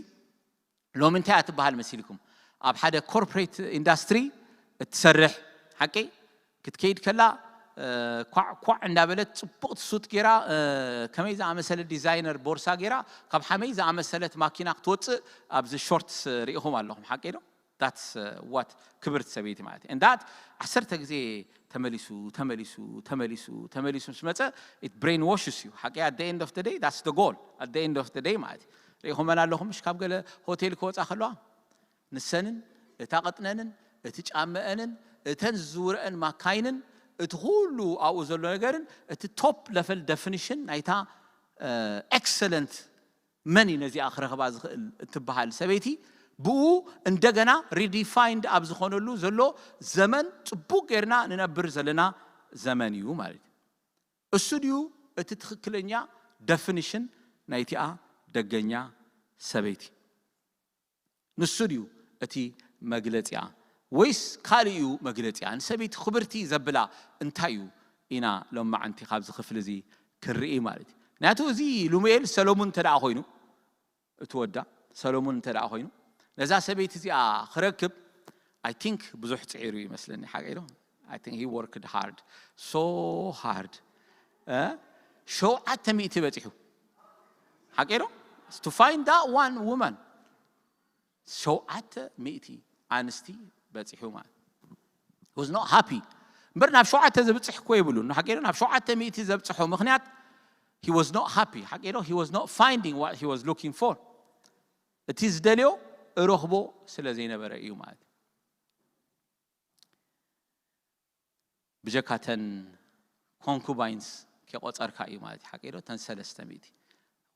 ሎሚ እንታይ እያ ትበሃል መሲልኩም ኣብ ሓደ ኮርፖሬት ኢንዳስትሪ እትሰርሕ ሓቂ ክትከይድ ከላ ኳዕ ኳዕ እንዳበለት ፅቡቅ ሱት ገይራ ከመይ ዝኣመሰለ ዲዛይነር ቦርሳ ገይራ ካብ ሓመይ ዝኣመሰለት ማኪና ክትወፅእ ኣብዚ ሾርትስ ርኢኹም ኣለኹም ሓቂ ዶ that's what ክብርቲ ሰበይቲ ማለት እዩ that ዓሰርተ ግዜ ተመሊሱ ተመሊሱ ተመሊሱ ተመሊሱ ምስ መፀ it brainwashes you ሓቂ at the end of the day that's the goal at the end of the day ማለት እዩ ርኢኹመን ኣለኹም ምሽ ካብ ገለ ሆቴል ክወፃ ከለዋ ንሰንን እታ ቅጥነንን እቲ ጫመአንን እተን ዝዝውረአን ማካይንን እቲ ኩሉ ኣብኡ ዘሎ ነገርን እቲ top level definition ናይታ excellent መን እዩ ነዚኣ ክረኽባ ዝኽእል እትበሃል ሰበይቲ ብኡ እንደገና ሪዲፋይንድ ኣብ ዝኾነሉ ዘሎ ዘመን ፅቡቅ ጌርና ንነብር ዘለና ዘመን እዩ ማለት እዩ እሱ ድዩ እቲ ትኽክለኛ ደፍኒሽን ናይቲኣ ደገኛ ሰበይቲ ንሱ ድዩ እቲ መግለፂኣ ወይስ ካልእ እዩ መግለፂኣ ንሰበይቲ ክብርቲ ዘብላ እንታይ እዩ ኢና ሎማዓንቲ ካብዚ ክፍሊ እዚ ክንርኢ ማለት እዩ ምክንያቱ እዚ ሉሙኤል ሰሎሙን እንተ ደኣ ኮይኑ እቲ ወዳ ሰሎሙን እንተ ደኣ ኮይኑ ነዛ ሰበይቲ እዚኣ ክረክብ I think ብዙሕ ፅዒሩ ይመስለኒ ሓቀይ ዶ I think he worked hard so hard ሸውዓተ ሚእቲ በፂሑ ሓቀይ ዶ to find that one woman ሸውዓተ ሚእቲ ኣንስቲ በፂሑ ማለት was not happy እምበር ናብ ሸውዓተ ዘብፅሕ እኮ የብሉን ሓቂ ናብ ሸውዓተ ሚእቲ ዘብፅሖ ምክንያት he was not happy ሓቂ he was not finding what he was looking for እቲ ዝደልዮ እረኽቦ ስለ ዘይነበረ እዩ ማለት ብጀካ ተን ኮንኩባይንስ ከይቆፀርካ እዩ ማለት ሓቂ ዶ ተን ሰለስተ ሚእቲ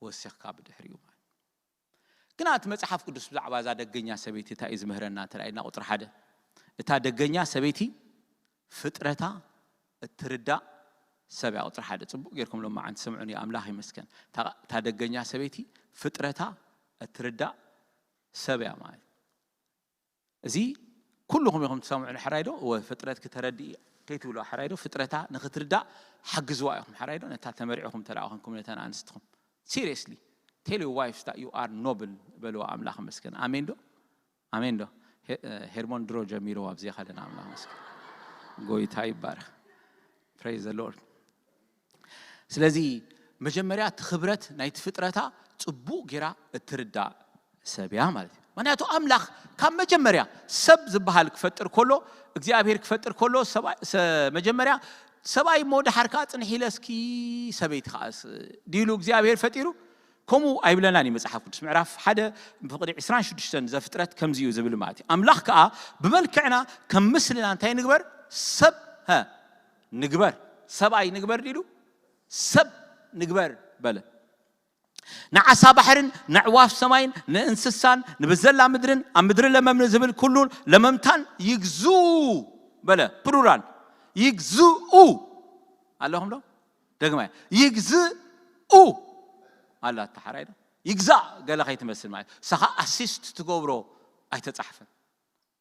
ወሲኽካ ብድሕሪኡ ማለት ግና እቲ መፅሓፍ ቅዱስ ብዛዕባ እዛ ደገኛ ሰበይቲ እንታይ እዩ ዝምህረና እንተ ኢልና ቁፅሪ ሓደ እታ ደገኛ ሰበይቲ ፍጥረታ እትርዳእ ሰብ እያ ቁፅሪ ሓደ ፅቡቅ ጌርኩም ሎማዓንቲ ስምዑኒ ኣምላኽ ይመስገን እታ ደገኛ ሰበይቲ ፍጥረታ እትርዳእ ሰብ እያ ማለት እዚ ኩልኹም ኢኹም ትሰምዑ ንሕራይ ዶ እወ ፍጥረት ክተረድእ ከይትብሉ ሕራይ ዶ ፍጥረታ ንክትርዳእ ሓግዝዋ ኢኹም ሕራይ ዶ ነታ ተመሪዕኹም ተደኣ ኮንኩም ነተን ኣንስትኹም seriously tell your wives that you are noble በልዋ ኣምላኽ መስገን ኣሜን ዶ ኣሜን ዶ ሄርሞን ድሮ ጀሚርዋ ኣብዚ ከለና ኣምላኽ መስገን ጎይታ ይባረኽ praise the lord ስለዚ መጀመርያ እቲ ክብረት ናይቲ ፍጥረታ ፅቡቅ ጌራ እትርዳእ ሰብ እያ ማለት እዩ ምክንያቱ ኣምላኽ ካብ መጀመርያ ሰብ ዝበሃል ክፈጥር ከሎ እግዚኣብሔር ክፈጥር ከሎ መጀመርያ ሰብኣይ እሞ ደሓር ከኣ ጽንሕ ኢለ እስኪ ሰበይቲ ከኣስ ድዩ ኢሉ እግዚኣብሔር ፈጢሩ? ከምኡ ኣይብለናን እዩ መጽሓፍ ቅዱስ። ምዕራፍ ሓደ ብፍቕዲ ዕስራን ሽዱሽተን ዘፍጥረት ከምዚ እዩ ዝብል ማለት እዩ። ኣምላኽ ከኣ ብመልክዕና ከም ምስልና እንታይ ንግበር? ሰብ፣ ሀ፣ ንግበር። ሰብኣይ ንግበር ድዩ ኢሉ? ሰብ ንግበር በለ። ንዓሳ ባሕርን ንዕዋፍ ሰማይን ንእንስሳን ንብዘላ ምድርን ኣብ ምድሪ ለመም ንዝብል ኩሉን ለመምታን ይግዝኡ በለ። ፕሉራል ይግዝኡ ኣለኹም ዶ? ደግማ ይግዝኡ ኣላ ተሓራይ ዶ? ይግዛእ ገለ ከይትመስል ማለት ሰኻ ኣሲስት ትገብሮ ኣይተጻሕፈን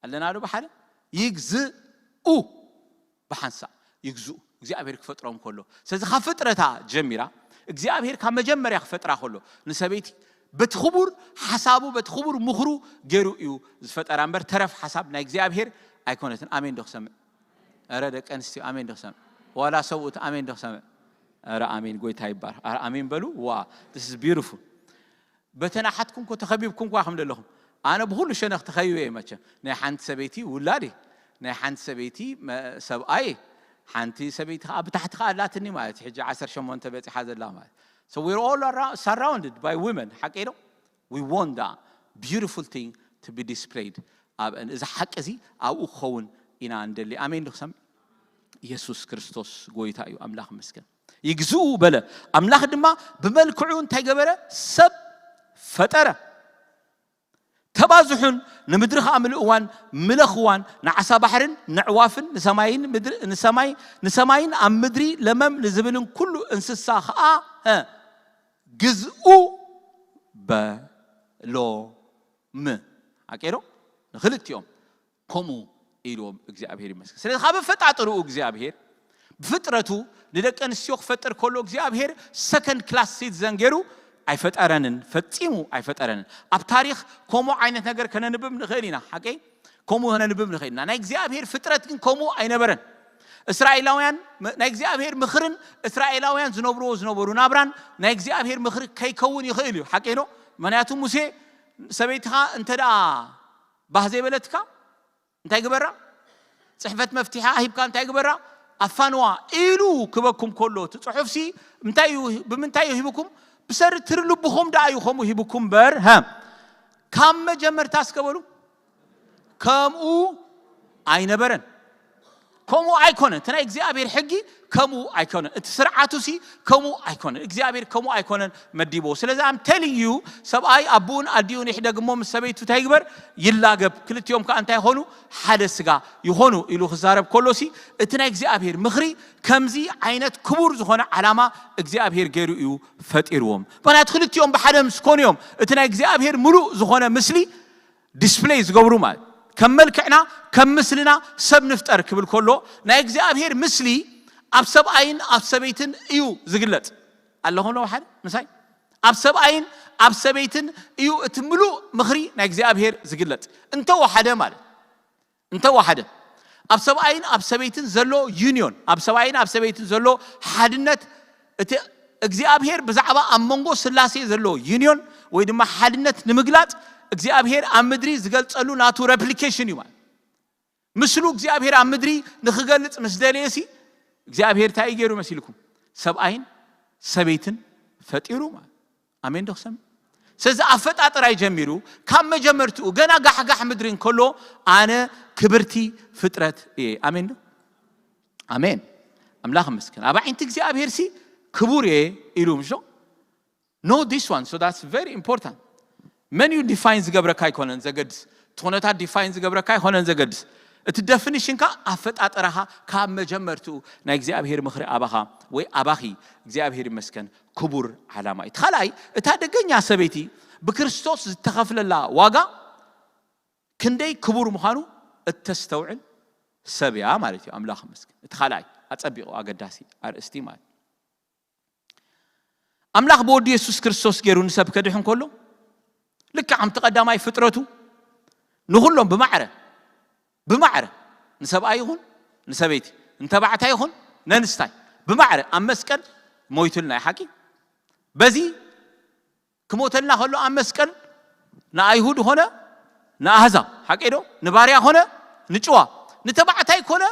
ኣለና ዶ ብሓደ ይግዝኡ ብሓንሳእ ይግዝኡ እግዚኣብሔር ክፈጥሮም ከሎ ስለዚ ካብ ፍጥረታ ጀሚራ እግዚኣብሔር ካብ መጀመርያ ክፈጥራ ከሎ ንሰበይቲ በቲ ክቡር ሓሳቡ በቲ ክቡር ምኽሩ ገይሩ እዩ ዝፈጠራ እምበር ተረፍ ሓሳብ ናይ እግዚኣብሔር ኣይኮነትን ኣሜን ዶ ክሰምዕ ረ ደቂ ኣንስትዮ ኣሜን ዶ ክሰምዕ ዋላ ሰብኡት ኣሜን ዶ ክሰምዕ ረ ኣሜን ጎይታ ይባር ኣሜን በሉ ዋ this is beautiful በተናሓትኩም ኮ ተኸቢብኩም ኳ ከም ዘለኹም ኣነ ብኩሉ ሸነኽ ተኸቢበ እየ መቸም ናይ ሓንቲ ሰበይቲ ውላድ ናይ ሓንቲ ሰበይቲ ሰብኣይ ሓንቲ ሰበይቲ ከዓ ብታሕቲ ከዓ ኣላትኒ ማለት ሕጂ ዓሰርተ ሸሞንተ በፂሓ ዘላ ማለት so we're all surrounded by women ሓቂ ነው we want that beautiful thing to be displayed ኣብአን እዚ ሓቂ እዚ ኣብኡ ክኸውን ኢና እንደሊ ኣሜን ድክሰም ኢየሱስ ክርስቶስ ጎይታ እዩ ኣምላኽ መስገን ይግዝኡ በለ ኣምላኽ ድማ ብመልክዑ እንታይ ገበረ ሰብ ፈጠረ ተባዝሑን ንምድሪ ከዓ ምልእዋን ምለኽዋን ንዓሳ ባሕርን ንዕዋፍን ንሰማይን ምድሪ ንሰማይ ንሰማይን ኣብ ምድሪ ለመም ንዝብልን ኩሉ እንስሳ ከዓ እ፣ ግዝኡ በሎም ኣቄዶ ንክልቲኦም ከምኡ ኢልዎም እግዚኣብሔር ይመስገን ስለዚ ካብ ኣፈጣጥርኡ እግዚኣብሔር ብፍጥረቱ ንደቂ ኣንስትዮ ክፈጥር ከሎ እግዚኣብሔር ሰከንድ ክላስ ሲቲዘን ገይሩ ኣይፈጠረንን ፈጺሙ ኣይፈጠረንን ኣብ ታሪክ ከምኡ ዓይነት ነገር ከነንብብ ንኽእል ኢና ሓቀይ ከምኡ ከነንብብ ንኽእል ኢና ናይ እግዚኣብሔር ፍጥረት ግን ከምኡ ኣይነበረን እስራኤላውያን ናይ እግዚኣብሔር ምኽርን እስራኤላውያን ዝነብርዎ ዝነበሩ ናብራን ናይ እግዚኣብሔር ምኽሪ ከይከውን ይኽእል እዩ ሓቀይ ዶ ምክንያቱ ሙሴ ሰበይትኻ እንተ ደኣ ባህ ዘይበለትካ እንታይ ግበራ ፅሕፈት መፍትሒ ኣሂብካ እንታይ ግበራ ኣፋንዋ ኢሉ ክበኩም ከሎ እቲ ፅሑፍሲ ብምንታይ እዩ ሂብኩም ብሰሪ ትሪ ልብኹም ደኣ እዩ ከምኡ ሂብኩም በር ሀ ካብ መጀመርታ እስከበሉ ከምኡ ኣይነበረን ከምኡ ኣይኮነን እቲ ናይ እግዚኣብሔር ሕጊ ከምኡ ኣይኮነን እቲ ስርዓቱ ሲ ከምኡ ኣይኮነን እግዚኣብሔር ከምኡ ኣይኮነን መዲቦ ስለዚ ኣም ቴሊንግ ዩ ሰብኣይ ኣቦኡን ኣዲኡን ይሕደግ እሞ ምስ ሰበይቱ እንታይ ይግበር ይላገብ ክልቲኦም ከዓ እንታይ ይኾኑ ሓደ ስጋ ይኾኑ ኢሉ ክዛረብ ከሎ ሲ እቲ ናይ እግዚኣብሔር ምኽሪ ከምዚ ዓይነት ክቡር ዝኾነ ዓላማ እግዚኣብሔር ገይሩ እዩ ፈጢርዎም ምክንያቱ ክልቲኦም ብሓደ ምስ ኮኑ እዮም እቲ ናይ እግዚኣብሔር ምሉእ ዝኾነ ምስሊ ዲስፕሌይ ዝገብሩ ማለት ከም መልክዕና ከም ምስልና ሰብ ንፍጠር ክብል ከሎ ናይ እግዚኣብሔር ምስሊ ኣብ ሰብኣይን ኣብ ሰበይትን እዩ ዝግለጽ ኣለኹም ዶ ሓደ ምሳይ ኣብ ሰብኣይን ኣብ ሰበይትን እዩ እቲ ምሉእ ምኽሪ ናይ እግዚኣብሔር ዝግለጽ እንተወሓደ ማለት እንተወሓደ ኣብ ሰብኣይን ኣብ ሰበይትን ዘሎ ዩኒዮን ኣብ ሰብኣይን ኣብ ሰበይትን ዘሎ ሓድነት እቲ እግዚኣብሔር ብዛዕባ ኣብ መንጎ ስላሴ ዘሎ ዩኒዮን ወይ ድማ ሓድነት ንምግላጽ እግዚኣብሔር ኣብ ምድሪ ዝገልጸሉ ናቱ ሬፕሊኬሽን እዩ ማለት ምስሉ እግዚኣብሔር ኣብ ምድሪ ንክገልጽ ምስ ደለየሲ እግዚኣብሔር እንታይ ገይሩ መሲልኩም ሰብኣይን ሰበይትን ፈጢሩ ማለት ኣሜን ዶ ክሰምዕ ስለዚ ኣፈጣጥራይ ጀሚሩ ካብ መጀመርትኡ ገና ጋሕጋሕ ምድሪ እንከሎ ኣነ ክብርቲ ፍጥረት እየ ኣሜን ዶ ኣሜን ኣምላኽ መስክን ኣብ ዓይንቲ እግዚኣብሔር ሲ ክቡር እየ ኢሉ ምሽ no this one so that's very important መን እዩ ዲፋይን ዝገብረካ ኣይኮነን ዘገድስ እቲ ኩነታት ዲፋይን ዝገብረካ ኣይኮነን ዘገድስ እቲ ደፊኒሽንካ ኣፈጣጠራኻ ካብ መጀመርትኡ ናይ እግዚኣብሔር ምኽሪ ኣባኻ ወይ ኣባኺ እግዚኣብሔር ይመስገን ክቡር ዓላማ እዩ። እቲ ካልኣይ እታ ደገኛ ሰበይቲ ብክርስቶስ ዝተኸፍለላ ዋጋ ክንደይ ክቡር ምዃኑ እተስተውዕል ሰብ እያ ማለት እዩ። ኣምላኽ ይመስገን። እቲ ካልኣይ ኣጸቢቑ ኣገዳሲ ኣርእስቲ ማለት ኣምላኽ ብወዱ የሱስ ክርስቶስ ገይሩ ንሰብ ከድሕን ከሎ ልክዕ ከምቲ ቀዳማይ ፍጥረቱ ንኹሎም ብማዕረ ብማዕረ ንሰብኣይ ይኹን ንሰበይቲ ንተባዕታይ ይኹን ነንስታይ ብማዕረ ኣብ መስቀል ሞይቱልና እዩ ሓቂ በዚ ክሞተልና ከሎ ኣብ መስቀል ንኣይሁድ ኾነ ንኣህዛብ ሓቂ ዶ ንባርያ ኾነ ንጭዋ ንተባዕታይ ኮነ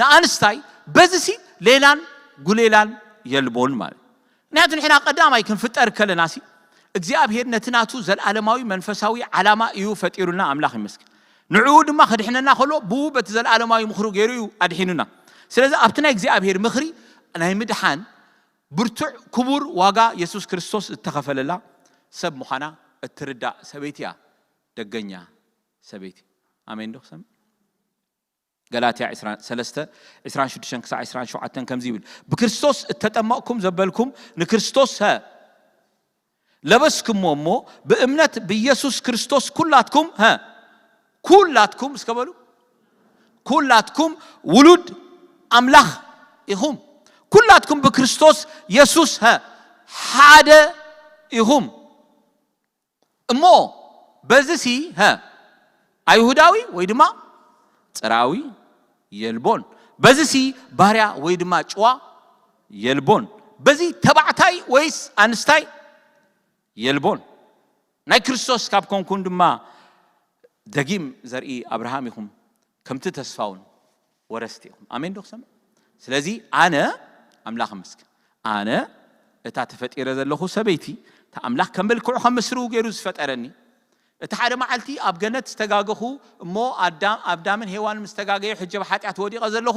ንኣንስታይ በዚ ሲ ሌላን ጉሌላን የልቦን ማለት። ምክንያቱ ንሕና ቀዳማይ ክንፍጠር ከለና ሲ እግዚኣብሔር ነቲ ናቱ ዘልዓለማዊ መንፈሳዊ ዓላማ እዩ ፈጢሩና። ኣምላኽ ይመስገን። ንዕኡ ድማ ክድሕነና ከሎ ብኡ በቲ ዘልዓለማዊ ምኽሩ ገይሩ እዩ ኣድሒኑና። ስለዚ ኣብቲ ናይ እግዚኣብሔር ምኽሪ ናይ ምድሓን ብርቱዕ ክቡር ዋጋ የሱስ ክርስቶስ እተኸፈለላ ሰብ ምዃና እትርዳእ ሰበይቲ እያ። ደገኛ ሰበይቲ። ኣሜን ዶ ክሰምዕ? ገላትያ ዕስራን ሰለስተ፣ ዕስራን ሽዱሽተን ክሳዕ ዕስራን ሸውዓተን ከምዚ ይብል፣ ብክርስቶስ እተጠመቕኩም ዘበልኩም ንክርስቶስ ሀ ለበስኩሞ እሞ ብእምነት ብኢየሱስ ክርስቶስ ኩላትኩም ሀ ኩላትኩም እስከ በሉ ኩላትኩም ውሉድ ኣምላኽ ኢኹም። ኩላትኩም ብክርስቶስ የሱስ ሀ ሓደ ኢኹም። እሞ በዚ ሲ ሀ ኣይሁዳዊ ወይ ድማ ጽራዊ የልቦን፣ በዚ ሲ ባርያ ወይ ድማ ጭዋ የልቦን፣ በዚ ተባዕታይ ወይስ ኣንስታይ የልቦን። ናይ ክርስቶስ ካብ ኮንኩም ድማ ደጊም ዘርኢ ኣብርሃም ኢኹም፣ ከምቲ ተስፋውን ወረስቲ ኢኹም። ኣሜን ዶ ክሰምዕ? ስለዚ ኣነ ኣምላኽ መስክር፣ ኣነ እታ ተፈጢረ ዘለኹ ሰበይቲ፣ እታ ኣምላኽ ከም መልክዑ ከም ምስሉ ገይሩ ዝፈጠረኒ፣ እቲ ሓደ መዓልቲ ኣብ ገነት ዝተጋገኹ እሞ ኣዳም ኣዳምን ሄዋን ምስ ተጋገዩ ሕጂ ኣብ ሓጢኣት ወዲቐ ዘለኹ፣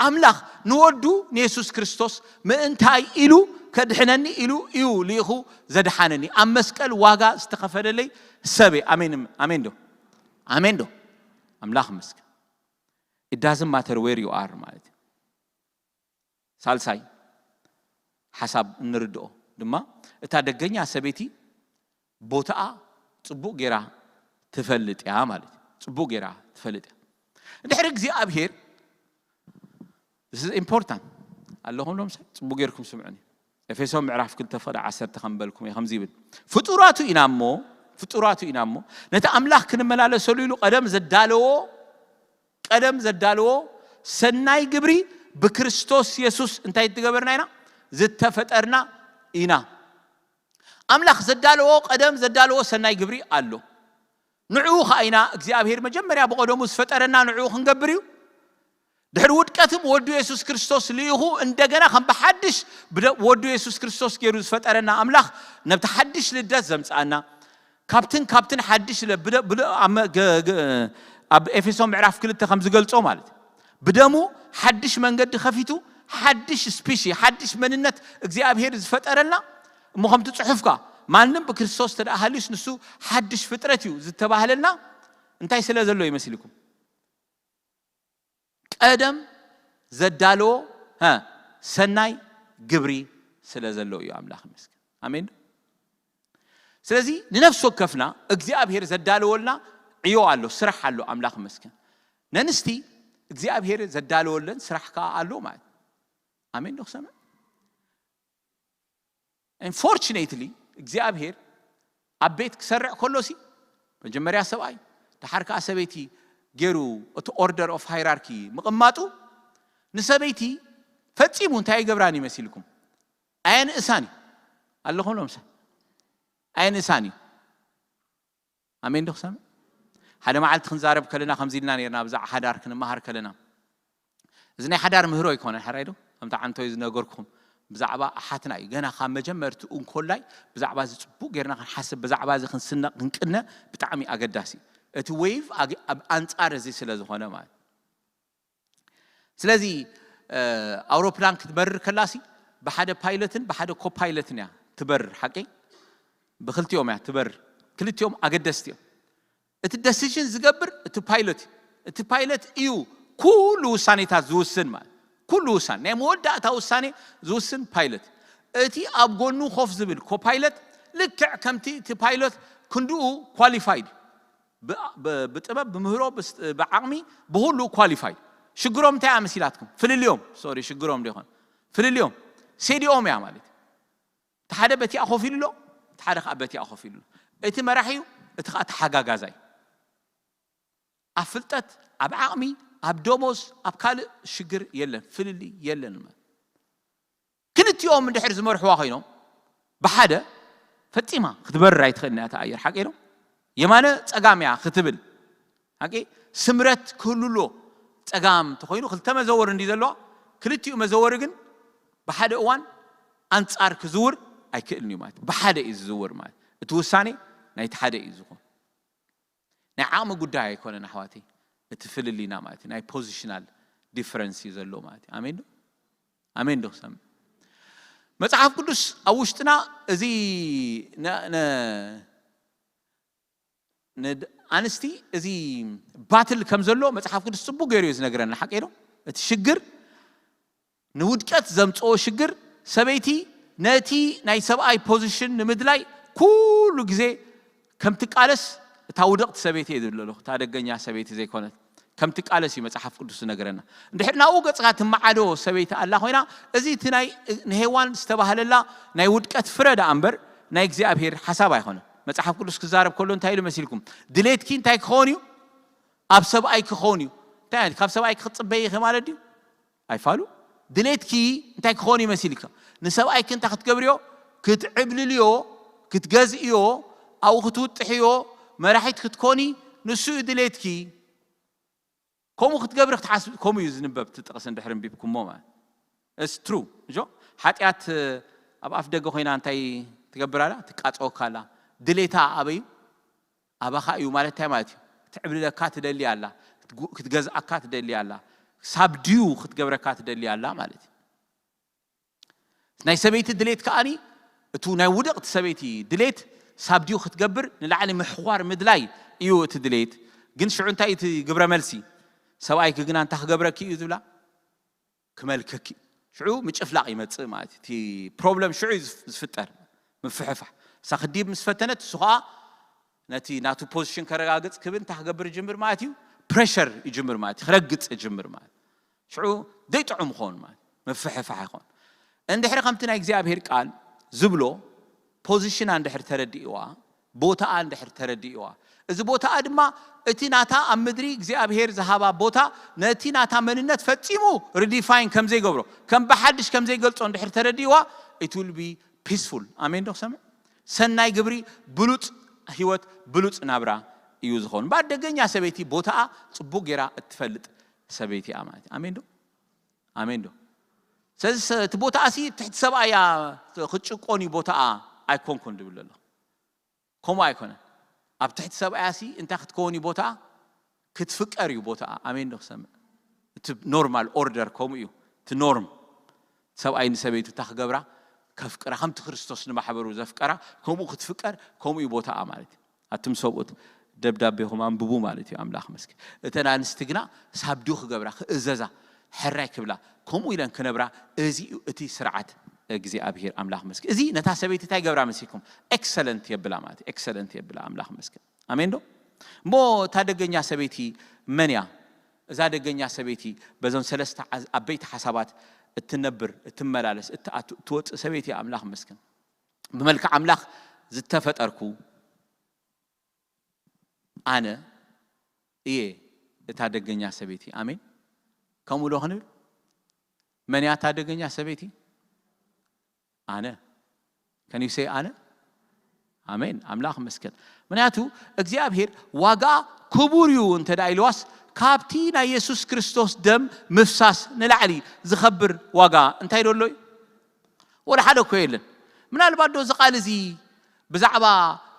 ኣምላኽ ንወዱ ንየሱስ ክርስቶስ ምእንታይ ኢሉ ከድሕነኒ ኢሉ እዩ ልኢኹ ዘድሓነኒ፣ ኣብ መስቀል ዋጋ ዝተኸፈለለይ ሰበይ። ኣሜን፣ ኣሜን ዶ? ኣሜን ዶ? ኣምላኽ ይመስገን። It doesn't matter where you are ማለት እዩ። ሳልሳይ ሓሳብ እንርድኦ ድማ እታ ደገኛ ሰበይቲ ቦታኣ ጽቡቕ ጌራ ትፈልጥ እያ ማለት እዩ። ጽቡቕ ጌራ ትፈልጥ እያ። እንድሕሪ እግዚኣብሔር፣ this is important፣ ኣለኹም ሎም ሰብ ጽቡቕ ጌርኩም ስምዑኒ። ኤፌሶን ምዕራፍ ክልተ ፍቕዲ ዓሰርተ ከም በልኩም እየ ከምዚ ይብል፣ ፍጡራቱ ኢና እሞ ፍጡራቱ ኢና እሞ ነቲ ኣምላኽ ክንመላለሰሉ ኢሉ ቀደም ዘዳለዎ ቀደም ዘዳለዎ ሰናይ ግብሪ ብክርስቶስ የሱስ እንታይ ትገበርና ኢና? ዝተፈጠርና ኢና። ኣምላኽ ዘዳለዎ ቀደም ዘዳለዎ ሰናይ ግብሪ ኣሎ። ንዕኡ ኸዓ ኢና እግዚኣብሔር መጀመርያ ብቐደሙ ዝፈጠረና ንዕኡ ክንገብር እዩ። ድሕሪ ውድቀትም ወዱ የሱስ ክርስቶስ ልኢኹ እንደገና ከም ብሓድሽ ብደ- ወዱ የሱስ ክርስቶስ ገይሩ ዝፈጠረና ኣምላኽ ነብቲ ሓድሽ ልደት ዘምጽኣና ካብትን ካብትን ሓድሽ ለ- ብደ- ብደ- ኣብ መ- ገ- ገ- ኣብ ኤፌሶ ምዕራፍ ክልተ ከም ዝገልጾ ማለት እዩ። ብደሙ ሓድሽ መንገዲ ከፊቱ ሓድሽ ስፒሺ ሓድሽ መንነት እግዚኣብሔር ዝፈጠረልና እሞ ከምቲ ጽሑፍካ ማንም ብክርስቶስ ተደኣ ሃልዩስ ንሱ ሓድሽ ፍጥረት እዩ ዝተባህለልና እንታይ ስለ ዘሎ ይመስልኩም? ቀደም ዘዳለዎ ሀ ሰናይ ግብሪ ስለ ዘለዎ እዩ። ኣምላኽ ይመስገን። ኣሜን። ስለዚ ንነፍሲ ወከፍና እግዚኣብሔር ዘዳለወልና ዕዮ ኣሎ፣ ስራሕ ኣሎ። ኣምላኽ ይመስገን። ነንስቲ እግዚኣብሔር ዘዳለወለን ስራሕ ከዓ ኣሎ ማለት እዩ። ኣሜን ዶ ክሰምዕ? Unfortunately እግዚኣብሔር ኣብ ቤት ክሰርዕ ከሎሲ መጀመርያ ሰብኣይ ደሓር ከዓ ሰበይቲ ገይሩ እቲ ኦርደር ኦፍ ሃይራርኪ ምቕማጡ ንሰበይቲ ፈጺሙ እንታይ ይገብራን ይመሲልኩም? ኣየንእሳን እዩ ኣለኹም ሎምሳ ኣየንእሳን እዩ። ኣሜን ዶ ክሰምዕ? ሓደ መዓልቲ ክንዛረብ ከለና ከምዚ ኢልና ነርና ብዛዕ ሓዳር ክንመሃር ከለና እዚ ናይ ሓዳር ምህሮ ኣይኮነን ሓራይ ዶ ከምቲ ዓንቶይ ዝነገርኩም ብዛዕባ ኣሓትና እዩ ገና ካብ መጀመርትኡ እንኮላይ ብዛዕባ እዚ ፅቡቅ ጌርና ክንሓስብ ብዛዕባ እዚ ክንስነቅ ክንቅነ ብጣዕሚ ኣገዳሲ እቲ ዌቭ ኣብ ኣንፃር እዚ ስለ ዝኾነ ማለት ስለዚ ኣውሮፕላን ክትበርር ከላሲ ብሓደ ፓይለትን ብሓደ ኮፓይለትን እያ ትበርር ሓቀይ ብክልቲኦም እያ ትበርር ክልቲኦም ኣገደስቲ እዮም እቲ ደሲሽን ዝገብር እቲ ፓይለት እዩ እቲ ፓይለት እዩ ኩሉ ውሳኔታት ዝውስን ማለት ኩሉ ውሳኔ ናይ መወዳእታ ውሳኔ ዝውስን ፓይለት እቲ ኣብ ጎኑ ኮፍ ዝብል ኮፓይለት ልክዕ ከምቲ እቲ ፓይለት ክንድኡ ኳሊፋይድ ብጥበብ ብምህሮ ብዓቕሚ ብሁሉ ኳሊፋይድ ሽግሮም እንታይ ኣመሲላትኩም ፍልልዮም ሶሪ ሽግሮም ዶ ይኾን ፍልልዮም ሴዲኦም እያ ማለት እቲ ሓደ በቲኣ ኮፍ ኢሉ ኣሎ እቲ ሓደ ከዓ በቲኣ ኮፍ ኢሉ ኣሎ እቲ መራሒ እዩ እቲ ከዓ ተሓጋጋዛይ ኣብ ፍልጠት ኣብ ዓቕሚ ኣብ ደሞዝ ኣብ ካልእ ሽግር የለን ፍልልይ የለን ክልቲኦም እንድሕር ዝመርሕዋ ኮይኖም ብሓደ ፈጺማ ክትበርር ኣይትኽእል እያ እታ ኣየር ሓቂ ዶ የማነ ጸጋም እያ ክትብል ሓቂ ስምረት ክህሉ ኣሎ ጸጋም ተኮይኑ ክልተ መዘወር እንዲ ዘለዋ ክልቲኡ መዘወሪ ግን ብሓደ እዋን ኣንጻር ክዝውር ኣይክእልን እዩ ማለት፣ ብሓደ እዩ ዝዝውር ማለት። እቲ ውሳኔ ናይቲ ሓደ እዩ ዝኾን። ናይ ዓቕሚ ጉዳይ ኣይኮነን ኣሕዋተይ፣ እቲ ፍልልይና ማለት እዩ። ናይ ፖዚሽናል ዲፈረንስ እዩ ዘሎ ማለት እዩ። ኣሜን ዶ? ኣሜን ዶ ክሰምዕ? መጽሓፍ ቅዱስ ኣብ ውሽጥና እዚ ነ- ነ- ንድ- ኣንስቲ እዚ ባትል ከም ዘሎ መጽሓፍ ቅዱስ ጽቡቅ ገይሩ እዩ ዝነግረና። ሓቂ ዶ? እቲ ሽግር ንውድቀት ዘምጽኦ ሽግር፣ ሰበይቲ ነቲ ናይ ሰብኣይ ፖዚሽን ንምድላይ ኩሉ ግዜ ከም ትቃለስ፣ እታ ውድቕቲ ሰበይቲ እየ ዝብል ዘለኹ፣ እታ ደገኛ ሰበይቲ ዘይኮነት፣ ከም ትቃለስ እዩ መጽሓፍ ቅዱስ ዝነግረና። እንድሕር ናብኡ ገጽካ ትመዓዶ ሰበይቲ ኣላ ኮይና፣ እዚ እቲ ናይ ንሄዋን ዝተባህለላ ናይ ውድቀት ፍረ ደኣ እምበር ናይ እግዚኣብሔር ሓሳብ ኣይኮነን። መጽሓፍ ቅዱስ ክዛረብ ከሎ እንታይ ኢሉ መሲልኩም? ድሌትኪ እንታይ ክኸውን እዩ? ኣብ ሰብኣይ ክኸውን እዩ። እንታይ ማለት? ካብ ሰብኣይ ክትጽበይ ኢኺ ማለት ድዩ? ኣይፋሉ። ድሌትኪ እንታይ ክኾን ይመስልካ? ንሰብኣይኪ እንታይ ክትገብርዮ? ክትዕብልልዮ፣ ክትገዝእዮ፣ ኣብኡ ክትውጥሕዮ፣ መራሒት ክትኮኒ፣ ንሱ እዩ ድሌትኪ። ከምኡ ክትገብሪ ክትሓስብ፣ ከምኡ እዩ ዝንበብ እቲ ጥቕሲ እንድሕር እንቢብኩሞ ማለት። It's true። እጆ ሓጢኣት ኣብ ኣፍ ደገ ኮይና እንታይ ትገብር ኣላ? ትቃጸወካ ኣላ። ድሌታ ኣበይ እዩ? ኣባኻ እዩ ማለት እንታይ ማለት እዩ? ክትዕብልለካ ትደሊ ኣላ፣ ክትጉ- ክትገዝኣካ ትደሊ ኣላ፣ ሳብድዩ ክትገብረካ ትደሊ ኣላ ማለት እዩ። ናይ ሰበይቲ ድሌት ከኣኒ፣ እቱ ናይ ውድቕቲ ሰበይቲ ድሌት ሳብድዩ ክትገብር ንላዕሊ ምሕኳር ምድላይ እዩ እቲ ድሌት። ግን ሽዑ እንታይ እቲ ግብረ መልሲ? ሰብኣይኪ ግና እንታይ ክገብረኪ እዩ ዝብላ? ክመልከኪ። ሽዑ ምጭፍላቕ ይመጽእ ማለት እዩ። እቲ ፕሮብለም ሽዑ እዩ ዝፍ- ዝፍጠር፣ ምፍሕፋሕ። እሳ ክዲብ ምስ ፈተነት፣ እሱ ኸዓ ነቲ ናቱ ፖዚሽን ከረጋግጽ ክብል እንታይ ክገብር ይጅምር ማለት እዩ? ፕሬሸር ይጅምር ማለት እዩ። ክረግጽ ይጅምር ማለት እዩ። ሽዑ ዘይጥዑም ይኸውን ማለት እዩ። ምፍሕፋሕ ይኸውን። እንድሕሪ ከምቲ ናይ እግዚኣብሔር ቃል ዝብሎ ፖዚሽና እንድሕር ተረዲእዋ፣ ቦታኣ እንድሕር ተረዲእዋ፣ እዚ ቦታኣ ድማ እቲ ናታ ኣብ ምድሪ እግዚኣብሔር ዝሃባ ቦታ ነቲ ናታ መንነት ፈጺሙ ሪዲፋይን ከም ዘይገብሮ፣ ከም ብሓድሽ ከም ዘይገልጾ እንድሕር ተረዲእዋ፣ it will be peaceful። ኣሜን ዶ ክሰምዕ? ሰናይ ግብሪ፣ ብሉጽ ህይወት፣ ብሉጽ ናብራ እዩ ዝኾን። እምበኣር ደገኛ ሰበይቲ ቦታኣ ጽቡቕ ጌራ እትፈልጥ ሰበይቲ እያ ማለት እዩ። ኣሜን ዶ? ኣሜን ዶ? ስለዚ ሰ- እቲ ቦታኣሲ ትሕቲ ሰብኣያ ክትጭቆን እዩ ቦታኣ ኣይኮንኩን ድብል ኣሎ። ከምኡ ኣይኮነን። ኣብ ትሕቲ ሰብኣያሲ እንታይ ክትከውን እዩ ቦታኣ? ክትፍቀር እዩ ቦታኣ። ኣሜን ዶ ክሰምዕ? እቲ ኖርማል ኦርደር ከምኡ እዩ። እቲ ኖርም ሰብኣይ ንሰበይቱ እታ ክገብራ ከፍቅራ፣ ከምቲ ክርስቶስ ንማሕበሩ ዘፍቀራ ከምኡ ክትፍቀር፣ ከምኡ እዩ ቦታኣ ማለት እዩ። ኣቱም ሰብኡት ደብዳቤኹም ኣንብቡ ማለት እዩ። ኣምላኽ መስኪ እተን ኣንስቲ ግና ሳብዲኡ ክገብራ፣ ክእዘዛ፣ ሕራይ ክብላ፣ ከምኡ ኢለን ክነብራ፣ እዚ እዩ እቲ ስርዓት እግዚኣብሔር ኣምላኽ መስኪ። እዚ ነታ ሰበይቲ እንታይ ገብራ መሲልኩም? ኤክሰለንት የብላ ማለት እዩ። ኤክሰለንት የብላ ኣምላኽ መስኪ። ኣሜን ዶ? እሞ እታ ደገኛ ሰበይቲ መን እያ? እዛ ደገኛ ሰበይቲ በዞን ሰለስተ ዓዝ- ዓበይቲ ሓሳባት እትነብር፣ እትመላለስ፣ እትኣቱ፣ እትወፅእ ሰበይቲ እያ። ኣምላኽ መስኪ። ብመልክዕ ኣምላኽ ዝተፈጠርኩ ኣነ እየ እታ ደገኛ ሰበይቲ። ኣሜን። ከምኡ ዶ ክንብል? መን እያ እታ ደገኛ ሰበይቲ? ኣነ። ከኒሴ ኣነ። ኣሜን። ኣምላኽ መስገን። ምክንያቱ እግዚኣብሔር ዋጋ ክቡር እዩ እንተ ደኣ ኢልዋስ፣ ካብቲ ናይ የሱስ ክርስቶስ ደም ምፍሳስ ንላዕሊ ዝኸብር ዋጋ እንታይ ዶ ኣሎ እዩ? ወላ ሓደ እኮ የለን። ምናልባት ዶ እዚ ቃል እዚ ብዛዕባ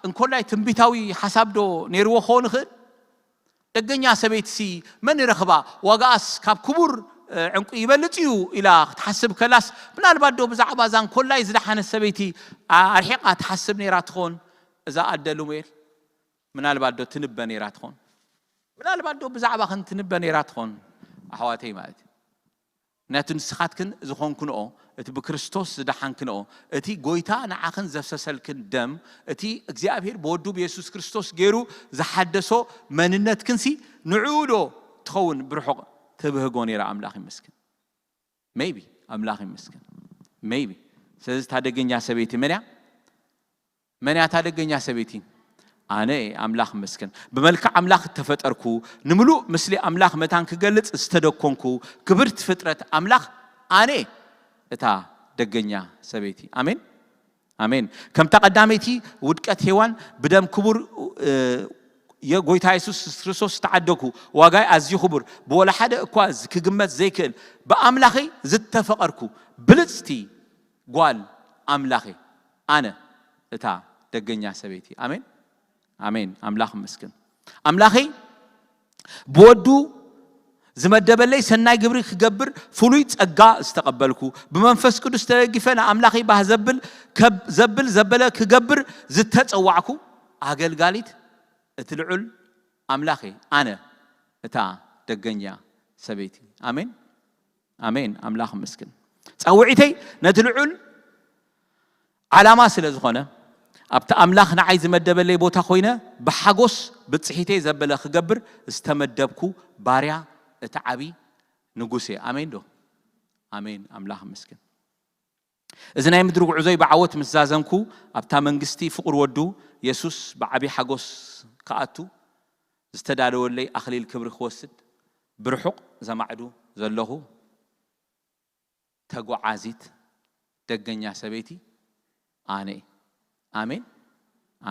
እንኮላይ ትንቢታዊ ሓሳብ ዶ ነይርዎ ክኸውን ይኽእል? ደገኛ ሰበይትሲ መን ይረኽባ? ዋጋኣስ ካብ ክቡር ዕንቁ ይበልጽ እዩ ኢላ ክትሓስብ ከላስ፣ ምናልባት ዶ ብዛዕባ እዛ እንኮላይ ዝደሓነት ሰበይቲ ኣርሒቓ ትሓስብ ነይራ ትኾን? እዛ ኣደ ልሙኤል ምናልባት ዶ ትንበ ነይራ ትኾን? ምናልባት ዶ ብዛዕባ ክንትንበ ነይራ ትኾን? ኣሕዋተይ ማለት እዩ። ምክንያቱ ንስኻትክን ዝኾንክንኦ፣ እቲ ብክርስቶስ ዝደሓንክንኦ፣ እቲ ጎይታ ንዓኽን ዘፍሰሰልክን ደም፣ እቲ እግዚኣብሔር ብወዱ ብየሱስ ክርስቶስ ገይሩ ዝሓደሶ መንነትክንሲ ንዕኡ ዶ ትኸውን ብርሑቕ ትብህጎ ነይራ? ኣምላኽ ይመስገን። ሜይቢ ኣምላኽ ይመስገን። ሜይቢ ስለዚ እታ ደገኛ ሰበይቲ መን እያ? መን እያ እታ ደገኛ ሰበይቲ? ኣነ እየ። ኣምላኽ ይመስገን። ብመልክዕ ኣምላኽ እተፈጠርኩ፣ ንምሉእ ምስሊ ኣምላኽ መታን ክገልጽ ዝተደኮንኩ፣ ክብርቲ ፍጥረት ኣምላኽ ኣነ እየ እታ ደገኛ ሰበይቲ። ኣሜን ኣሜን። ከምታ ቀዳመይቲ ውድቀት ሄዋን ብደም ክቡር የጎይታ የሱስ ክርስቶስ ዝተዓደኩ ዋጋይ ኣዝዩ ክቡር ብወላ ሓደ እኳ ክግመት ዘይክእል ብኣምላኸይ ዝተፈቐርኩ ብልጽቲ ጓል ኣምላኸይ ኣነ እታ ደገኛ ሰበይቲ። ኣሜን ኣሜን። ኣምላኽ ምስክን ኣምላኸይ ብወዱ ዝመደበለይ ሰናይ ግብሪ ክገብር ፍሉይ ጸጋ ዝተቐበልኩ ብመንፈስ ቅዱስ ተደጊፈ ንኣምላኸይ ባህ ዘብል ዘብል ዘበለ ክገብር ዝተጸዋዕኩ ኣገልጋሊት እቲ ልዑል ኣምላኸይ ኣነ እታ ደገኛ ሰበይቲ። ኣሜን ኣሜን። ኣምላኽ ምስክን ጸውዒተይ ነቲ ልዑል ዓላማ ስለ ዝኾነ ኣብቲ ኣምላኽ ንዓይ ዝመደበለይ ቦታ ኮይነ ብሓጎስ ብጽሒተይ ዘበለ ክገብር ዝተመደብኩ ባርያ እቲ ዓቢ ንጉስ እየ። ኣሜን ዶ? ኣሜን። ኣምላኽ ምስክን እዚ ናይ ምድሪ ጉዕዞይ ብዓወት ምስ ዛዘምኩ ኣብታ መንግስቲ ፍቕር ወዱ የሱስ ብዓቢ ሓጎስ ክኣቱ ዝተዳለወለይ ኣኽሊል ክብሪ ክወስድ ብርሑቕ ዘማዕዱ ዘለኹ ተጓዓዚት ደገኛ ሰበይቲ ኣነ እየ። ኣሜን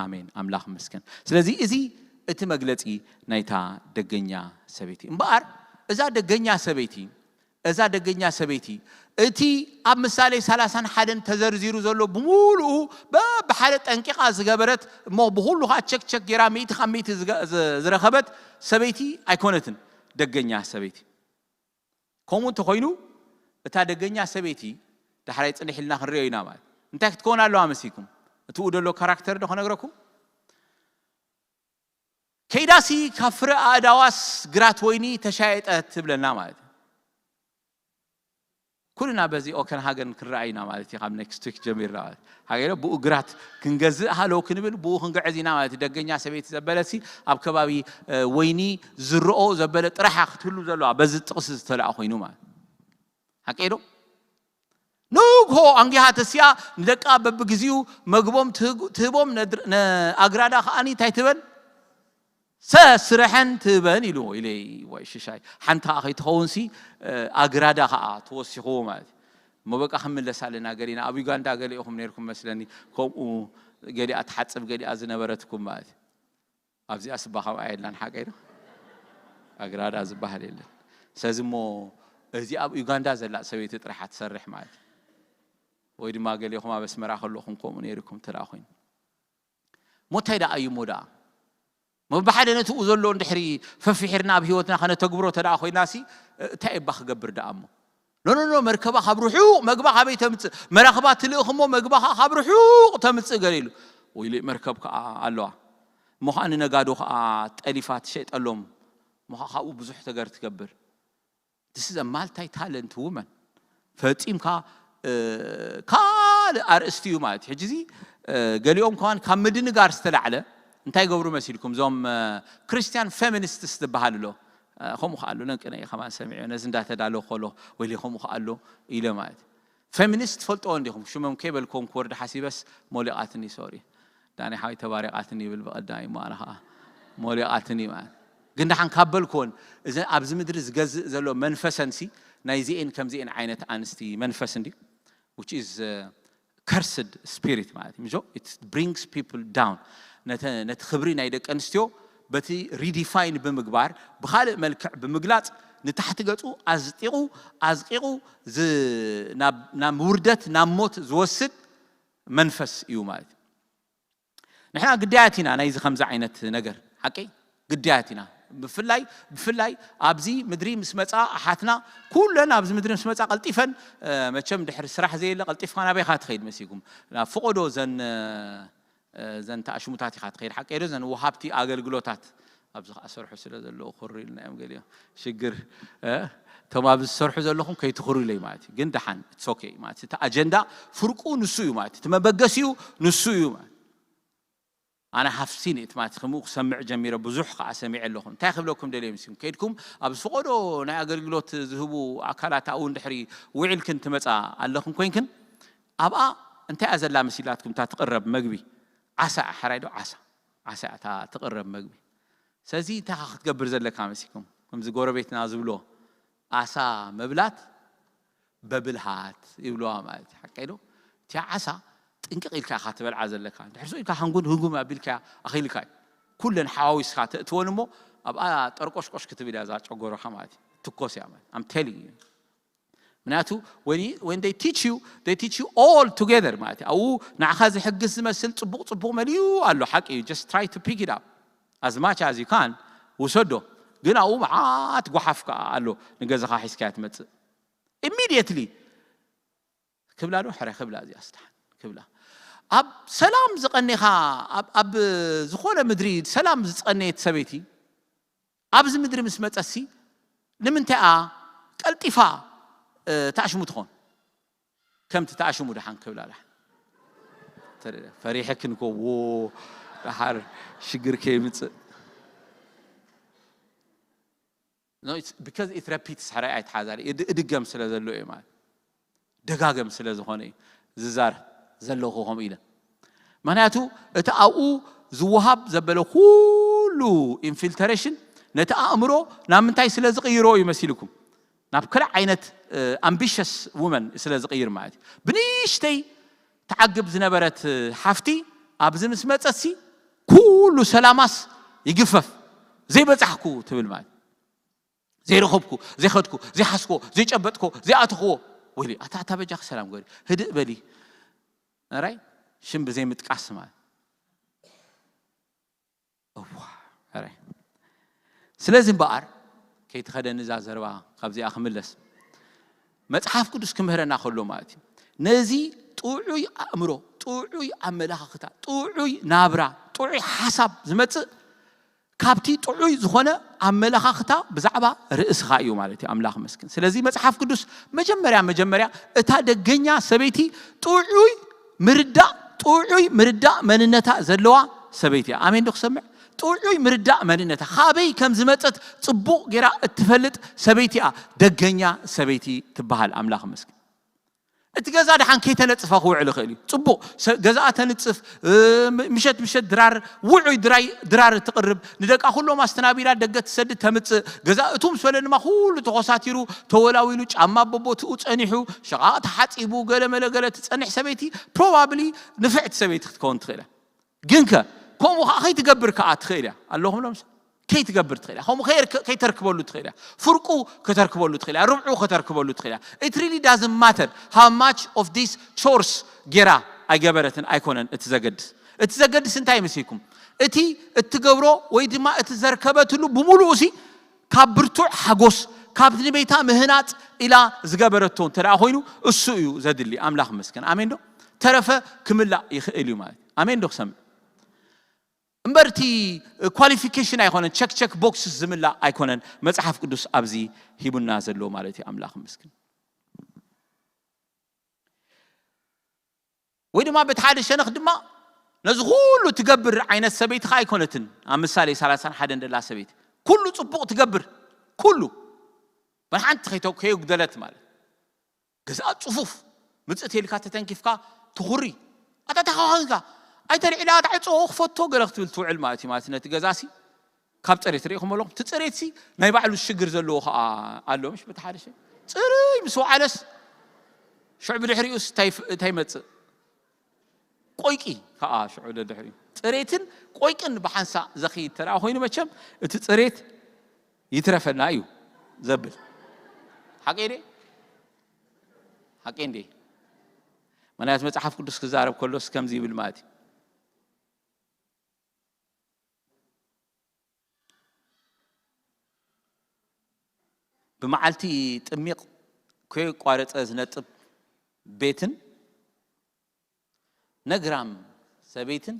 ኣሜን። ኣምላኽ ምስክን ስለዚ እዚ እቲ መግለጺ ናይታ ደገኛ ሰበይቲ እምበኣር እዛ ደገኛ ሰበይቲ እዛ ደገኛ ሰበይቲ እቲ ኣብ ምሳሌ ሰላሳን ሓደን ተዘርዚሩ ዘሎ ብምሉኡ በብሓደ ጠንቂቓ ዝገበረት እሞ ብኩሉ ከዓ ቸክቸክ ገይራ ሚእቲ ካብ ሚእቲ ዝረኸበት ሰበይቲ ኣይኮነትን። ደገኛ ሰበይቲ ከምኡ እንተኮይኑ እታ ደገኛ ሰበይቲ ዳሕራይ ፅንሕ ኢልና ክንሪኦ ኢና ማለት እንታይ ክትከውን ኣለዋ መሲልኩም? እትኡ ደሎ ካራክተር ዶ ክነግረኩም? ከይዳሲ ካብ ፍረ ኣእዳዋስ ግራት ወይኒ ተሻየጠት ትብለና ማለት እዩ። ኩልና በዚ ኦከንሃገን ክንረኣይ ኢና ማለት እዩ። ካብ ኔክስት ዊክ ጀሚርና ማለት ሓገለ ብኡ ግራት ክንገዝእ ሃለው ክንብል ብኡ ክንግዕዝ ኢና ማለት እዩ። ደገኛ ሰበይቲ ዘበለሲ ኣብ ከባቢ ወይኒ ዝረኦ ዘበለ ጥራሓ ክትህሉ ዘለዋ በዚ ጥቕሲ ዝተለኣ ኮይኑ ማለት ሓቀይ ዶ? ንግሆ ኣንጊሃ ተሲኣ ንደቃ በብግዜኡ መግቦም ትህቦም ኣግራዳ ከዓኒ እንታይ ትበል ሰስርሐን ትበን ኢሉ ኢለይ ወይ ሽሻይ ሓንታ ከይትኸውን ሲ ኣግራዳ ከዓ ተወሲኽዎ ማለት እዩ። እሞ በቃ ክንምለስ ኣለና ገሊና ኣብ ዩጋንዳ ገሊኦኹም ነርኩም መስለኒ ከምኡ ገሊኣ ትሓፅብ ገሊኣ ዝነበረትኩም ማለት እዩ። ኣብዚኣ ስባ ከምኣ የላን ሓቀይ ዶ ኣግራዳ ዝበሃል የለን። ስለዚ እሞ እዚ ኣብ ዩጋንዳ ዘላ ሰበይቲ ጥራሕ ትሰርሕ ማለት እዩ። ወይ ድማ ገሊኹም ኣብ ኣስመራ ከለኹም ከምኡ ነይርኩም ተደኣ ኮይኑ ሞታይ ደኣ እዩ ሞ ደኣ መብሓደ ነትኡ ዘሎ እንድሕሪ ፈፊሒርና ኣብ ህይወትና ከነተግብሮ ተደኣ ኮይናሲ እንታይ እባ ክገብር ደኣ እሞ ኖኖኖ መርከባ ካብ ርሑቕ መግባ ካበይ ተምፅእ መራኽባ ትልእኽ እሞ መግባ ከዓ ካብ ርሑቕ ተምፅእ ገለ ኢሉ ወይለ መርከብ ከዓ ኣለዋ እሞ ከዓ ንነጋዶ ከዓ ጠሊፋ ትሸጠሎም እሞ ከዓ ካብኡ ብዙሕ ተገር ትገብር this is a multi talent woman ፈፂምካ ካልእ ኣርእስቲ እዩ ማለት ሕጂ እዚ ገሊኦም ከማን ካብ ምድንጋር ዝተላዕለ እንታይ ገብሩ መሲልኩም እዞም ክርስቲያን ፌሚኒስትስ ዝበሃል ኣሎ ከምኡ ከዓ ኣሎ ነንቅነ ከማን ሰሚዑ ነዚ እንዳተዳለኩ ከሎ ወይለ ከምኡ ከዓ ኣሎ ኢለ ማለት ፌሚኒስት ትፈልጥዎ እንዲኹም ሽሞም ከይበልኩም ክወርድ ሓሲበስ ሞሊቓትኒ ሶሪ ዳኒ ሓወይ ተባሪቓትኒ ይብል ብቐዳሚ እሞ ኣነ ከዓ ሞሊቓትኒ ማለት ግን ደሓን ካብ በልክወን እዘን ኣብዚ ምድሪ ዝገዝእ ዘሎ መንፈሰን ሲ ናይዚኤን ከምዚኤን ዓይነት ኣንስቲ መንፈስ እንዲ which is cursed spirit ማለት እዩ it brings people down ነቲ ክብሪ ናይ ደቂ ኣንስትዮ በቲ ሪዲፋይን ብምግባር ብካልእ መልክዕ ብምግላፅ ንታሕቲ ገፁ ኣዝጢቑ ኣዝቂቑ ናብ ውርደት ናብ ሞት ዝወስድ መንፈስ እዩ ማለት እዩ። ንሕና ግዳያት ኢና ናይዚ ከምዚ ዓይነት ነገር ሓቂ ግዳያት ኢና ብፍላይ ብፍላይ ኣብዚ ምድሪ ምስ መፃ ኣሓትና ኩለን ኣብዚ ምድሪ ምስ መፃ ቀልጢፈን መቸም ድሕሪ ስራሕ ዘየለ ቀልጢፍካ ናበይካ ትኸይድ መሲኩም ናብ ፍቆዶ ዘን ዘን ተኣሽሙታት ኢኻ ትኸይድ ሓቂ ዶ ዘን ወሃብቲ ኣገልግሎታት ኣብዚ ከዓ ሰርሑ ስለ ዘለዉ ኩሩ ኢልና እዮም ገሊኦም ሽግር እቶም ኣብዚ ዝሰርሑ ዘለኹም ከይትኹሩ ኢለይ ማለት እዩ ግን ደሓን it's okay ማለት እቲ ኣጀንዳ ፍርቁ ንሱ እዩ ማለት እቲ መበገሲኡ ንሱ እዩ ማለት ኣነ ሃፍሲን እቲ ማለት ከምኡ ክሰምዕ ጀሚረ ብዙሕ ከዓ ሰሚዐ ኣለኹ እንታይ ክብለኩም ደልየ ምስኩም ከይድኩም ኣብ ዝፈቀዶ ናይ ኣገልግሎት ዝህቡ ኣካላት ኣብኡ እንድሕሪ ውዒልክን ትመፃ ኣለኽን ኮይንክን ኣብኣ እንታይ እያ ዘላ መሲላትኩም እታ ትቕረብ መግቢ ዓሳ እያ ሓራይ ዶ ዓሳ ዓሳ እያ እታ ትቕረብ መግቢ ስለዚ እንታይ ክትገብር ዘለካ መሲልኩም ከምዚ ጎረቤትና ዝብሎ ኣሳ ምብላት በብልሃት ይብልዋ ማለት ሓቀይ ዶ እቲያ ዓሳ ጥንቅቕ ኢልካ ኢኻ ትበልዓ ዘለካ ድሕርሱ ኢልካ ሃንጉን ህጉም ኣቢልካ ኣኺልካ እዩ ኩለን ሓዋዊስካ ተእትወን እሞ ኣብኣ ጠርቆሽቆሽ ክትብል እያ እዛ ጨጎራኻ ማለት እዩ። ትኮስ እያ ማለት I'm telling you። ምክንያቱ when you- when they teach you they teach you all together ማለት እዩ። ኣብኡ ንዓኻ ዝሕግዝ ዝመስል ጽቡቕ ጽቡቕ መሊኡ ኣሎ። ሓቂ እዩ። Just try to pick it up as much as you can ውሰዶ። ግን ኣብኡ መዓት ጓሓፍ ከኣ ኣሎ ንገዛኻ ሒዝካያ ትመጽእ። Immediately ክብላ ዶ ሕረ ክብላ እዚኣ ስታሓን ክብላ ኣብ ሰላም ዝቐኔኻ ኣብ- ኣብ ዝኾነ ምድሪ ሰላም ዝጸነየት ሰበይቲ ኣብዚ ምድሪ ምስ መጸሲ ንምንታይ ኣ ቀልጢፋ እ፣ ተኣሽሙ ትኾን ከምቲ ተኣሽሙ ድሓን ክብላ ድሓን ተረ- ፈሪሐክን ኮ ዎ ድሓር ሽግር ከይምጽእ No, it's because it repeats ሕራይ ኣይትሓዛሪ እድ- እድገም ስለ ዘሎ እዩ ማለት ደጋገም ስለ ዝኾነ እዩ ዝዛር ዘለኹ ከምኡ ኢለ ምክንያቱ እቲ ኣብኡ ዝወሃብ ዘበለ ኩሉ ኢንፊልተሬሽን ነቲ ኣእምሮ ናብ ምንታይ ስለ ዝቕይሮ እዩ መሲልኩም ናብ ክልእ ዓይነት ኣምቢሽስ ውመን ስለ ዝቕይር ማለት እዩ ብንእሽተይ ተዓግብ ዝነበረት ሓፍቲ ኣብዚ ምስ መፀሲ ኩሉ ሰላማስ ይግፈፍ ዘይበፃሕኩ ትብል ማለት ዘይረኸብኩ ዘይኸድኩ ዘይሓስኮ ዘይጨበጥኮ ዘይኣተኽዎ ወይ ኣታ ኣታ በጃኺ ሰላም ገሪ ህድእ በሊ ራይ ሽም ብዘይምጥቃስ ማለት እዋ ራይ ስለዚ እምበኣር ከይትኸደኒ እዛ ዘረባ ካብዚኣ ክምለስ መፅሓፍ ቅዱስ ክምህረና ከሎ ማለት እዩ ነዚ ጥዑይ ኣእምሮ ጥዑይ ኣመላኻኽታ ጥዑይ ናብራ ጥዑይ ሓሳብ ዝመፅእ ካብቲ ጥዑይ ዝኾነ ኣመለኻኽታ ብዛዕባ ርእስኻ እዩ ማለት እዩ ኣምላኽ መስክን ስለዚ መፅሓፍ ቅዱስ መጀመርያ መጀመርያ እታ ደገኛ ሰበይቲ ጥዑይ ምርዳእ ጥዑይ ምርዳእ መንነታ ዘለዋ ሰበይቲ እያ ኣሜን ዶ ክሰምዕ ጥዑይ ምርዳእ መንነታ ካበይ ከም ዝመፀት ፅቡቕ ጌራ እትፈልጥ ሰበይቲ እያ ደገኛ ሰበይቲ ትበሃል ኣምላኽ መስክን እቲ ገዛ ደሓን ከይተነፅፈ ክውዕል ይኽእል እዩ ፅቡቕ ገዛኣ ተንፅፍ ምሸት ምሸት ድራር ውዑይ ድራር ትቕርብ ንደቃ ኩሎም ኣስተናቢዳ ደገ ትሰድድ ተምፅእ ገዛ እቱ ምስ በለ ድማ ኩሉ ተኾሳቲሩ ተወላዊሉ ጫማ በቦትኡ ፀኒሑ ሸቓቕ ተሓፂቡ ገለ መለ ገለ ትፀንሕ ሰበይቲ ፕሮባብሊ ንፍዕቲ ሰበይቲ ክትከውን ትኽእል ግን ከ ከምኡ ከዓ ከይትገብር ከዓ ትኽእል እያ ኣለኹም ሎም ከይትገብር ትኽእል እያ ከምኡ ከይተርክበሉ ትኽእል እያ ፍርቁ ከተርክበሉ ትኽእል እያ ርብዑ ከተርክበሉ ትኽእል እያ it really doesn't matter how much of this chores ጌራ ኣይገበረትን ኣይኮነን እቲ ዘገድስ እቲ ዘገድስ እንታይ ይመስልኩም እቲ እትገብሮ ወይ ድማ እቲ ዘርከበትሉ ብምሉኡ ሲ ካብ ብርቱዕ ሓጎስ ካብ ንቤታ ምህናፅ ኢላ ዝገበረቶ እንተ ኮይኑ እሱ እዩ ዘድሊ ኣምላኽ መስገን ኣሜን ዶ ተረፈ ክምላእ ይኽእል እዩ ማለት ኣሜን ዶ ክሰምዕ እምበር እቲ ኳሊፊኬሽን ኣይኮነን ቸክ ቸክ ቦክስ ዝምላእ ኣይኮነን መፅሓፍ ቅዱስ ኣብዚ ሂቡና ዘሎ ማለት እዩ ኣምላኽ ምስክን ወይ ድማ በቲ ሓደ ሸነኽ ድማ ነዚ ኩሉ ትገብር ዓይነት ሰበይቲ ከዓ ኣይኮነትን ኣብ ምሳሌ ሰላሳን ሓደን ደላ ሰበይቲ ኩሉ ፅቡቕ ትገብር ኩሉ በል ሓንቲ ከይተው ከየጉደለት ማለት ገዛኣ ፅፉፍ ምፅእ ተልካ ተተንኪፍካ ትኹሪ ኣታ ተኻኻንካ ኣይተልዒላ ኣታ ዕፅኦ ክፈቶ ገለ ክትብል ትውዕል ማለት እዩ ማለት ነቲ ገዛ ሲ ካብ ፅሬት ርኢኹም ኣለኹም እቲ ፅሬት ሲ ናይ ባዕሉ ሽግር ዘለዎ ከዓ ኣሎ ምሽ በቲ ሓደ ሸ ፅርይ ምስ ወዓለስ ሽዑ ብድሕሪኡስ እንታይ ይመፅእ ቆይቂ ከዓ ሽዑ ደድሕሪ ፅሬትን ቆይቅን ብሓንሳእ ዘኽይድ ተደኣ ኮይኑ መቸም እቲ ፅሬት ይትረፈና እዩ ዘብል ሓቀይ ደ ሓቀይ እንዴ ምክንያቱ መፅሓፍ ቅዱስ ክዛረብ ከሎስ ከምዚ ይብል ማለት እዩ ብመዓልቲ ጥሚቕ ከየቋረፀ ዝነጥብ ቤትን ነግራም ሰበይትን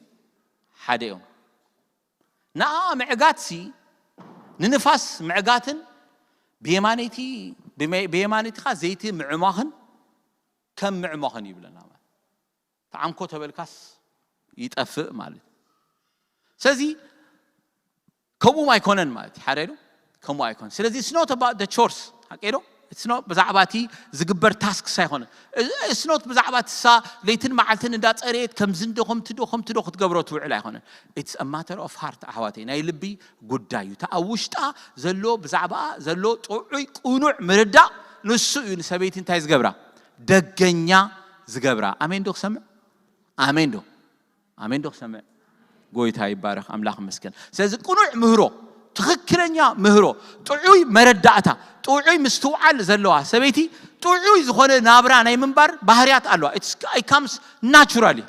ሓደ እዮም። ንኣ ምዕጋትሲ ንንፋስ ምዕጋትን ብየማነይቲ ብየማነይትኻ ዘይቲ ምዕሟኽን ከም ምዕሟኽን ይብለና ማለት ተዓምኮ ተበልካስ ይጠፍእ ማለት ስለዚ ከምኡ ኣይኮነን ማለት ሓደ ዶ ከምኡ ኣይኮነን ስለዚ it's not about the chores ሓቂ ዶ it's not ብዛዕባ እቲ ዝግበር ታስክስ ኣይኮነን it's not ብዛዕባ ትሳ ለይትን መዓልትን እንዳ ፀሬት ከምዚ እንዶ ከምቲ ዶ ከምቲ ዶ ክትገብሮ ትውዕል ኣይኮነን it's a matter of heart ኣሕዋተይ ናይ ልቢ ጉዳይ እዩ እታ ኣብ ውሽጣ ዘሎ ብዛዕባኣ ዘሎ ጥዑይ ቅኑዕ ምርዳእ ንሱ እዩ ንሰበይቲ እንታይ ዝገብራ ደገኛ ዝገብራ ኣሜን ዶ ክሰምዕ ኣሜን ዶ ኣሜን ዶ ክሰምዕ ጎይታ ይባረኽ፣ ኣምላኽ ይመስገን። ስለዚ ቅኑዕ ምህሮ፣ ትኽክለኛ ምህሮ፣ ጥዑይ መረዳእታ፣ ጥዑይ ምስትውዓል ዘለዋ ሰበይቲ ጥዑይ ዝኾነ ናብራ ናይ ምንባር ባህርያት ኣለዋ። It comes naturally።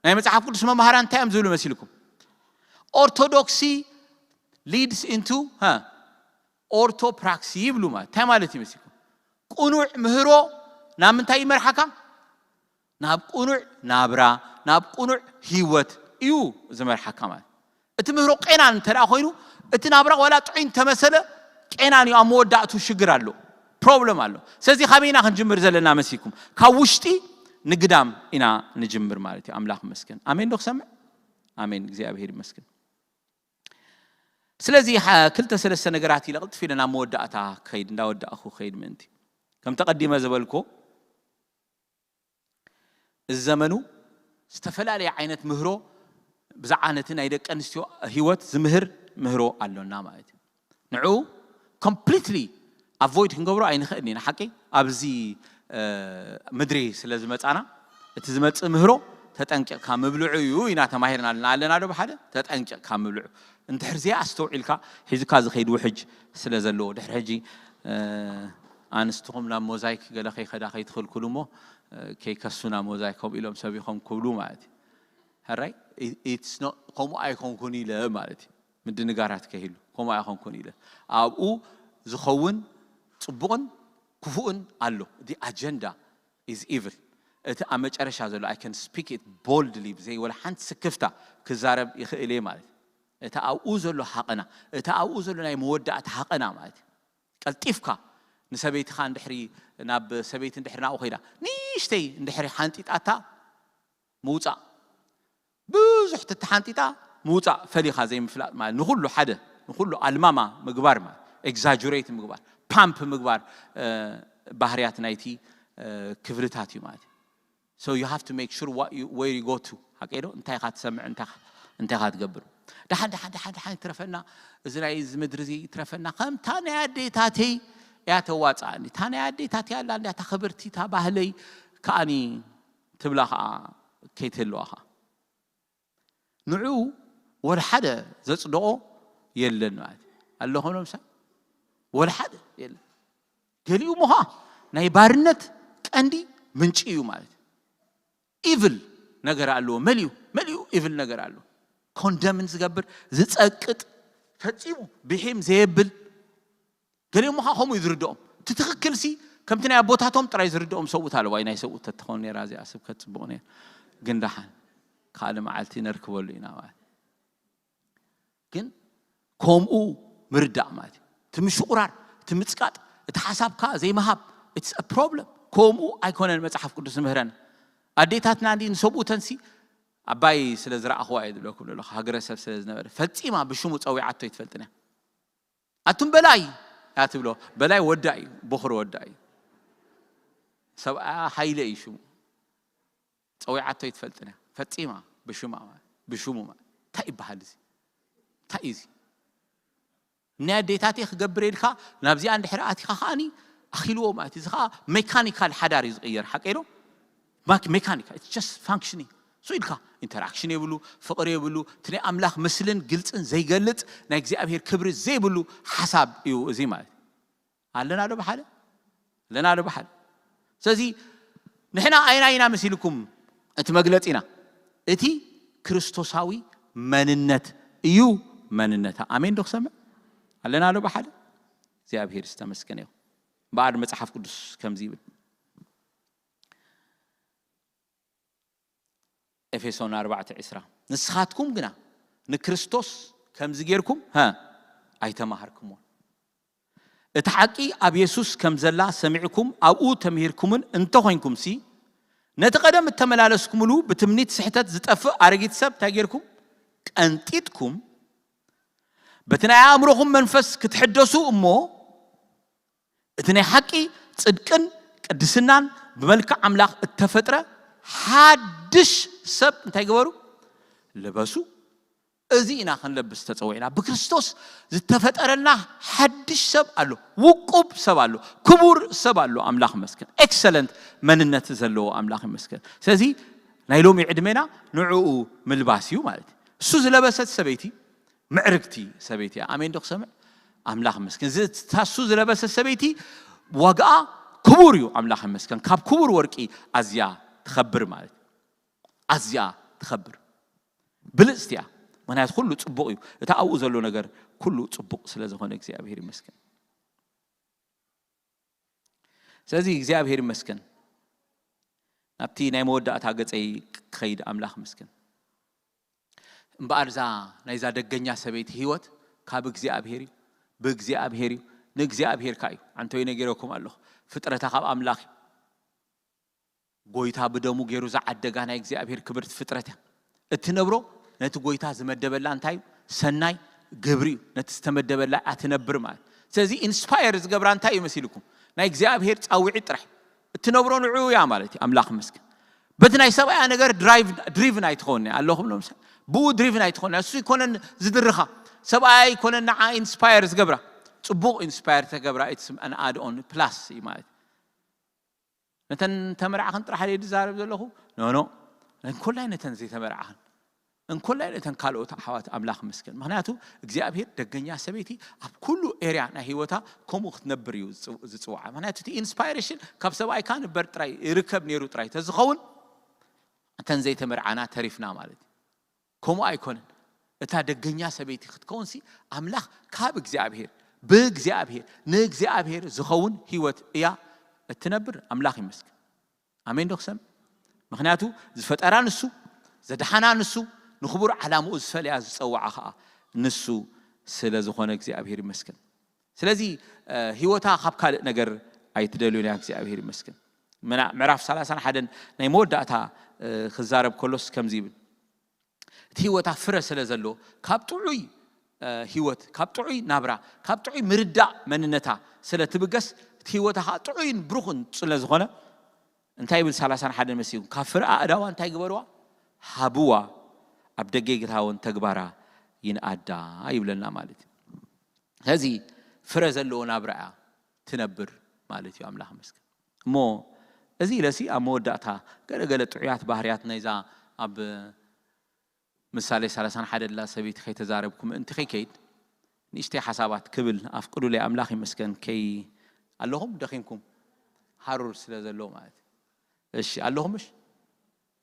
ናይ መጽሓፍ ቅዱስ መምሃራን እንታይ እዮም ዝብሉ መሲልኩም? Orthodoxy leads into ኦርቶፕራክሲ ይብሉ። ማለት እንታይ ማለት ይመስልኩም? ቅኑዕ ምህሮ ናብ ምንታይ ይመርሓካ? ናብ ቅኑዕ ናብራ፣ ናብ ቅኑዕ ህይወት እዩ ዝመርሓካ። ማለት እቲ ምህሮ ቄናን እንተ ደኣ ኮይኑ፣ እቲ ናብራ ዋላ ጥዑይ እንተመሰለ፣ ቄናን እዩ። ኣብ መወዳእቱ ሽግር ኣሎ፣ ፕሮብለም ኣሎ። ስለዚ ካበይና ክንጅምር ዘለና መሲልኩም? ካብ ውሽጢ ንግዳም ኢና ንጅምር ማለት እዩ። ኣምላኽ ይመስገን። ኣሜን ዶ ክሰምዕ? ኣሜን። እግዚኣብሔር ይመስገን። ስለዚ ሓ- ክልተ ሰለስተ ነገራት ኢለ ቅልጥፍ ኢለ ናብ መወዳእታ ክኸይድ፣ እንዳወዳእኹ ክኸይድ ምእንቲ፣ ከም ተቐዲመ ዝበልኮ፣ እዚ ዘመኑ ዝተፈላለየ ዓይነት ምህሮ ብዛዕባ ነቲ ናይ ደቂ ኣንስትዮ ህይወት ዝምህር ምህሮ ኣሎና ማለት እዩ። ንዑ ኮምፕሊትሊ ኣቮይድ ክንገብሮ ኣይንኽእልን ኢና። ሓቂ ኣብዚ ምድሪ ስለ ዝመጻና፣ እቲ ዝመጽእ ምህሮ ተጠንቂቕካ ምብልዑ እዩ ኢና ተማሂርና ኣለና። ኣለና ዶ ብሓደ? ተጠንቂቕካ ምብልዑ። እንድሕር ዘይ ኣስተውዒልካ፣ ሒዙካ ዝኸይድ ውሕጅ ስለ ዘለዎ፣ ድሕሪ ሕጂ ኣንስትኹም ናብ ሞዛይክ ገለ ከይኸዳ ከይትኽልክሉ እሞ፣ ከይከሱና ሞዛይክ ከምኡ ኢሎም ሰቢኾም ክብሉ ማለት እዩ። ሕራይ ከምኡ ኣይኮንኩን ኢለ ማለት እዩ። ምድንጋራት ከይህሉ ከምኡ ኣይኮንኩን ኢለ። ኣብኡ ዝኸውን ጽቡቕን ክፉእን ኣሎ። The agenda is evil። እቲ ኣብ መጨረሻ ዘሎ፣ I can speak it boldly፣ ብዘይ ወላ ሓንቲ ስክፍታ ክዛረብ ይኽእል እየ ማለት እዩ። እቲ ኣብኡ ዘሎ ሓቐና፣ እቲ ኣብኡ ዘሎ ናይ መወዳእታ ሓቐና ማለት እዩ። ቀልጢፍካ ንሰበይትኻ እንድሕሪ፣ ናብ ሰበይቲ እንድሕሪ ናብኡ ከይዳ፣ ንእሽተይ እንድሕሪ ሓንጢጣታ ምውጻእ፣ ብዙሕ ተተሓንጢጣ ምውጻእ፣ ፈሊኻ ዘይምፍላጥ ማለት፣ ንኹሉ ሓደ፣ ንኹሉ ኣልማማ ምግባር ማለት፣ ኤግዛጁሬት ምግባር፣ ፓምፕ ምግባር፣ ባህርያት ናይቲ ክብርታት እዩ ማለት እዩ። So you have to make sure what you, where you go to። ሓቀይ ዶ? እንታይ ኢኻ ትሰምዕ? እንታይ ኢኻ ትገብር? ደሓን ደሓን ደሓን ደሓን ይትረፈና፣ እዚ ናይ እዚ ምድሪ እዚ ይትረፈና፣ ከምታ ናይ ኣዴታተይ እያ ተዋፅኣኒ። እታ ናይ ኣዴታተይ ኣላ እንዳ፣ እታ ክብርቲ፣ እታ ባህለይ ከኣኒ ትብላ ከዓ ከይትህልዋ ከዓ ንዑ ወላ ሓደ ዘጽደቖ የለን ማለት እዩ። ኣሎ ኾኖም ሰብ ወላ ሓደ የለን። ገሊኡ ምዃ ናይ ባርነት ቀንዲ ምንጪ እዩ ማለት እዩ። ኢቭል ነገር ኣለዎ፣ መሊኡ መሊኡ ኢቭል ነገር ኣለዎ። ኮንደምን ዝገብር፣ ዝጸቅጥ፣ ፈጺሙ ብሒም ዘየብል፣ ገሊኦም ኸዓ ከምኡ እዩ ዝርድኦም። እቲ ትኽክል ሲ ከምቲ ናይ ኣቦታቶም ጥራይ ዝርድኦም ሰብኡት ኣለዋ። ናይ ሰብኡት ተትኸውን ነይራ እዚኣ ስብከት ጽቡቕ ነይሩ። ግን ደሓን ካልእ መዓልቲ ነርክበሉ ኢና ማለት። ግን ከምኡ ምርዳእ ማለት እዩ። እቲ ምሽቑራር፣ እቲ ምጽቃጥ፣ እቲ ሓሳብካ ዘይምሃብ፣ it's a problem። ከምኡ ኣይኮነን መጽሓፍ ቅዱስ ዝምህረን። ኣዴታትና እንዲ ንሰብኡተንሲ ኣባይ ስለ ዝረኣኽዋ እየ ዝብለኩም ዘለኹ፣ ሃገረሰብ ስለ ዝነበረ፣ ፈጺማ ብሽሙ ጸዊዓቶ ኣይትፈልጥን እያ። ኣቱም በላይ እያ ትብሎ። በላይ ወዳ እዩ፣ ቦኽሪ ወዳ እዩ። ሰብኣ ሃይለ እዩ ሽሙ። ጸዊዓቶ ኣይትፈልጥን እያ። ፈጺማ ብሽማ ማለት፣ ብሽሙ ማለት። እንታይ ይበሃል እዚ? እንታይ እዩ እዚ? ናይ ኣዴታተይ ክገብር ኢልካ ናብዚኣ እንድሕር ኣቲኻ ከኣኒ ኣኺልዎ ማለት እዩ። እዚ ኸኣ ሜካኒካል ሓዳር እዩ ዝቕየር፣ ሓቀይ ዶ? ማክ-፣ ሜካኒካል፣ it's just functioning። እሱ ኢልካ ኢንተራክሽን የብሉ፣ ፍቕሪ የብሉ፣ እቲ ናይ ኣምላኽ ምስልን ግልጽን ዘይገልጽ ናይ እግዚኣብሔር ክብሪ ዘይብሉ ሓሳብ እዩ እዚ ማለት እዩ። ኣለና ዶ ብሓደ? ኣለና ዶ ብሓደ? ስለዚ ንሕና ኣይና ኢና መሲልኩም እቲ መግለጺና፣ እቲ ክርስቶሳዊ መንነት እዩ መንነታ። ኣሜን ዶ ክሰምዕ? ኣለና ዶ ብሓደ? እግዚኣብሔር ዝተመስገነ ይኹን። እምበኣር መጽሓፍ ቅዱስ ከምዚ ይብል፣ ኤፌሶን ኣርባዕተ ዕስራ፣ ንስኻትኩም ግና ንክርስቶስ ከምዚ ጌርኩም፣ ሃ፣ ኣይተማሃርኩምዎን። እቲ ሓቂ ኣብ የሱስ ከም ዘላ ሰሚዕኩም ኣብኡ ተምሂርኩምን እንተኾይንኩምሲ፣ ነቲ ቀደም እተመላለስኩምሉ ብትምኒት ስሕተት ዝጠፍእ ኣረጊት ሰብ እንታይ ጌርኩም? ቀንጢጥኩም፣ በቲ ናይ ኣእምሮኹም መንፈስ ክትሕደሱ እሞ፣ እቲ ናይ ሓቂ ጽድቅን ቅድስናን ብመልክዕ ኣምላኽ እተፈጥረ ሓድሽ ሰብ እንታይ ግበሩ? ልበሱ። እዚ ኢና ክንለብስ ተጸዊዕና። ብክርስቶስ ዝተፈጠረልና ሓድሽ ሰብ ኣሎ፣ ውቁብ ሰብ ኣሎ፣ ክቡር ሰብ ኣሎ። ኣምላኽ ይመስገን። ኤክሰለንት መንነት ዘለዎ ኣምላኽ ይመስገን። ስለዚ ናይ ሎሚ ዕድሜና ንዕኡ ምልባስ እዩ ማለት እዩ። እሱ ዝለበሰት ሰበይቲ ምዕርግቲ ሰበይቲ እያ። ኣሜን ዶ ክሰምዕ? ኣምላኽ ይመስገን። እዚ እታ እሱ ዝለበሰት ሰበይቲ ዋጋኣ ክቡር እዩ። ኣምላኽ ይመስገን። ካብ ክቡር ወርቂ ኣዝያ ትኸብር ማለት እዩ። ኣዝያ ትኸብር። ብልጽቲ እያ። ምኽንያቱ ኩሉ ጽቡቕ እዩ። እቲ ኣብኡ ዘሎ ነገር ኩሉ ጽቡቕ ስለ ዝኾነ እግዚኣብሔር ይመስገን። ስለዚ እግዚኣብሔር ይመስገን። ናብቲ ናይ መወዳእታ ገጸይ ክኸይድ ኣምላኽ ይመስገን። እምበኣር እዛ ናይዛ ደገኛ ሰበይቲ ህይወት ካብ እግዚኣብሔር እዩ፣ ብእግዚኣብሔር እዩ፣ ንእግዚኣብሔርካ እዩ። ኣንተወይ ነጊረኩም ኣለኹ፣ ፍጥረታ ካብ ኣምላኽ እዩ። ጎይታ ብደሙ ገይሩ ዝዓደጋ ናይ እግዚኣብሔር ክብርቲ ፍጥረት እያ። እትነብሮ ነቲ ጎይታ ዝመደበላ እንታይ እዩ? ሰናይ ግብሪ እዩ። ነቲ ዝተመደበላ እያ ትነብር ማለት። ስለዚ ኢንስፓየር ዝገብራ እንታይ እዩ መሲልኩም? ናይ እግዚኣብሔር ጻውዒት ጥራሕ። እትነብሮ ንዕኡ እያ ማለት እዩ። ኣምላኽ ይመስገን። በቲ ናይ ሰብኣያ ነገር ድራይቭ ድሪቭን ኣይትኸውን እያ። ኣለኹም ዶ ምሳሌ? ብኡ ድሪቭን ኣይትኸውን እያ። እሱ ይኮነን ዝድርኻ። ሰብኣያ ይኮነን ንዓ ኢንስፓየር ዝገብራ። ጽቡቕ ኢንስፓየር ተገብራ ኢትስ ኣን ኣድ ኦን ፕላስ እዩ ማለት እዩ። ነተን ተመርዓኽን ጥራሕ ድየ ዝዛረብ ዘለኹ? ኖ ኖ። እንኮላይ ነተን ዘይተመርዓኽን፣ እንኮላይ ነተን ካልኦት ኣሕዋት ኣምላኽ ይመስገን። ምኽንያቱ እግዚኣብሔር ደገኛ ሰበይቲ ኣብ ኩሉ ኤርያ ናይ ህይወታ ከምኡ ክትነብር እዩ ዝጽው- ዝጽውዓ። ምኽንያቱ እቲ ኢንስፓይሬሽን ካብ ሰብኣይካ ንበር ጥራይ ይርከብ ነይሩ ጥራይ ተዝኸውን እተን ዘይተመርዓና ተሪፍና ማለት እዩ። ከምኡ ኣይኮነን። እታ ደገኛ ሰበይቲ ክትከውንሲ ኣምላኽ ካብ እግዚኣብሔር ብእግዚኣብሔር ንእግዚኣብሔር ዝኸውን ህይወት እያ እትነብር። ኣምላኽ ይመስገን። ኣሜን ዶ ክሰምዕ? ምኽንያቱ ዝፈጠራ ንሱ፣ ዘድሓና ንሱ፣ ንኽቡር ዓላምኡ ዝፈልያ ዝጸውዓ ኸኣ ንሱ ስለ ዝኾነ እግዚኣብሔር ይመስገን። ስለዚ ህይወታ ካብ ካልእ ነገር ኣይትደልዩን እያ። እግዚኣብሔር ይመስገን። ምና- ምዕራፍ ሰላሳን ሓደን ናይ መወዳእታ ክዛረብ ከሎስ ከምዚ ይብል፣ እቲ ህይወታ ፍረ ስለ ዘሎ ካብ ጥዑይ ህይወት፣ ካብ ጥዑይ ናብራ፣ ካብ ጥዑይ ምርዳእ መንነታ ስለ ትብገስ እቲ ህይወታ ከዓ ጥዑይን ብሩኽን ስለ ዝኾነ እንታይ ይብል? ሰላሳን ሓደን መሲኹም ካብ ፍረ ኣእዳዋ እንታይ ግበርዋ? ሃብዋ፣ ኣብ ደገ ጌታ እውን ተግባራ ይንኣዳ ይብለና ማለት እዩ። ስለዚ ፍረ ዘለዎ ናብራ እያ ትነብር ማለት እዩ። ኣምላኽ መስገን እሞ እዚ ኢለሲ ኣብ መወዳእታ ገለገለ ጥዑያት ባህርያት ናይዛ ኣብ ምሳሌ ሰላሳን ሓደ ላ ሰበይቲ ከይተዛረብኩ ምእንቲ ከይከይድ ንእሽተይ ሓሳባት ክብል ኣፍቅዱለይ። ኣምላኽ ይመስገን ከይ ኣለኹም ደኺምኩም ሃሩር ስለ ዘሎ ማለት እዩ። እሺ ኣለኹምሽ?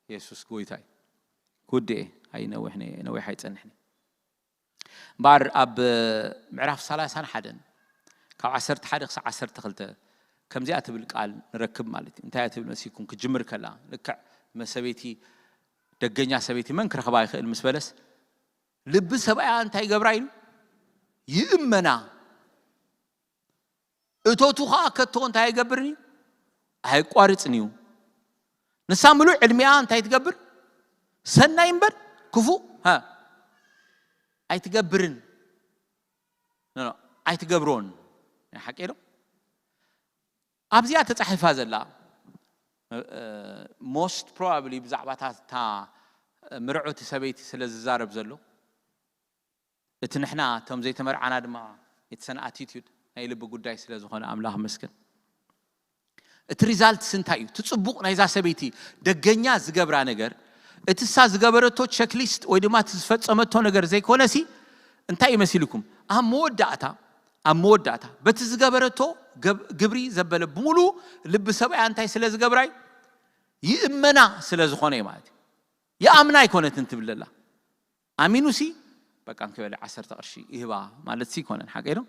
የሱስ ጎይታ እዩ። ኩድኤ ኣይነውሕ ነዊሕ ኣይጸንሕን። እምበኣር ኣብ ምዕራፍ ሰላሳን ሓደን ካብ ዓሰርተ ሓደ ክሳብ ዓሰርተ ክልተ ከምዚኣ ትብል ቃል ንረክብ ማለት እዩ። እንታይ እያ ትብል መሲልኩም? ክጅምር ከላ ልክዕ መሰበይቲ ደገኛ ሰበይቲ መን ክረኽባ ይኽእል ምስ በለስ ልቢ ሰብኣያ እንታይ ይገብራ ኢሉ ይእመና። እቶቱ ኸዓ ከቶ እንታይ ኣይገብርን እዩ? ኣየቋርጽን እዩ። ንሳ ምሉእ ዕድሚኣ እንታይ ትገብር? ሰናይ እምበር ክፉእ ኣይትገብርን። ኣይትገብሮን። ናይ ሓቂ ዶ ኣብዚኣ ተጻሒፋ ዘላ? ሞስት ፕሮባብሊ ብዛዕባ እታ ምርዑቲ ሰበይቲ ስለ ዝዛረብ ዘሎ እቲ ንሕና እቶም ዘይተመርዓና ድማ it's an attitude ናይ ልቢ ጉዳይ ስለ ዝኾነ ኣምላኽ መስገን። እቲ ሪዛልትስ እንታይ እዩ? እቲ ጽቡቕ ናይዛ ሰበይቲ ደገኛ ዝገብራ ነገር እቲ እሳ ዝገበረቶ ቸክሊስት ወይ ድማ እቲ ዝፈጸመቶ ነገር ዘይኮነሲ እንታይ እዩ መሲልኩም? ኣብ መወዳእታ ኣብ መወዳእታ በቲ ዝገበረቶ ግብሪ ዘበለ ብምሉ ልቢ ሰብኣያ እንታይ ስለ ዝገብራይ ይእመና ስለ ዝኾነ እዩ ማለት እዩ። ይኣምና ኣይኮነትን ትብለላ ኣሚኑሲ በቃ እንክበለ ዓሰርተ ቅርሺ ይህባ ማለት ሲ ይኮነን ሓቀይ ዶ?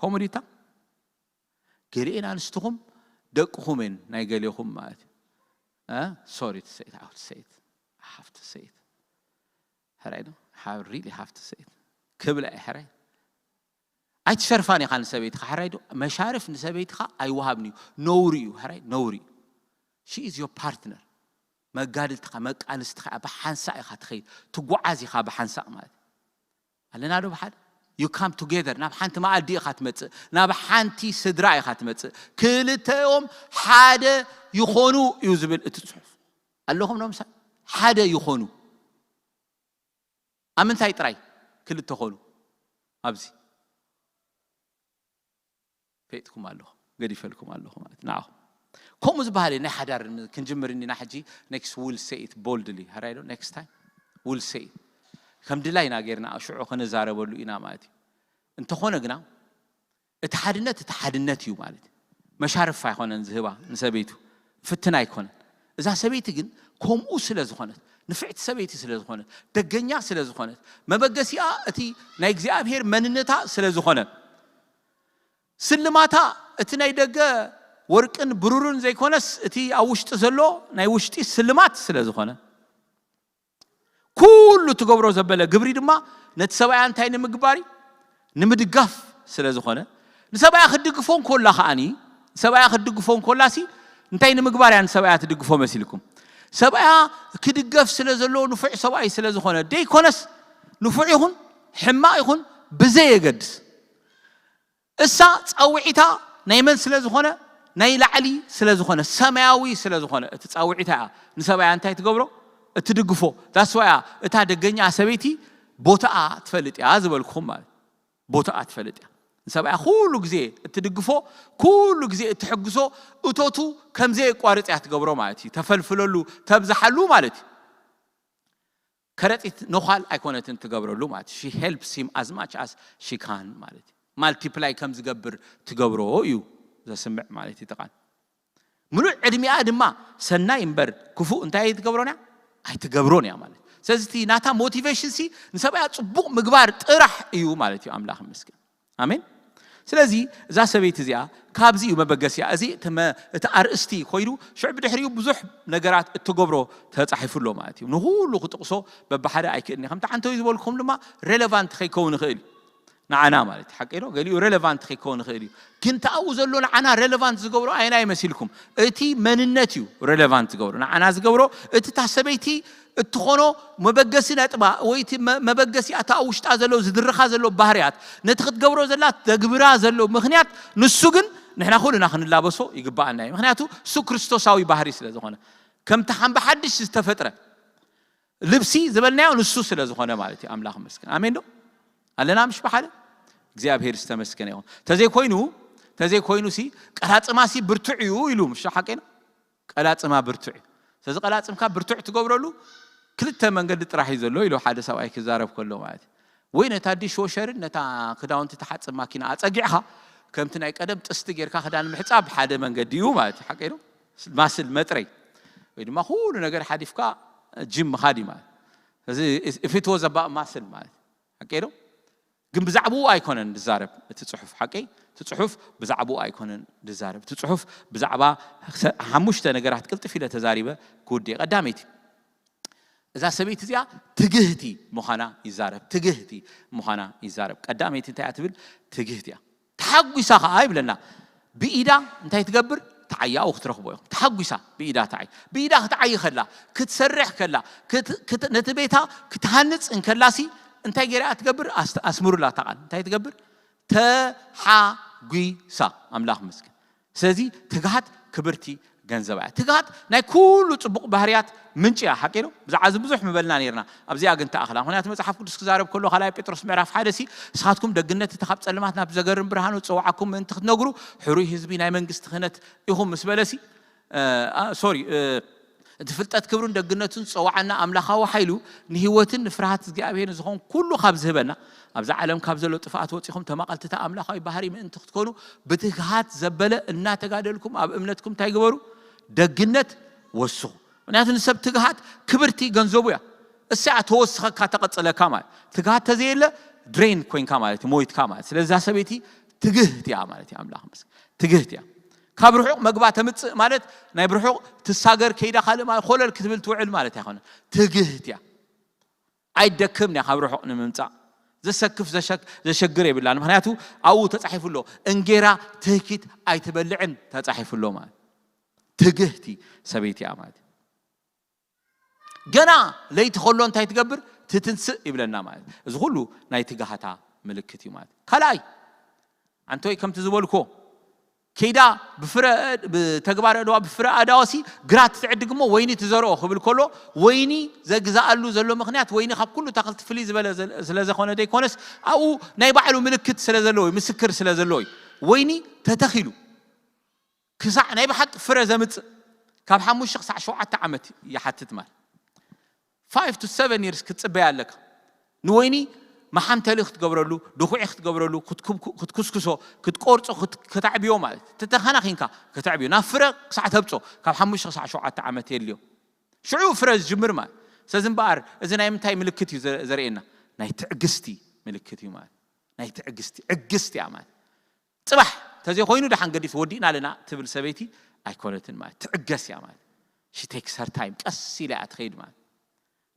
ከምኡ ዲታ ገሊኤን ኣንስትኹም ደቅኹም እየን ናይ ገሌኹም ማለት እዩ። ሶሪ ትሰይት ዓውት ሰይት ሃፍት ሰይት ሕራይ ዶ? ሪሊ ሃፍት ሰይት ክብላ እየ ሕራይ። ኣይትሸርፋን ኢኻ ንሰበይትኻ ሕራይ ዶ? መሻርፍ ንሰበይትኻ ኣይወሃብን እዩ። ነውሪ እዩ ሕራይ ነውሪ እዩ። ሺ ኢዝ ዮር ፓርትነር። መጋድልትኻ መቃልስትኻ እያ። ብሓንሳእ ኢኻ ትኸይድ ትጓዓዝ ኢኻ ብሓንሳእ ማለት ኣለና ዶ ብሓደ you come together ናብ ሓንቲ መኣዲ ኢኻ ትመጽእ ናብ ሓንቲ ስድራ ኢኻ ትመጽእ ክልተኦም ሓደ ይኾኑ እዩ ዝብል እቲ ጽሑፍ ኣለኹም ዶ ምሳሌ ሓደ ይኾኑ ኣብ ምንታይ ጥራይ ክልተ ኾኑ ኣብዚ ፈጥኩም ኣለኹ ገዲፈልኩም ኣለኹ ማለት ንዓኹም ከምኡ ዝበሃል ናይ ሓዳር ክንጅምር እንዲና ሕጂ next will say it boldly ሕራይ ዶ next time ውልሰ እዩ። ከም ድላይና ጌርና ሽዑ ክንዛረበሉ ኢና ማለት እዩ። እንተኾነ ግና እቲ ሓድነት እቲ ሓድነት እዩ ማለት እዩ። መሻርፍ ኣይኮነን ዝህባ ንሰበይቱ፣ ፍትን ኣይኮነን። እዛ ሰበይቲ ግን ከምኡ ስለ ዝኾነት፣ ንፍዕቲ ሰበይቲ ስለ ዝኾነት፣ ደገኛ ስለ ዝኾነት፣ መበገሲኣ እቲ ናይ እግዚኣብሔር መንነታ ስለ ዝኾነ፣ ስልማታ እቲ ናይ ደገ ወርቅን ብሩርን ዘይኮነስ እቲ ኣብ ውሽጢ ዘሎ ናይ ውሽጢ ስልማት ስለ ዝኾነ፣ ኩሉ ትገብሮ ዘበለ ግብሪ ድማ ነቲ ሰብኣያ እንታይ ንምግባር እዩ? ንምድጋፍ ስለ ዝኾነ፣ ንሰብኣያ ክትድግፎ እንኮላ ከዓኒ፣ ንሰብኣያ ክትድግፎ እንኮላሲ እንታይ ንምግባር እያ ንሰብኣያ ትድግፎ መሲልኩም? ሰብኣያ ክድገፍ ስለ ዘለዎ ንፉዕ ሰብኣይ ስለ ዝኾነ ደይኮነስ፣ ንፉዕ ይኹን ሕማቕ ይኹን ብዘየገድስ፣ እሳ ጻውዒታ ናይ መን ስለ ዝኾነ? ናይ ላዕሊ ስለ ዝኾነ፣ ሰማያዊ ስለ ዝኾነ እቲ ጻውዒታ እያ ንሰብኣያ እንታይ ትገብሮ? እትድግፎ። ዳስዋያ እታ ደገኛ ሰበይቲ ቦታኣ ትፈልጥ እያ ዝበልኩኹም ማለት፣ ቦታኣ ትፈልጥ እያ። ንሰብኣያ ኩሉ ግዜ እትድግፎ፣ ኩሉ ግዜ እትሕግዞ፣ እቶቱ ከም ዘየቋርጽ እያ ትገብሮ ማለት እዩ። ተፈልፍለሉ፣ ተብዝሓሉ ማለት እዩ። ከረጢት ነዃል ኣይኮነትን ትገብረሉ ማለት፣ she helps him as much as she can ማለት እዩ። ማልቲፕላይ ከም ዝገብር ትገብሮ እዩ ዘስምዕ ማለት እዩ። ተቓን ምሉእ ዕድሚኣ ድማ ሰናይ እምበር ክፉእ እንታይ ኣይትገብሮን እያ? ኣይትገብሮን እያ ማለት። ስለዚ እቲ ናታ ሞቲቬሽን ሲ ንሰብኣያ ጽቡቕ ምግባር ጥራሕ እዩ ማለት እዩ። ኣምላኽ ይመስገን። ኣሜን። ስለዚ እዛ ሰበይቲ እዚኣ ካብዚ እዩ መበገሲያ። እዚ እቲ መ- እቲ ኣርእስቲ ኮይኑ ሽዑ ብድሕሪኡ ብዙሕ ነገራት እትገብሮ ተጻሒፉ ኣሎ ማለት እዩ። ንኹሉ ክጥቕሶ በብሓደ ኣይክእልን እየ። ከምቲ ሓንተዊ ዝበልኩም ድማ ሬሌቫንት ከይከውን ይኽእል እዩ ንዓና ማለት እዩ። ሓቂ ዶ? ገሊኡ ሬሌቫንት ከይከውን ይኽእል እዩ። ግን ተኣኡ ዘሎ ንዓና ሬሌቫንት ዝገብሮ ኣይና ይመሲልኩም? እቲ መንነት እዩ ሬሌቫንት ዝገብሮ። ንዓና ዝገብሮ እቲ እታ ሰበይቲ እትኾኖ መበገሲ ነጥባ ወይ እቲ መ- መበገሲ እታ ኣብ ውሽጣ ዘሎ ዝድርኻ ዘሎ ባህርያት ነቲ ክትገብሮ ዘላ ተግብራ ዘሎ ምኽንያት ንሱ ግን ንሕና ኩልና ክንላበሶ ይግባኣና እዩ። ምኽንያቱ እሱ ክርስቶሳዊ ባህሪ ስለ ዝኾነ ከምቲ ሓምባ ሓድሽ ዝተፈጥረ ልብሲ ዝበልናዮ ንሱ ስለ ዝኾነ ማለት እዩ። ኣምላኽ መስገን። ኣሜን ዶ? ኣለና ምሽ ብሓደ? እግዚኣብሔር ዝተመስገነ ይኹን። ተዘይኮይኑ ተዘይኮይኑ ሲ ቀላጽማ ሲ ብርቱዕ እዩ ኢሉ ምሽ ሓቂ ነው። ቀላጽማ ብርቱዕ እዩ። ስለዚ ቀላጽምካ ብርቱዕ ትገብረሉ ክልተ መንገዲ ጥራሕ እዩ ዘሎ ኢሉ ሓደ ሰብኣይ ክዛረብ ከሎ ማለት እዩ። ወይ ነታ ዲሽ ዎሸርን ነታ ክዳውንቲ ትሓጽብ ማኪና ኣጸጊዕኻ ከምቲ ናይ ቀደም ጥስቲ ጌርካ ክዳን ምሕጻብ ሓደ መንገዲ እዩ ማለት እዩ። ሓቂ ነው። ማስል መጥረይ ወይ ድማ ኩሉ ነገር ሓዲፍካ ጅም ምኻድ እዩ ማለት። ስለዚ if it was about ማስል ማለት ሓቂ ነው። ግን ብዛዕባኡ ኣይኮነን ዝዛረብ እቲ ጽሑፍ ሓቂ። እቲ ጽሑፍ ብዛዕባኡ ኣይኮነን ዝዛረብ። እቲ ጽሑፍ ብዛዕባ ሰ- ሓሙሽተ ነገራት ቅልጥፍ ኢለ ተዛሪበ ክውድእ። ቀዳመይቲ እዛ ሰበይቲ እዚኣ ትግህቲ ምዃና ይዛረብ። ትግህቲ ምዃና ይዛረብ። ቀዳመይቲ እንታይ እያ ትብል? ትግህቲ እያ። ተሓጒሳ ኸዓ ይብለና። ብኢዳ እንታይ ትገብር? ትዓያኡ ክትረኽቦ ኢኹም። ተሓጒሳ ብኢዳ ትዓይ። ብኢዳ ክትዓይ ከላ፣ ክትሰርሕ ከላ፣ ክት- ክት- ነቲ ቤታ ክትሃንጽ እንከላሲ እንታይ ገይራ እያ ትገብር? ኣስ- ኣስምሩላ እታ ቃል። እንታይ ትገብር? ተሓጒሳ። ኣምላኽ መስገን። ስለዚ ትግሃት ክብርቲ ገንዘባ እያ። ትግሃት ናይ ኩሉ ጽቡቕ ባህርያት ምንጪ እያ። ሓቂ ነው። ብዛዕባ እዚ ብዙሕ ምበልና ነርና። ኣብዚኣ ግን ተኣኽላ። ምኽንያቱ መጽሓፍ ቅዱስ ክዛረብ ከሎ ካልኣይ ጴጥሮስ ምዕራፍ ሓደ ሲ ንስኻትኩም ደግነት እቲ ካብ ጸልማት ናብ ዘገርም ብርሃኑ ዝጸውዓኩም ምእንቲ ክትነግሩ ሕሩይ ህዝቢ ናይ መንግስቲ ክህነት ኢኹም ምስ በለሲ ሶሪ እቲ ፍልጠት ክብሩን ደግነቱን ዝጸዋዓና ኣምላኻዊ ሓይሉ ንህይወትን ንፍርሃት እግዚኣብሔር ዝኾን ኩሉ ካብ ዝህበና ኣብዛ ዓለም ካብ ዘሎ ጥፍኣት ወጺኹም ተማቐልትታ ኣምላኻዊ ባህሪ ምእንቲ ክትኮኑ ብትግሃት ዘበለ እናተጋደልኩም ኣብ እምነትኩም እንታይ ግበሩ? ደግነት ወስኹ። ምክንያቱ ንሰብ ትግሃት ክብርቲ ገንዘቡ እያ። እሳ ተወስኸካ ተቐጽለካ ማለት ትግሃት ተዘየለ ድሬን ኮይንካ ማለት እዩ፣ ሞይትካ ማለት። ስለዛ ሰበይቲ ትግህት እያ ማለት እዩ። ኣምላኽ መስገን ትግህት እያ። ካብ ርሑቕ መግባ ተምጽእ ማለት ናይ ብርሑቕ ትሳገር ከይዳ ካልእ ማለት ኮለል ክትብል ትውዕል ማለት ኣይኮነን። ትግህት እያ። ኣይደክም እያ ካብ ርሑቕ ንምምጻእ። ዘሰክፍ ዘሸክ- ዘሸግር የብላን። ምክንያቱ ኣብኡ ተጻሒፉ ኣሎ። እንጌራ ትህኪት ኣይትበልዕን ተጻሒፉ ኣሎ ማለት ትግህቲ ሰበይቲ እያ ማለት እዩ። ገና ለይቲ ከሎ እንታይ ትገብር? ትትንስእ ይብለና ማለት። እዚ ኩሉ ናይ ትግሃታ ምልክት እዩ ማለት። ካልኣይ ኣንቶይ ከምቲ ዝበልኮ ከይዳ ብፍረ ብተግባር ኣድዋ ብፍረ ኣድዋሲ ግራት ትዕድግ እሞ ወይኒ ትዘርኦ ክብል ከሎ ወይኒ ዘግዛኣሉ ዘሎ ምክንያት ወይኒ ካብ ኩሉ ታክልቲ ፍልይ ዝበለ ዘለ- ስለ ዘኾነ ዘይኮነስ ኣብኡ ናይ ባዕሉ ምልክት ስለ ዘለዎ እዩ፣ ምስክር ስለ ዘለዎ እዩ። ወይኒ ተተኺሉ ክሳዕ ናይ ብሓቂ ፍረ ዘምጽእ ካብ ሓሙሽተ ክሳዕ ሸውዓተ ዓመት ይሓትት ማለት። Five to seven years ክትፅበያ ኣለካ። ንወይኒ መሓንተሊ ክትገብረሉ፣ ድኹዒ ክትገብረሉ፣ ክትኩስኩሶ፣ ክትቆርፆ፣ ከተዕብዮ ማለት ተተኸናኺንካ ከተዕብዮ ናብ ፍረ ክሳዕ ተብፆ ካብ ሓሙሽተ ክሳዕ ሸውዓተ ዓመት የድልዮ። ሽዑ ፍረ ዝጅምር ማለት። ስለዚ እምበኣር እዚ ናይ ምንታይ ምልክት እዩ ዘርእየና? ናይ ትዕግስቲ ምልክት እዩ ማለት። ናይ ትዕግስቲ ዕግስቲ እያ ማለት። ፅባሕ ተዘይኮይኑ ደሓን ገዲፍ ወዲእና ኣለና ትብል ሰበይቲ ኣይኮነትን ማለት። ትዕገስ እያ ማለት። She takes her time፣ ቀስ ኢላ እያ ትኸይድ ማለት።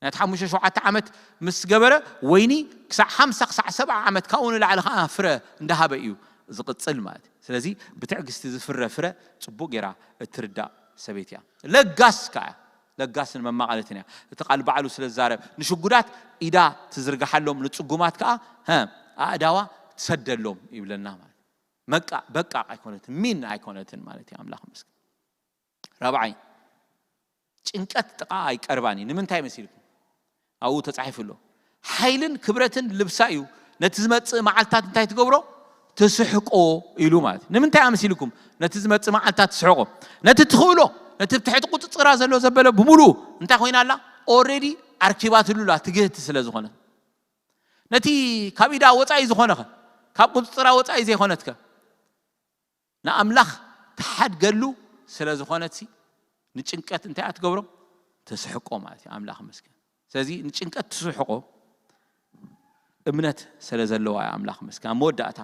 ናይ ሓሙሽተ ሸውዓተ ዓመት ምስ ገበረ ወይኒ ክሳዕ ሓምሳ ክሳዕ ሰብዓ ዓመት ካብኡ ንላዕሊ ከዓ ፍረ እንዳሃበ እዩ ዝቕፅል ማለት እዩ። ስለዚ ብትዕግስቲ ዝፍረ ፍረ ፅቡቅ ጌራ እትርዳእ ሰበይቲ እያ። ለጋስ ከዓ እያ። ለጋስን መማቐለትን እያ። እቲ ቃል ባዕሉ ስለ ዝዛረብ ንሽጉዳት ኢዳ ትዝርግሓሎም፣ ንፅጉማት ከዓ ኣእዳዋ ትሰደሎም ይብለና ማለት። መቃ በቃ ኣይኮነትን፣ ሚን ኣይኮነትን ማለት እዩ። ኣምላኽ መስገን። ራብዓይ፣ ጭንቀት ጥቓ ኣይቀርባን እዩ። ንምንታይ መሲልኩም? ኣብኡ ተጻሒፉ ኣሎ። ሓይልን ክብረትን ልብሳ እዩ፣ ነቲ ዝመጽእ መዓልታት እንታይ ትገብሮ? ትስሕቆ ኢሉ ማለት እዩ። ንምንታይ ኣመሲልኩም ነቲ ዝመጽእ መዓልታት ትስሕቆ? ነቲ ትኽእሎ፣ ነቲ ትሕቲ ቁጽጽራ ዘሎ ዘበለ ብምሉኡ እንታይ ኮይና ኣላ? ኦልሬዲ ኣርኪባትሉ ኣላ፣ ትግህቲ ስለ ዝኾነ። ነቲ ካብ ኢዳ ወጻኢ ዝኾነኸ፣ ካብ ቁጽጽራ ወጻኢ ዘይኮነትከ ንኣምላኽ ትሓድገሉ ስለ ዝኾነትሲ ንጭንቀት እንታይ እያ ትገብሮ? ትስሕቆ ማለት እዩ። ኣምላኽ መስገን። ስለዚ ንጭንቀት ትስሕቆ እምነት ስለ ዘለዋ እያ። ኣምላኽ መስገን። ኣብ መወዳእታ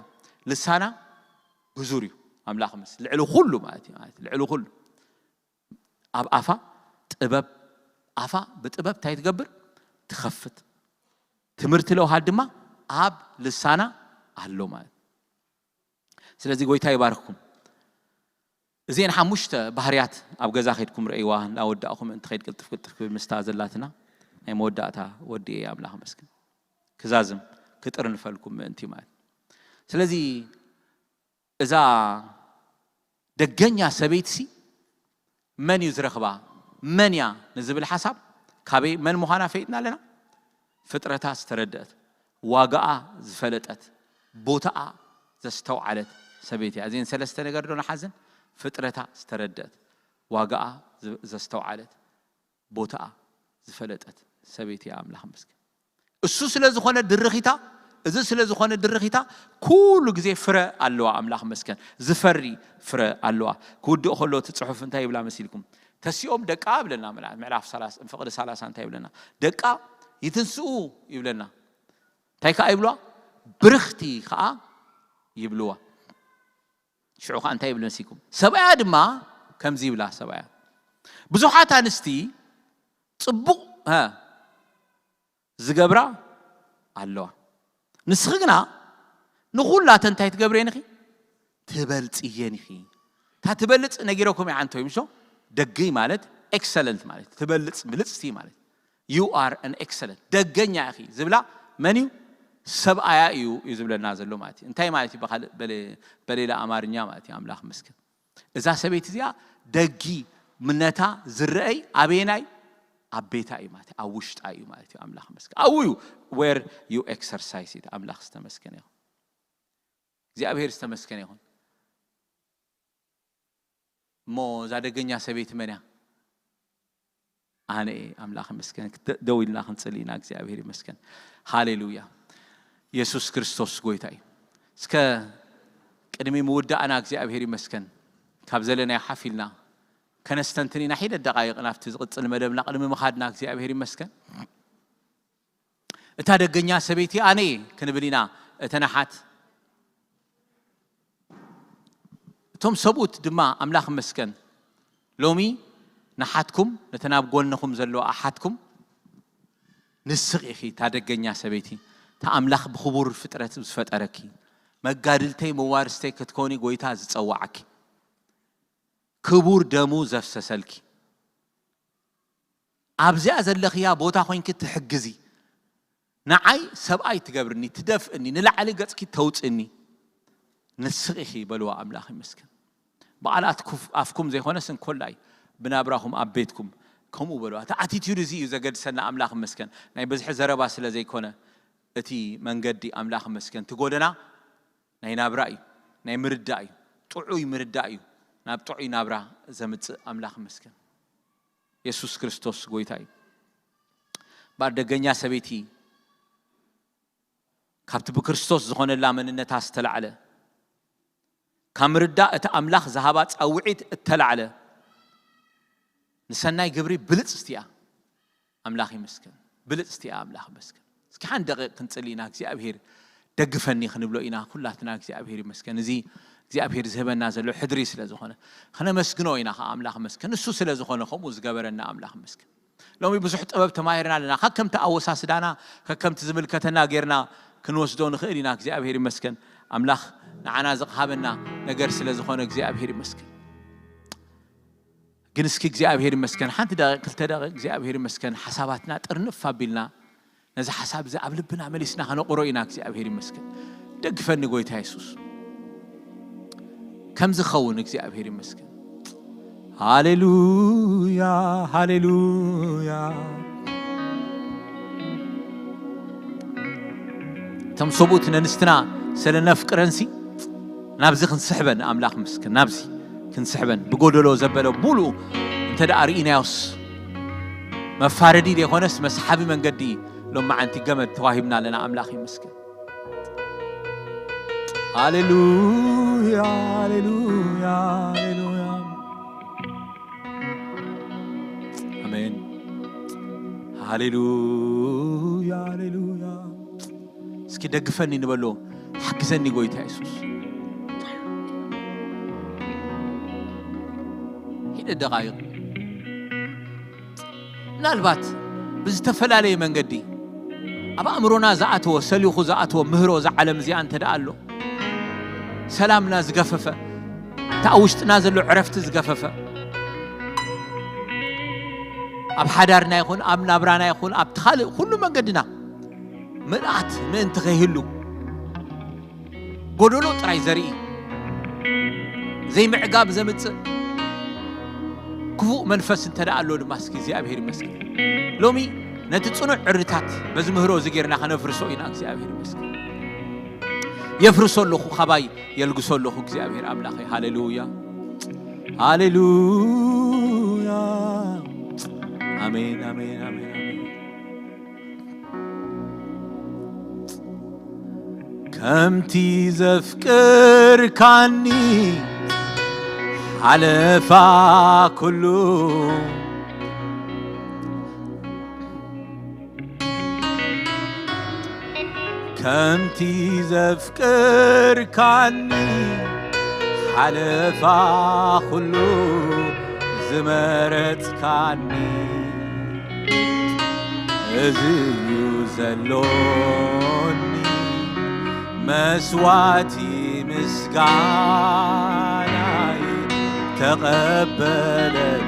ልሳና ግዙር እዩ። ኣምላኽ መስገን። ልዕሊ ኩሉ ማለት እዩ። ማለት ልዕሊ ኩሉ ኣብ ኣፋ ጥበብ፣ ኣፋ ብጥበብ እንታይ ትገብር? ትኸፍት። ትምህርቲ ለውሃት ድማ ኣብ ልሳና ኣሎ ማለት። ስለዚ ጎይታ ይባርክኩም። እዚአን ሓሙሽተ ባህርያት ኣብ ገዛ ከድኩም ረእይዋ፣ እናወዳእኹም እንትኸይድ ቅልጥፍ ቅልጥፍ ክብል ምስታ ዘላትና ናይ መወዳእታ ወዲ እየ። ኣምላኽ መስገን። ክዛዝም ክጥርንፈልኩም ምእንቲ ማለት። ስለዚ እዛ ደገኛ ሰበይትሲ መን እዩ ዝረኽባ? መን እያ ንዝብል ሓሳብ ካበይ መን ምዃና ፈይጥና ኣለና? ፍጥረታ ዝተረድአት፣ ዋጋኣ ዝፈለጠት፣ ቦታኣ ዘስተውዓለት ሰበይቲ እያ። እዚን ሰለስተ ነገር ዶ ንሓዝን? ፍጥረታ ዝተረድአት፣ ዋጋኣ ዝ- ዘስተውዓለት፣ ቦታኣ ዝፈለጠት ሰበይቲ እያ። ኣምላኽ መስገን። እሱ ስለ ዝኾነ ድርኺታ፣ እዚ ስለ ዝኾነ ድርኺታ ኩሉ ግዜ ፍረ ኣለዋ። ኣምላኽ መስገን። ዝፈሪ ፍረ ኣለዋ። ክውድእ ከሎ እቲ ጽሑፍ እንታይ ይብላ መሲልኩም? ተሲኦም ደቃ ይብለና። ምዕላ- ምዕራፍ ሰላሳ፣ ፍቕዲ ሰላሳ እንታይ ይብለና? ደቃ ይትንስኡ ይብለና። እንታይ ከዓ ይብልዋ? ብርኽቲ ከዓ ይብልዋ። ሽዑ ከዓ እንታይ ይብል መሲልኩም? ሰብኣያ ድማ ከምዚ ይብላ። ሰብኣያ፣ ብዙሓት ኣንስቲ ጽቡቕ እ፣ ዝገብራ ኣለዋ፣ ንስኺ ግና ንኹላተን እንታይ ትገብርየን ኢኺ? ትበልጽየን ኢኺ። እታ ትበልጽ ነጊረኩም እየ ዓንቶ ይምሶ። ደግይ ማለት ኤክሰለንት ማለት እዩ። ትበልጽ ብልጽቲ ማለት እዩ። You are an excellent፣ ደገኛ ኢኺ ዝብላ መን እዩ? ሰብኣያ እዩ እዩ ዝብለና ዘሎ ማለት እዩ። እንታይ ማለት እዩ? ብኻልእ በሌ- በሌላ ኣማርኛ ማለት እዩ። ኣምላኽ መስገን። እዛ ሰበይቲ እዚኣ ደጊ ምነታ ዝረአይ ኣበየናይ? ኣብ ቤታ እዩ ማለት እዩ። ኣብ ውሽጣ እዩ ማለት እዩ። ኣምላኽ መስገን። ኣብኡ እዩ where you exercise it። ኣምላኽ ዝተመስገነ ይኹን። እግዚኣብሔር ዝተመስገነ ይኹን። እሞ እዛ ደገኛ ሰበይቲ መን እያ? ኣነ እየ። ኣምላኽ ይመስገን። ክተ- ደው ኢልና ክንጽሊ ኢና። እግዚኣብሔር ይመስገን። ሃሌሉያ። የሱስ ክርስቶስ ጎይታ እዩ። እስከ ቅድሚ ምውዳእና እግዚኣብሔር ይመስገን፣ ካብ ዘለናዮ ሓፍ ኢልና ከነስተንትን ኢና። ሒደት ደቃይቕ ናብቲ ዝቕጽል መደብና ቅድሚ ምኻድና እግዚኣብሔር ይመስገን። እታ ደገኛ ሰበይቲ ኣነ እየ ክንብል ኢና። እተን ኣሓት፣ እቶም ሰብኡት ድማ ኣምላኽ መስገን፣ ሎሚ ንሓትኩም፣ ነተን ኣብ ጎንኹም ዘለዋ ኣሓትኩም፣ ንስኺ ኢኺ እታ ደገኛ ሰበይቲ፣ እታ ኣምላኽ ብኽቡር ፍጥረት ዝፈጠረኪ፣ መጋድልተይ መዋርስተይ ክትኮኒ ጎይታ ዝጸዋዓኪ፣ ክቡር ደሙ ዘፍሰሰልኪ፣ ኣብዚኣ ዘለኽያ ቦታ ኮይንኪ ትሕግዚ፣ ንዓይ ሰብኣይ ትገብርኒ፣ ትደፍእኒ፣ ንላዕሊ ገጽኪ ተውጽእኒ፣ ንስኺ ኢኺ በልዋ። ኣምላኽ ይመስገን። ብቓላት ኩፍ- ኣፍኩም ዘይኮነስ እንኮላይ ብናብራኹም ኣብ ቤትኩም ከምኡ በልዋ። እቲ ኣቲቲዩድ እዚ እዩ ዘገድሰና። ኣምላኽ ይመስገን። ናይ በዝሒ ዘረባ ስለ ዘይኮነ እቲ መንገዲ፣ ኣምላኽ ይመስገን፣ እቲ ጎደና ናይ ናብራ እዩ፣ ናይ ምርዳእ እዩ። ጥዑይ ምርዳእ እዩ ናብ ጥዑይ ናብራ ዘምጽእ። ኣምላኽ ይመስገን። የሱስ ክርስቶስ ጎይታ እዩ። ባር ደገኛ ሰበይቲ ካብቲ ብክርስቶስ ዝኾነላ መንነታ ዝተላዕለ፣ ካብ ምርዳእ እቲ ኣምላኽ ዝሃባ ጻውዒት እተላዕለ፣ ንሰናይ ግብሪ ብልጽቲ እያ። ኣምላኽ ይመስገን። ብልጽቲ እያ። ኣምላኽ ይመስገን። እስኪ ሓንቲ ደቂቕ ክንጽሊ ኢና። እግዚኣብሔር ደግፈኒ ክንብሎ ኢና። ኩላትና እግዚኣብሔር ይመስገን። እዚ እግዚኣብሔር ዝህበና ዘሎ ሕድሪ ስለ ዝኾነ፣ ከነመስግኖ ኢና። ከኣ ኣምላኽ ይመስገን። ንሱ ስለ ዝኾነ፣ ከምኡ ዝገበረና ኣምላኽ ይመስገን። ሎሚ ብዙሕ ጥበብ ተማሂርና ኣለና። ከከምቲ ኣወሳስዳና፣ ከከምቲ ዝምልከተና ጌርና ክንወስዶ ንኽእል ኢና። እግዚኣብሔር ይመስገን። ኣምላኽ ንዓና ዝሃበና ነገር ስለ ዝኾነ እግዚኣብሔር ይመስገን። ግን እስኪ እግዚኣብሔር ይመስገን፣ ሓንቲ ደቂቕ፣ ክልተ ደቂቕ እግዚኣብሔር ይመስገን፣ ሓሳባትና ጥርንፍ ኣቢልና ነዚ ሓሳብ እዚ ኣብ ልብና መሊስና ከነቑሮ ኢና። እግዚኣብሔር ይመስገን። ደግፈኒ ጎይታ የሱስ። ከም ዝኸውን እግዚኣብሔር ይመስገን። ሃሌሉያ፣ ሃሌሉያ። እቶም ሰብኡት ነንስትና ስለ ነፍቅረንሲ ናብዚ ክንስሕበን ኣምላኽ ምስክር፣ ናብዚ ክንስሕበን፣ ብጎደሎ ዘበለ ሙሉኡ እንተ ደኣ ርኢናዮስ፣ መፋረዲ ዘይኮነስ መስሓቢ መንገዲ ሎማዓንቲ ገመድ ተዋሂብና ኣለና። ኣምላኽ ይመስገን። ሃሌሉያ፣ ሃሌሉያ፣ ሃሌሉያ። ኣሜን። ሃሌሉያ፣ ሃሌሉያ። እስኪ ደግፈኒ ንበሎ፣ ሓግዘኒ ጎይታ የሱስ። ሒደ ደቓይቕ። ምናልባት ብዝተፈላለየ መንገዲ ኣብ ኣእምሮና ዝኣተወ፣ ሰሊኹ ዝኣተወ ምህሮ እዛ ዓለም እዚኣ እንተ ደኣ ኣሎ፣ ሰላምና ዝገፈፈ፣ እቲ ኣብ ውሽጥና ዘሎ ዕረፍቲ ዝገፈፈ፣ ኣብ ሓዳርና ይኹን፣ ኣብ ናብራና ይኹን፣ ኣብቲ ካልእ ኩሉ መንገድና ምልኣት ምእንቲ ከይህሉ፣ ጎደሎ ጥራይ ዘርኢ፣ ዘይምዕጋብ ዘምጽእ ክፉእ መንፈስ እንተ ደኣ ኣሎ ድማ፣ እስኪ እግዚኣብሔር ይመስገን። ሎሚ ነቲ ጽኑዕ ዕርድታት በዚ ምህሮ እዚ ጌርና ከነፍርሶ ኢና። እግዚኣብሔር ይመስገን። የፍርሶ ኣለኹ፣ ካባይ የልግሶ ኣለኹ። እግዚኣብሔር ኣምላኸይ፣ ሃሌሉያ፣ ሃሌሉያ። ኣሜን፣ ኣሜን፣ ኣሜን፣ ኣሜን። ከምቲ ዘፍቅርካኒ ሓለፋ ኩሉ፣ ከምቲ ዘፍቅርካኒ ሓለፋ ኩሉ ዝመረጽካኒ፣ እዚ እዩ ዘሎኒ መስዋዕቲ ምስጋናይ ተቐበለኒ።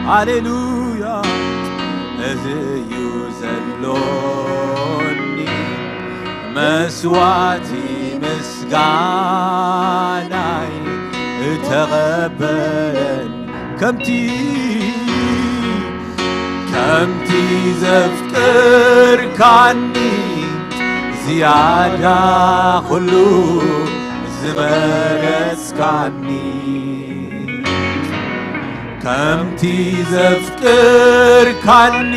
ሃሌሉያ። እዚ እዩ ዘሎኒ መስዋዕቲ ምስጋናይ ተቐበለኒ። ከምቲ፣ ከምቲ ዘፍቅርካኒ ዝያዳ ኩሉ ዝመረጽካኒ፣ ከምቲ ዘፍቅርካኒ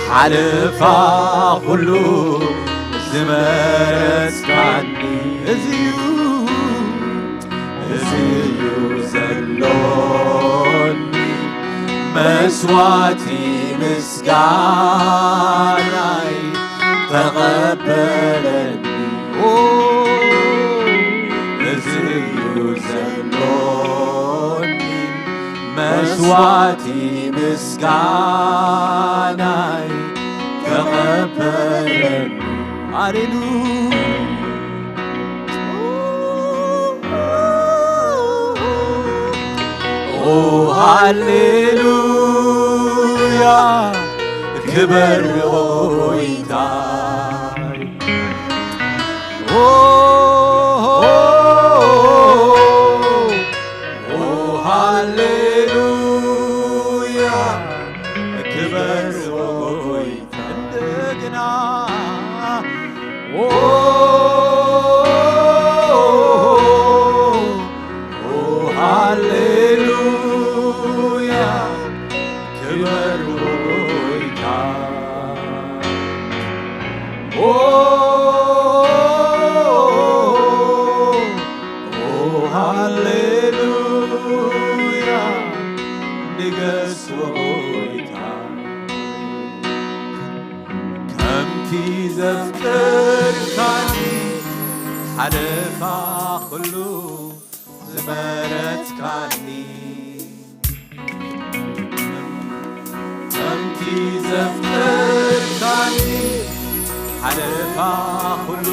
ሓለፋ ኩሉ ዝመረጽካኒ፣ እዚ እዩ፣ እዚ እዩ ዘሎኒ መስዋዕቲ ምስጋናይ ተቐበለኒ። ኦ፣ እዚ እዩ ዘሎኒ መስዋዕቲ ምስጋናይ ተቐበለኒ። ሃሌሉያ። ኦ ሃሌሉያ፣ ክበር ጎይታይ። ኦ፣ ኦ ሃሌሉያ፣ ክበር ጎይታ። እንደገና ኦ፣ ኦ ሃሌሉያ፣ ክበር ጎይታ። ዘፍቅርካኒ ሓለፋ ኩሉ ዝመረጽካኒ ከምቲ ዘፍቅርካኒ ሓለፋ ኩሉ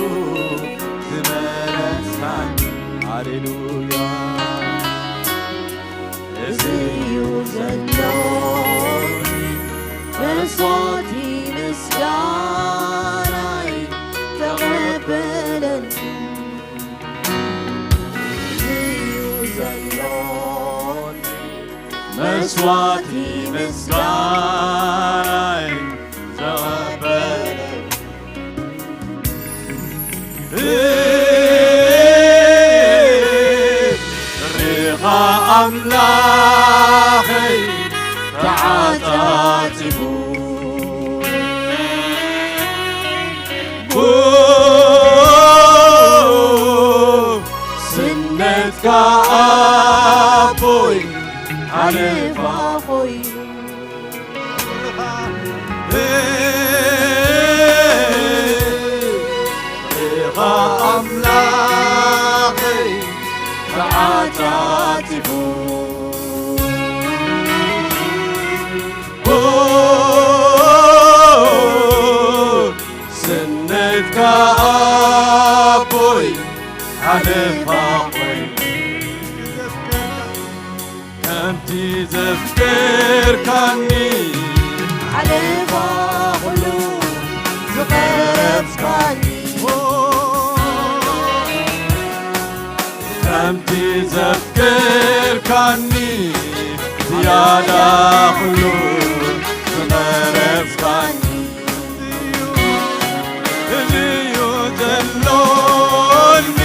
ዝመረጽካኒ። ሃሌሉያ። እዚ እዩ ዘሎ መስዋዕቲ ምስጋናይ ተቐበለኒ። እዚ እዩ ዘሎ መስዋዕቲ ምስጋናይ ተቐበለኒ። ርኻ ኣምላኸይ ተዓጻጺፉ ስነትካ ኣቦይ ሓለፋ ኮይኑ። ርኻ ኣምላኸይ ተዓጻጺፉ ስነትካ ኣቦይ ሓለፋ ኮይኑ። ከምቲ ዘፍቀርካኒ ሓለፋ ኩሉ ዝቐረጽካኒ። ከምቲ ዘፍቀርካኒ ዝያዳ ኩሉ ዝቐረጽካኒ። እዚ እዩ ዘሎኒ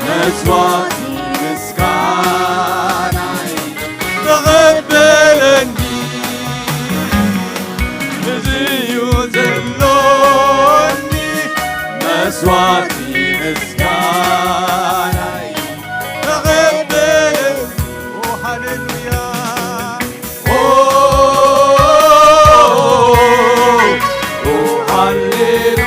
መስዋዕቲ ምስጋናይ ተቐበለኒ። እዚ እዩ ዘሎኒ መስዋዕቲ ምስጋናይ ተቐበለኒ። ኦ ሃሌሉያ። ኦ፣ ኦ፣ ሃሌሉያ።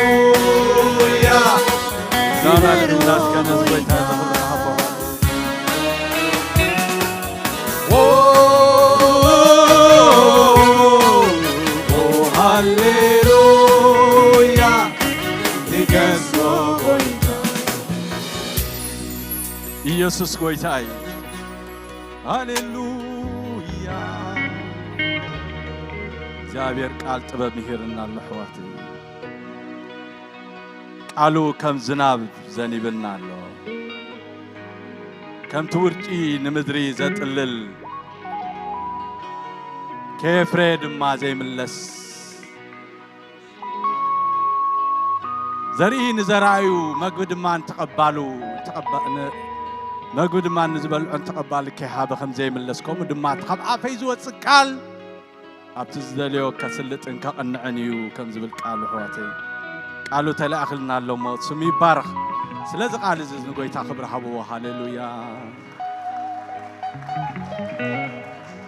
ምስጋና ንግላጽ ከነስ ጎይታ ተኽብር ሃቦ። ኦ፣ ኦ፣ ሃሌሉያ። ንገስ ጎይታ። ኢየሱስ ጎይታ እዩ። ሃሌሉያ። እግዚኣብሔር ቃል ጥበብ ምሂርና ኣሎ ኣሕዋተይ። ቃሉ ከም ዝናብ ዘኒብልና ኣሎ። ከምቲ ውርጪ ንምድሪ ዘጥልል ከየፍረየ ድማ ዘይምለስ ዘርኢ ንዘራዩ መግቢ ድማ ንተቐባሉ ንተቐባ- ን- መግቢ ድማ ንዝበልዖ ንተቐባሉ ከይሃበ ከም ዘይምለስ ከምኡ ድማ እቲ ካብ ኣፈይ ዝወፅእ ቃል ኣብቲ ዝደልዮ ከስልጥን ከቕንዕን እዩ ከም ዝብል ቃሉ ኣሕዋተይ። ቃሉ ተላእኽልና ኣሎ እሞ ስሙ ይባረኽ። ስለዚ ቃል እዚ ንጎይታ ክብሪ ሃብዎ። ሃሌሉያ።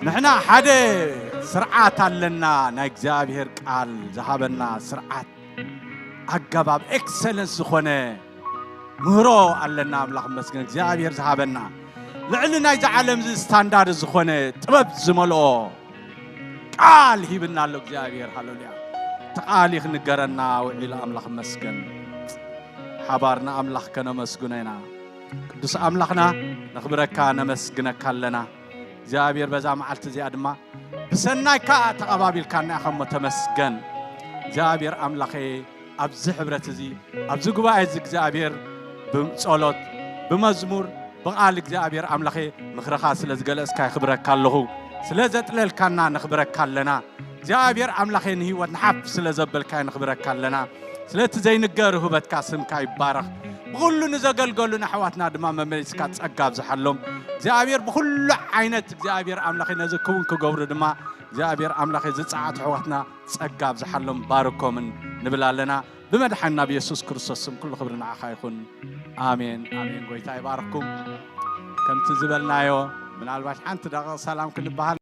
ንሕና ሓደ ስርዓት ኣለና፣ ናይ እግዚኣብሔር ቃል ዝሃበና ስርዓት ኣገባብ ኤክሰለንስ ዝኾነ ምህሮ ኣለና። ኣምላኽ ይመስገን እግዚኣብሔር ዝሃበና ልዕሊ ናይዚ ዓለም እዚ ስታንዳርድ ዝኾነ ጥበብ ዝመልኦ ቃል ሂብና ኣሎ እግዚኣብሔር። ሃሌሉያ። እቲ ቃል እዩ ክንገረና ውዒሉ። ኣምላኽ ይመስገን። ሓባርና ኣምላኽ ከነመስግኖ ኢና። ቅዱስ ኣምላኽና ነኽብረካ ነመስግነካ ኣለና። እግዚኣብሔር በዛ መዓልቲ እዚኣ ድማ ብሰናይ ከኣ ተቐባቢልካና ኢኻ እሞ ተመስገን። እግዚኣብሔር ኣምላኸ ኣብዚ ሕብረት እዚ ኣብዚ ጉባኤ እዚ እግዚኣብሔር ብጸሎት ብመዝሙር ብቓል እግዚኣብሔር ኣምላኸ ምኽርኻ ስለ ዝገለጽካ ይኽብረካ ኣለኹ። ስለ ዘጥለልካና ነኽብረካ ኣለና። እግዚኣብሔር ኣምላኸ ንህይወት ንሓፍ ስለ ዘበልካዮ ነኽብረካ ኣለና። ስለቲ ዘይንገር ውህበትካ ስምካ ይባረኽ። ብኹሉ ንዘገልገሉን ኣሕዋትና ድማ መመሊስካ ጸጋ ኣብዝሓሎም። እግዚኣብሔር ብኹሉ ዓይነት እግዚኣብሔር ኣምላኸ ነዚ ክውን ክገብሩ ድማ እግዚኣብሔር ኣምላኸ ዝጸዓቱ ኣሕዋትና ጸጋ ኣብዝሓሎም ባርኮምን ንብል ኣለና። ብመድሓንና ብየሱስ ክርስቶስ ስም ኩሉ ክብሪ ንዓኻ ይኹን። ኣሜን፣ ኣሜን። ጎይታ ይባርኽኩም። ከምቲ ዝበልናዮ ምናልባት ሓንቲ ደቂቕ ሰላም ክንበሃል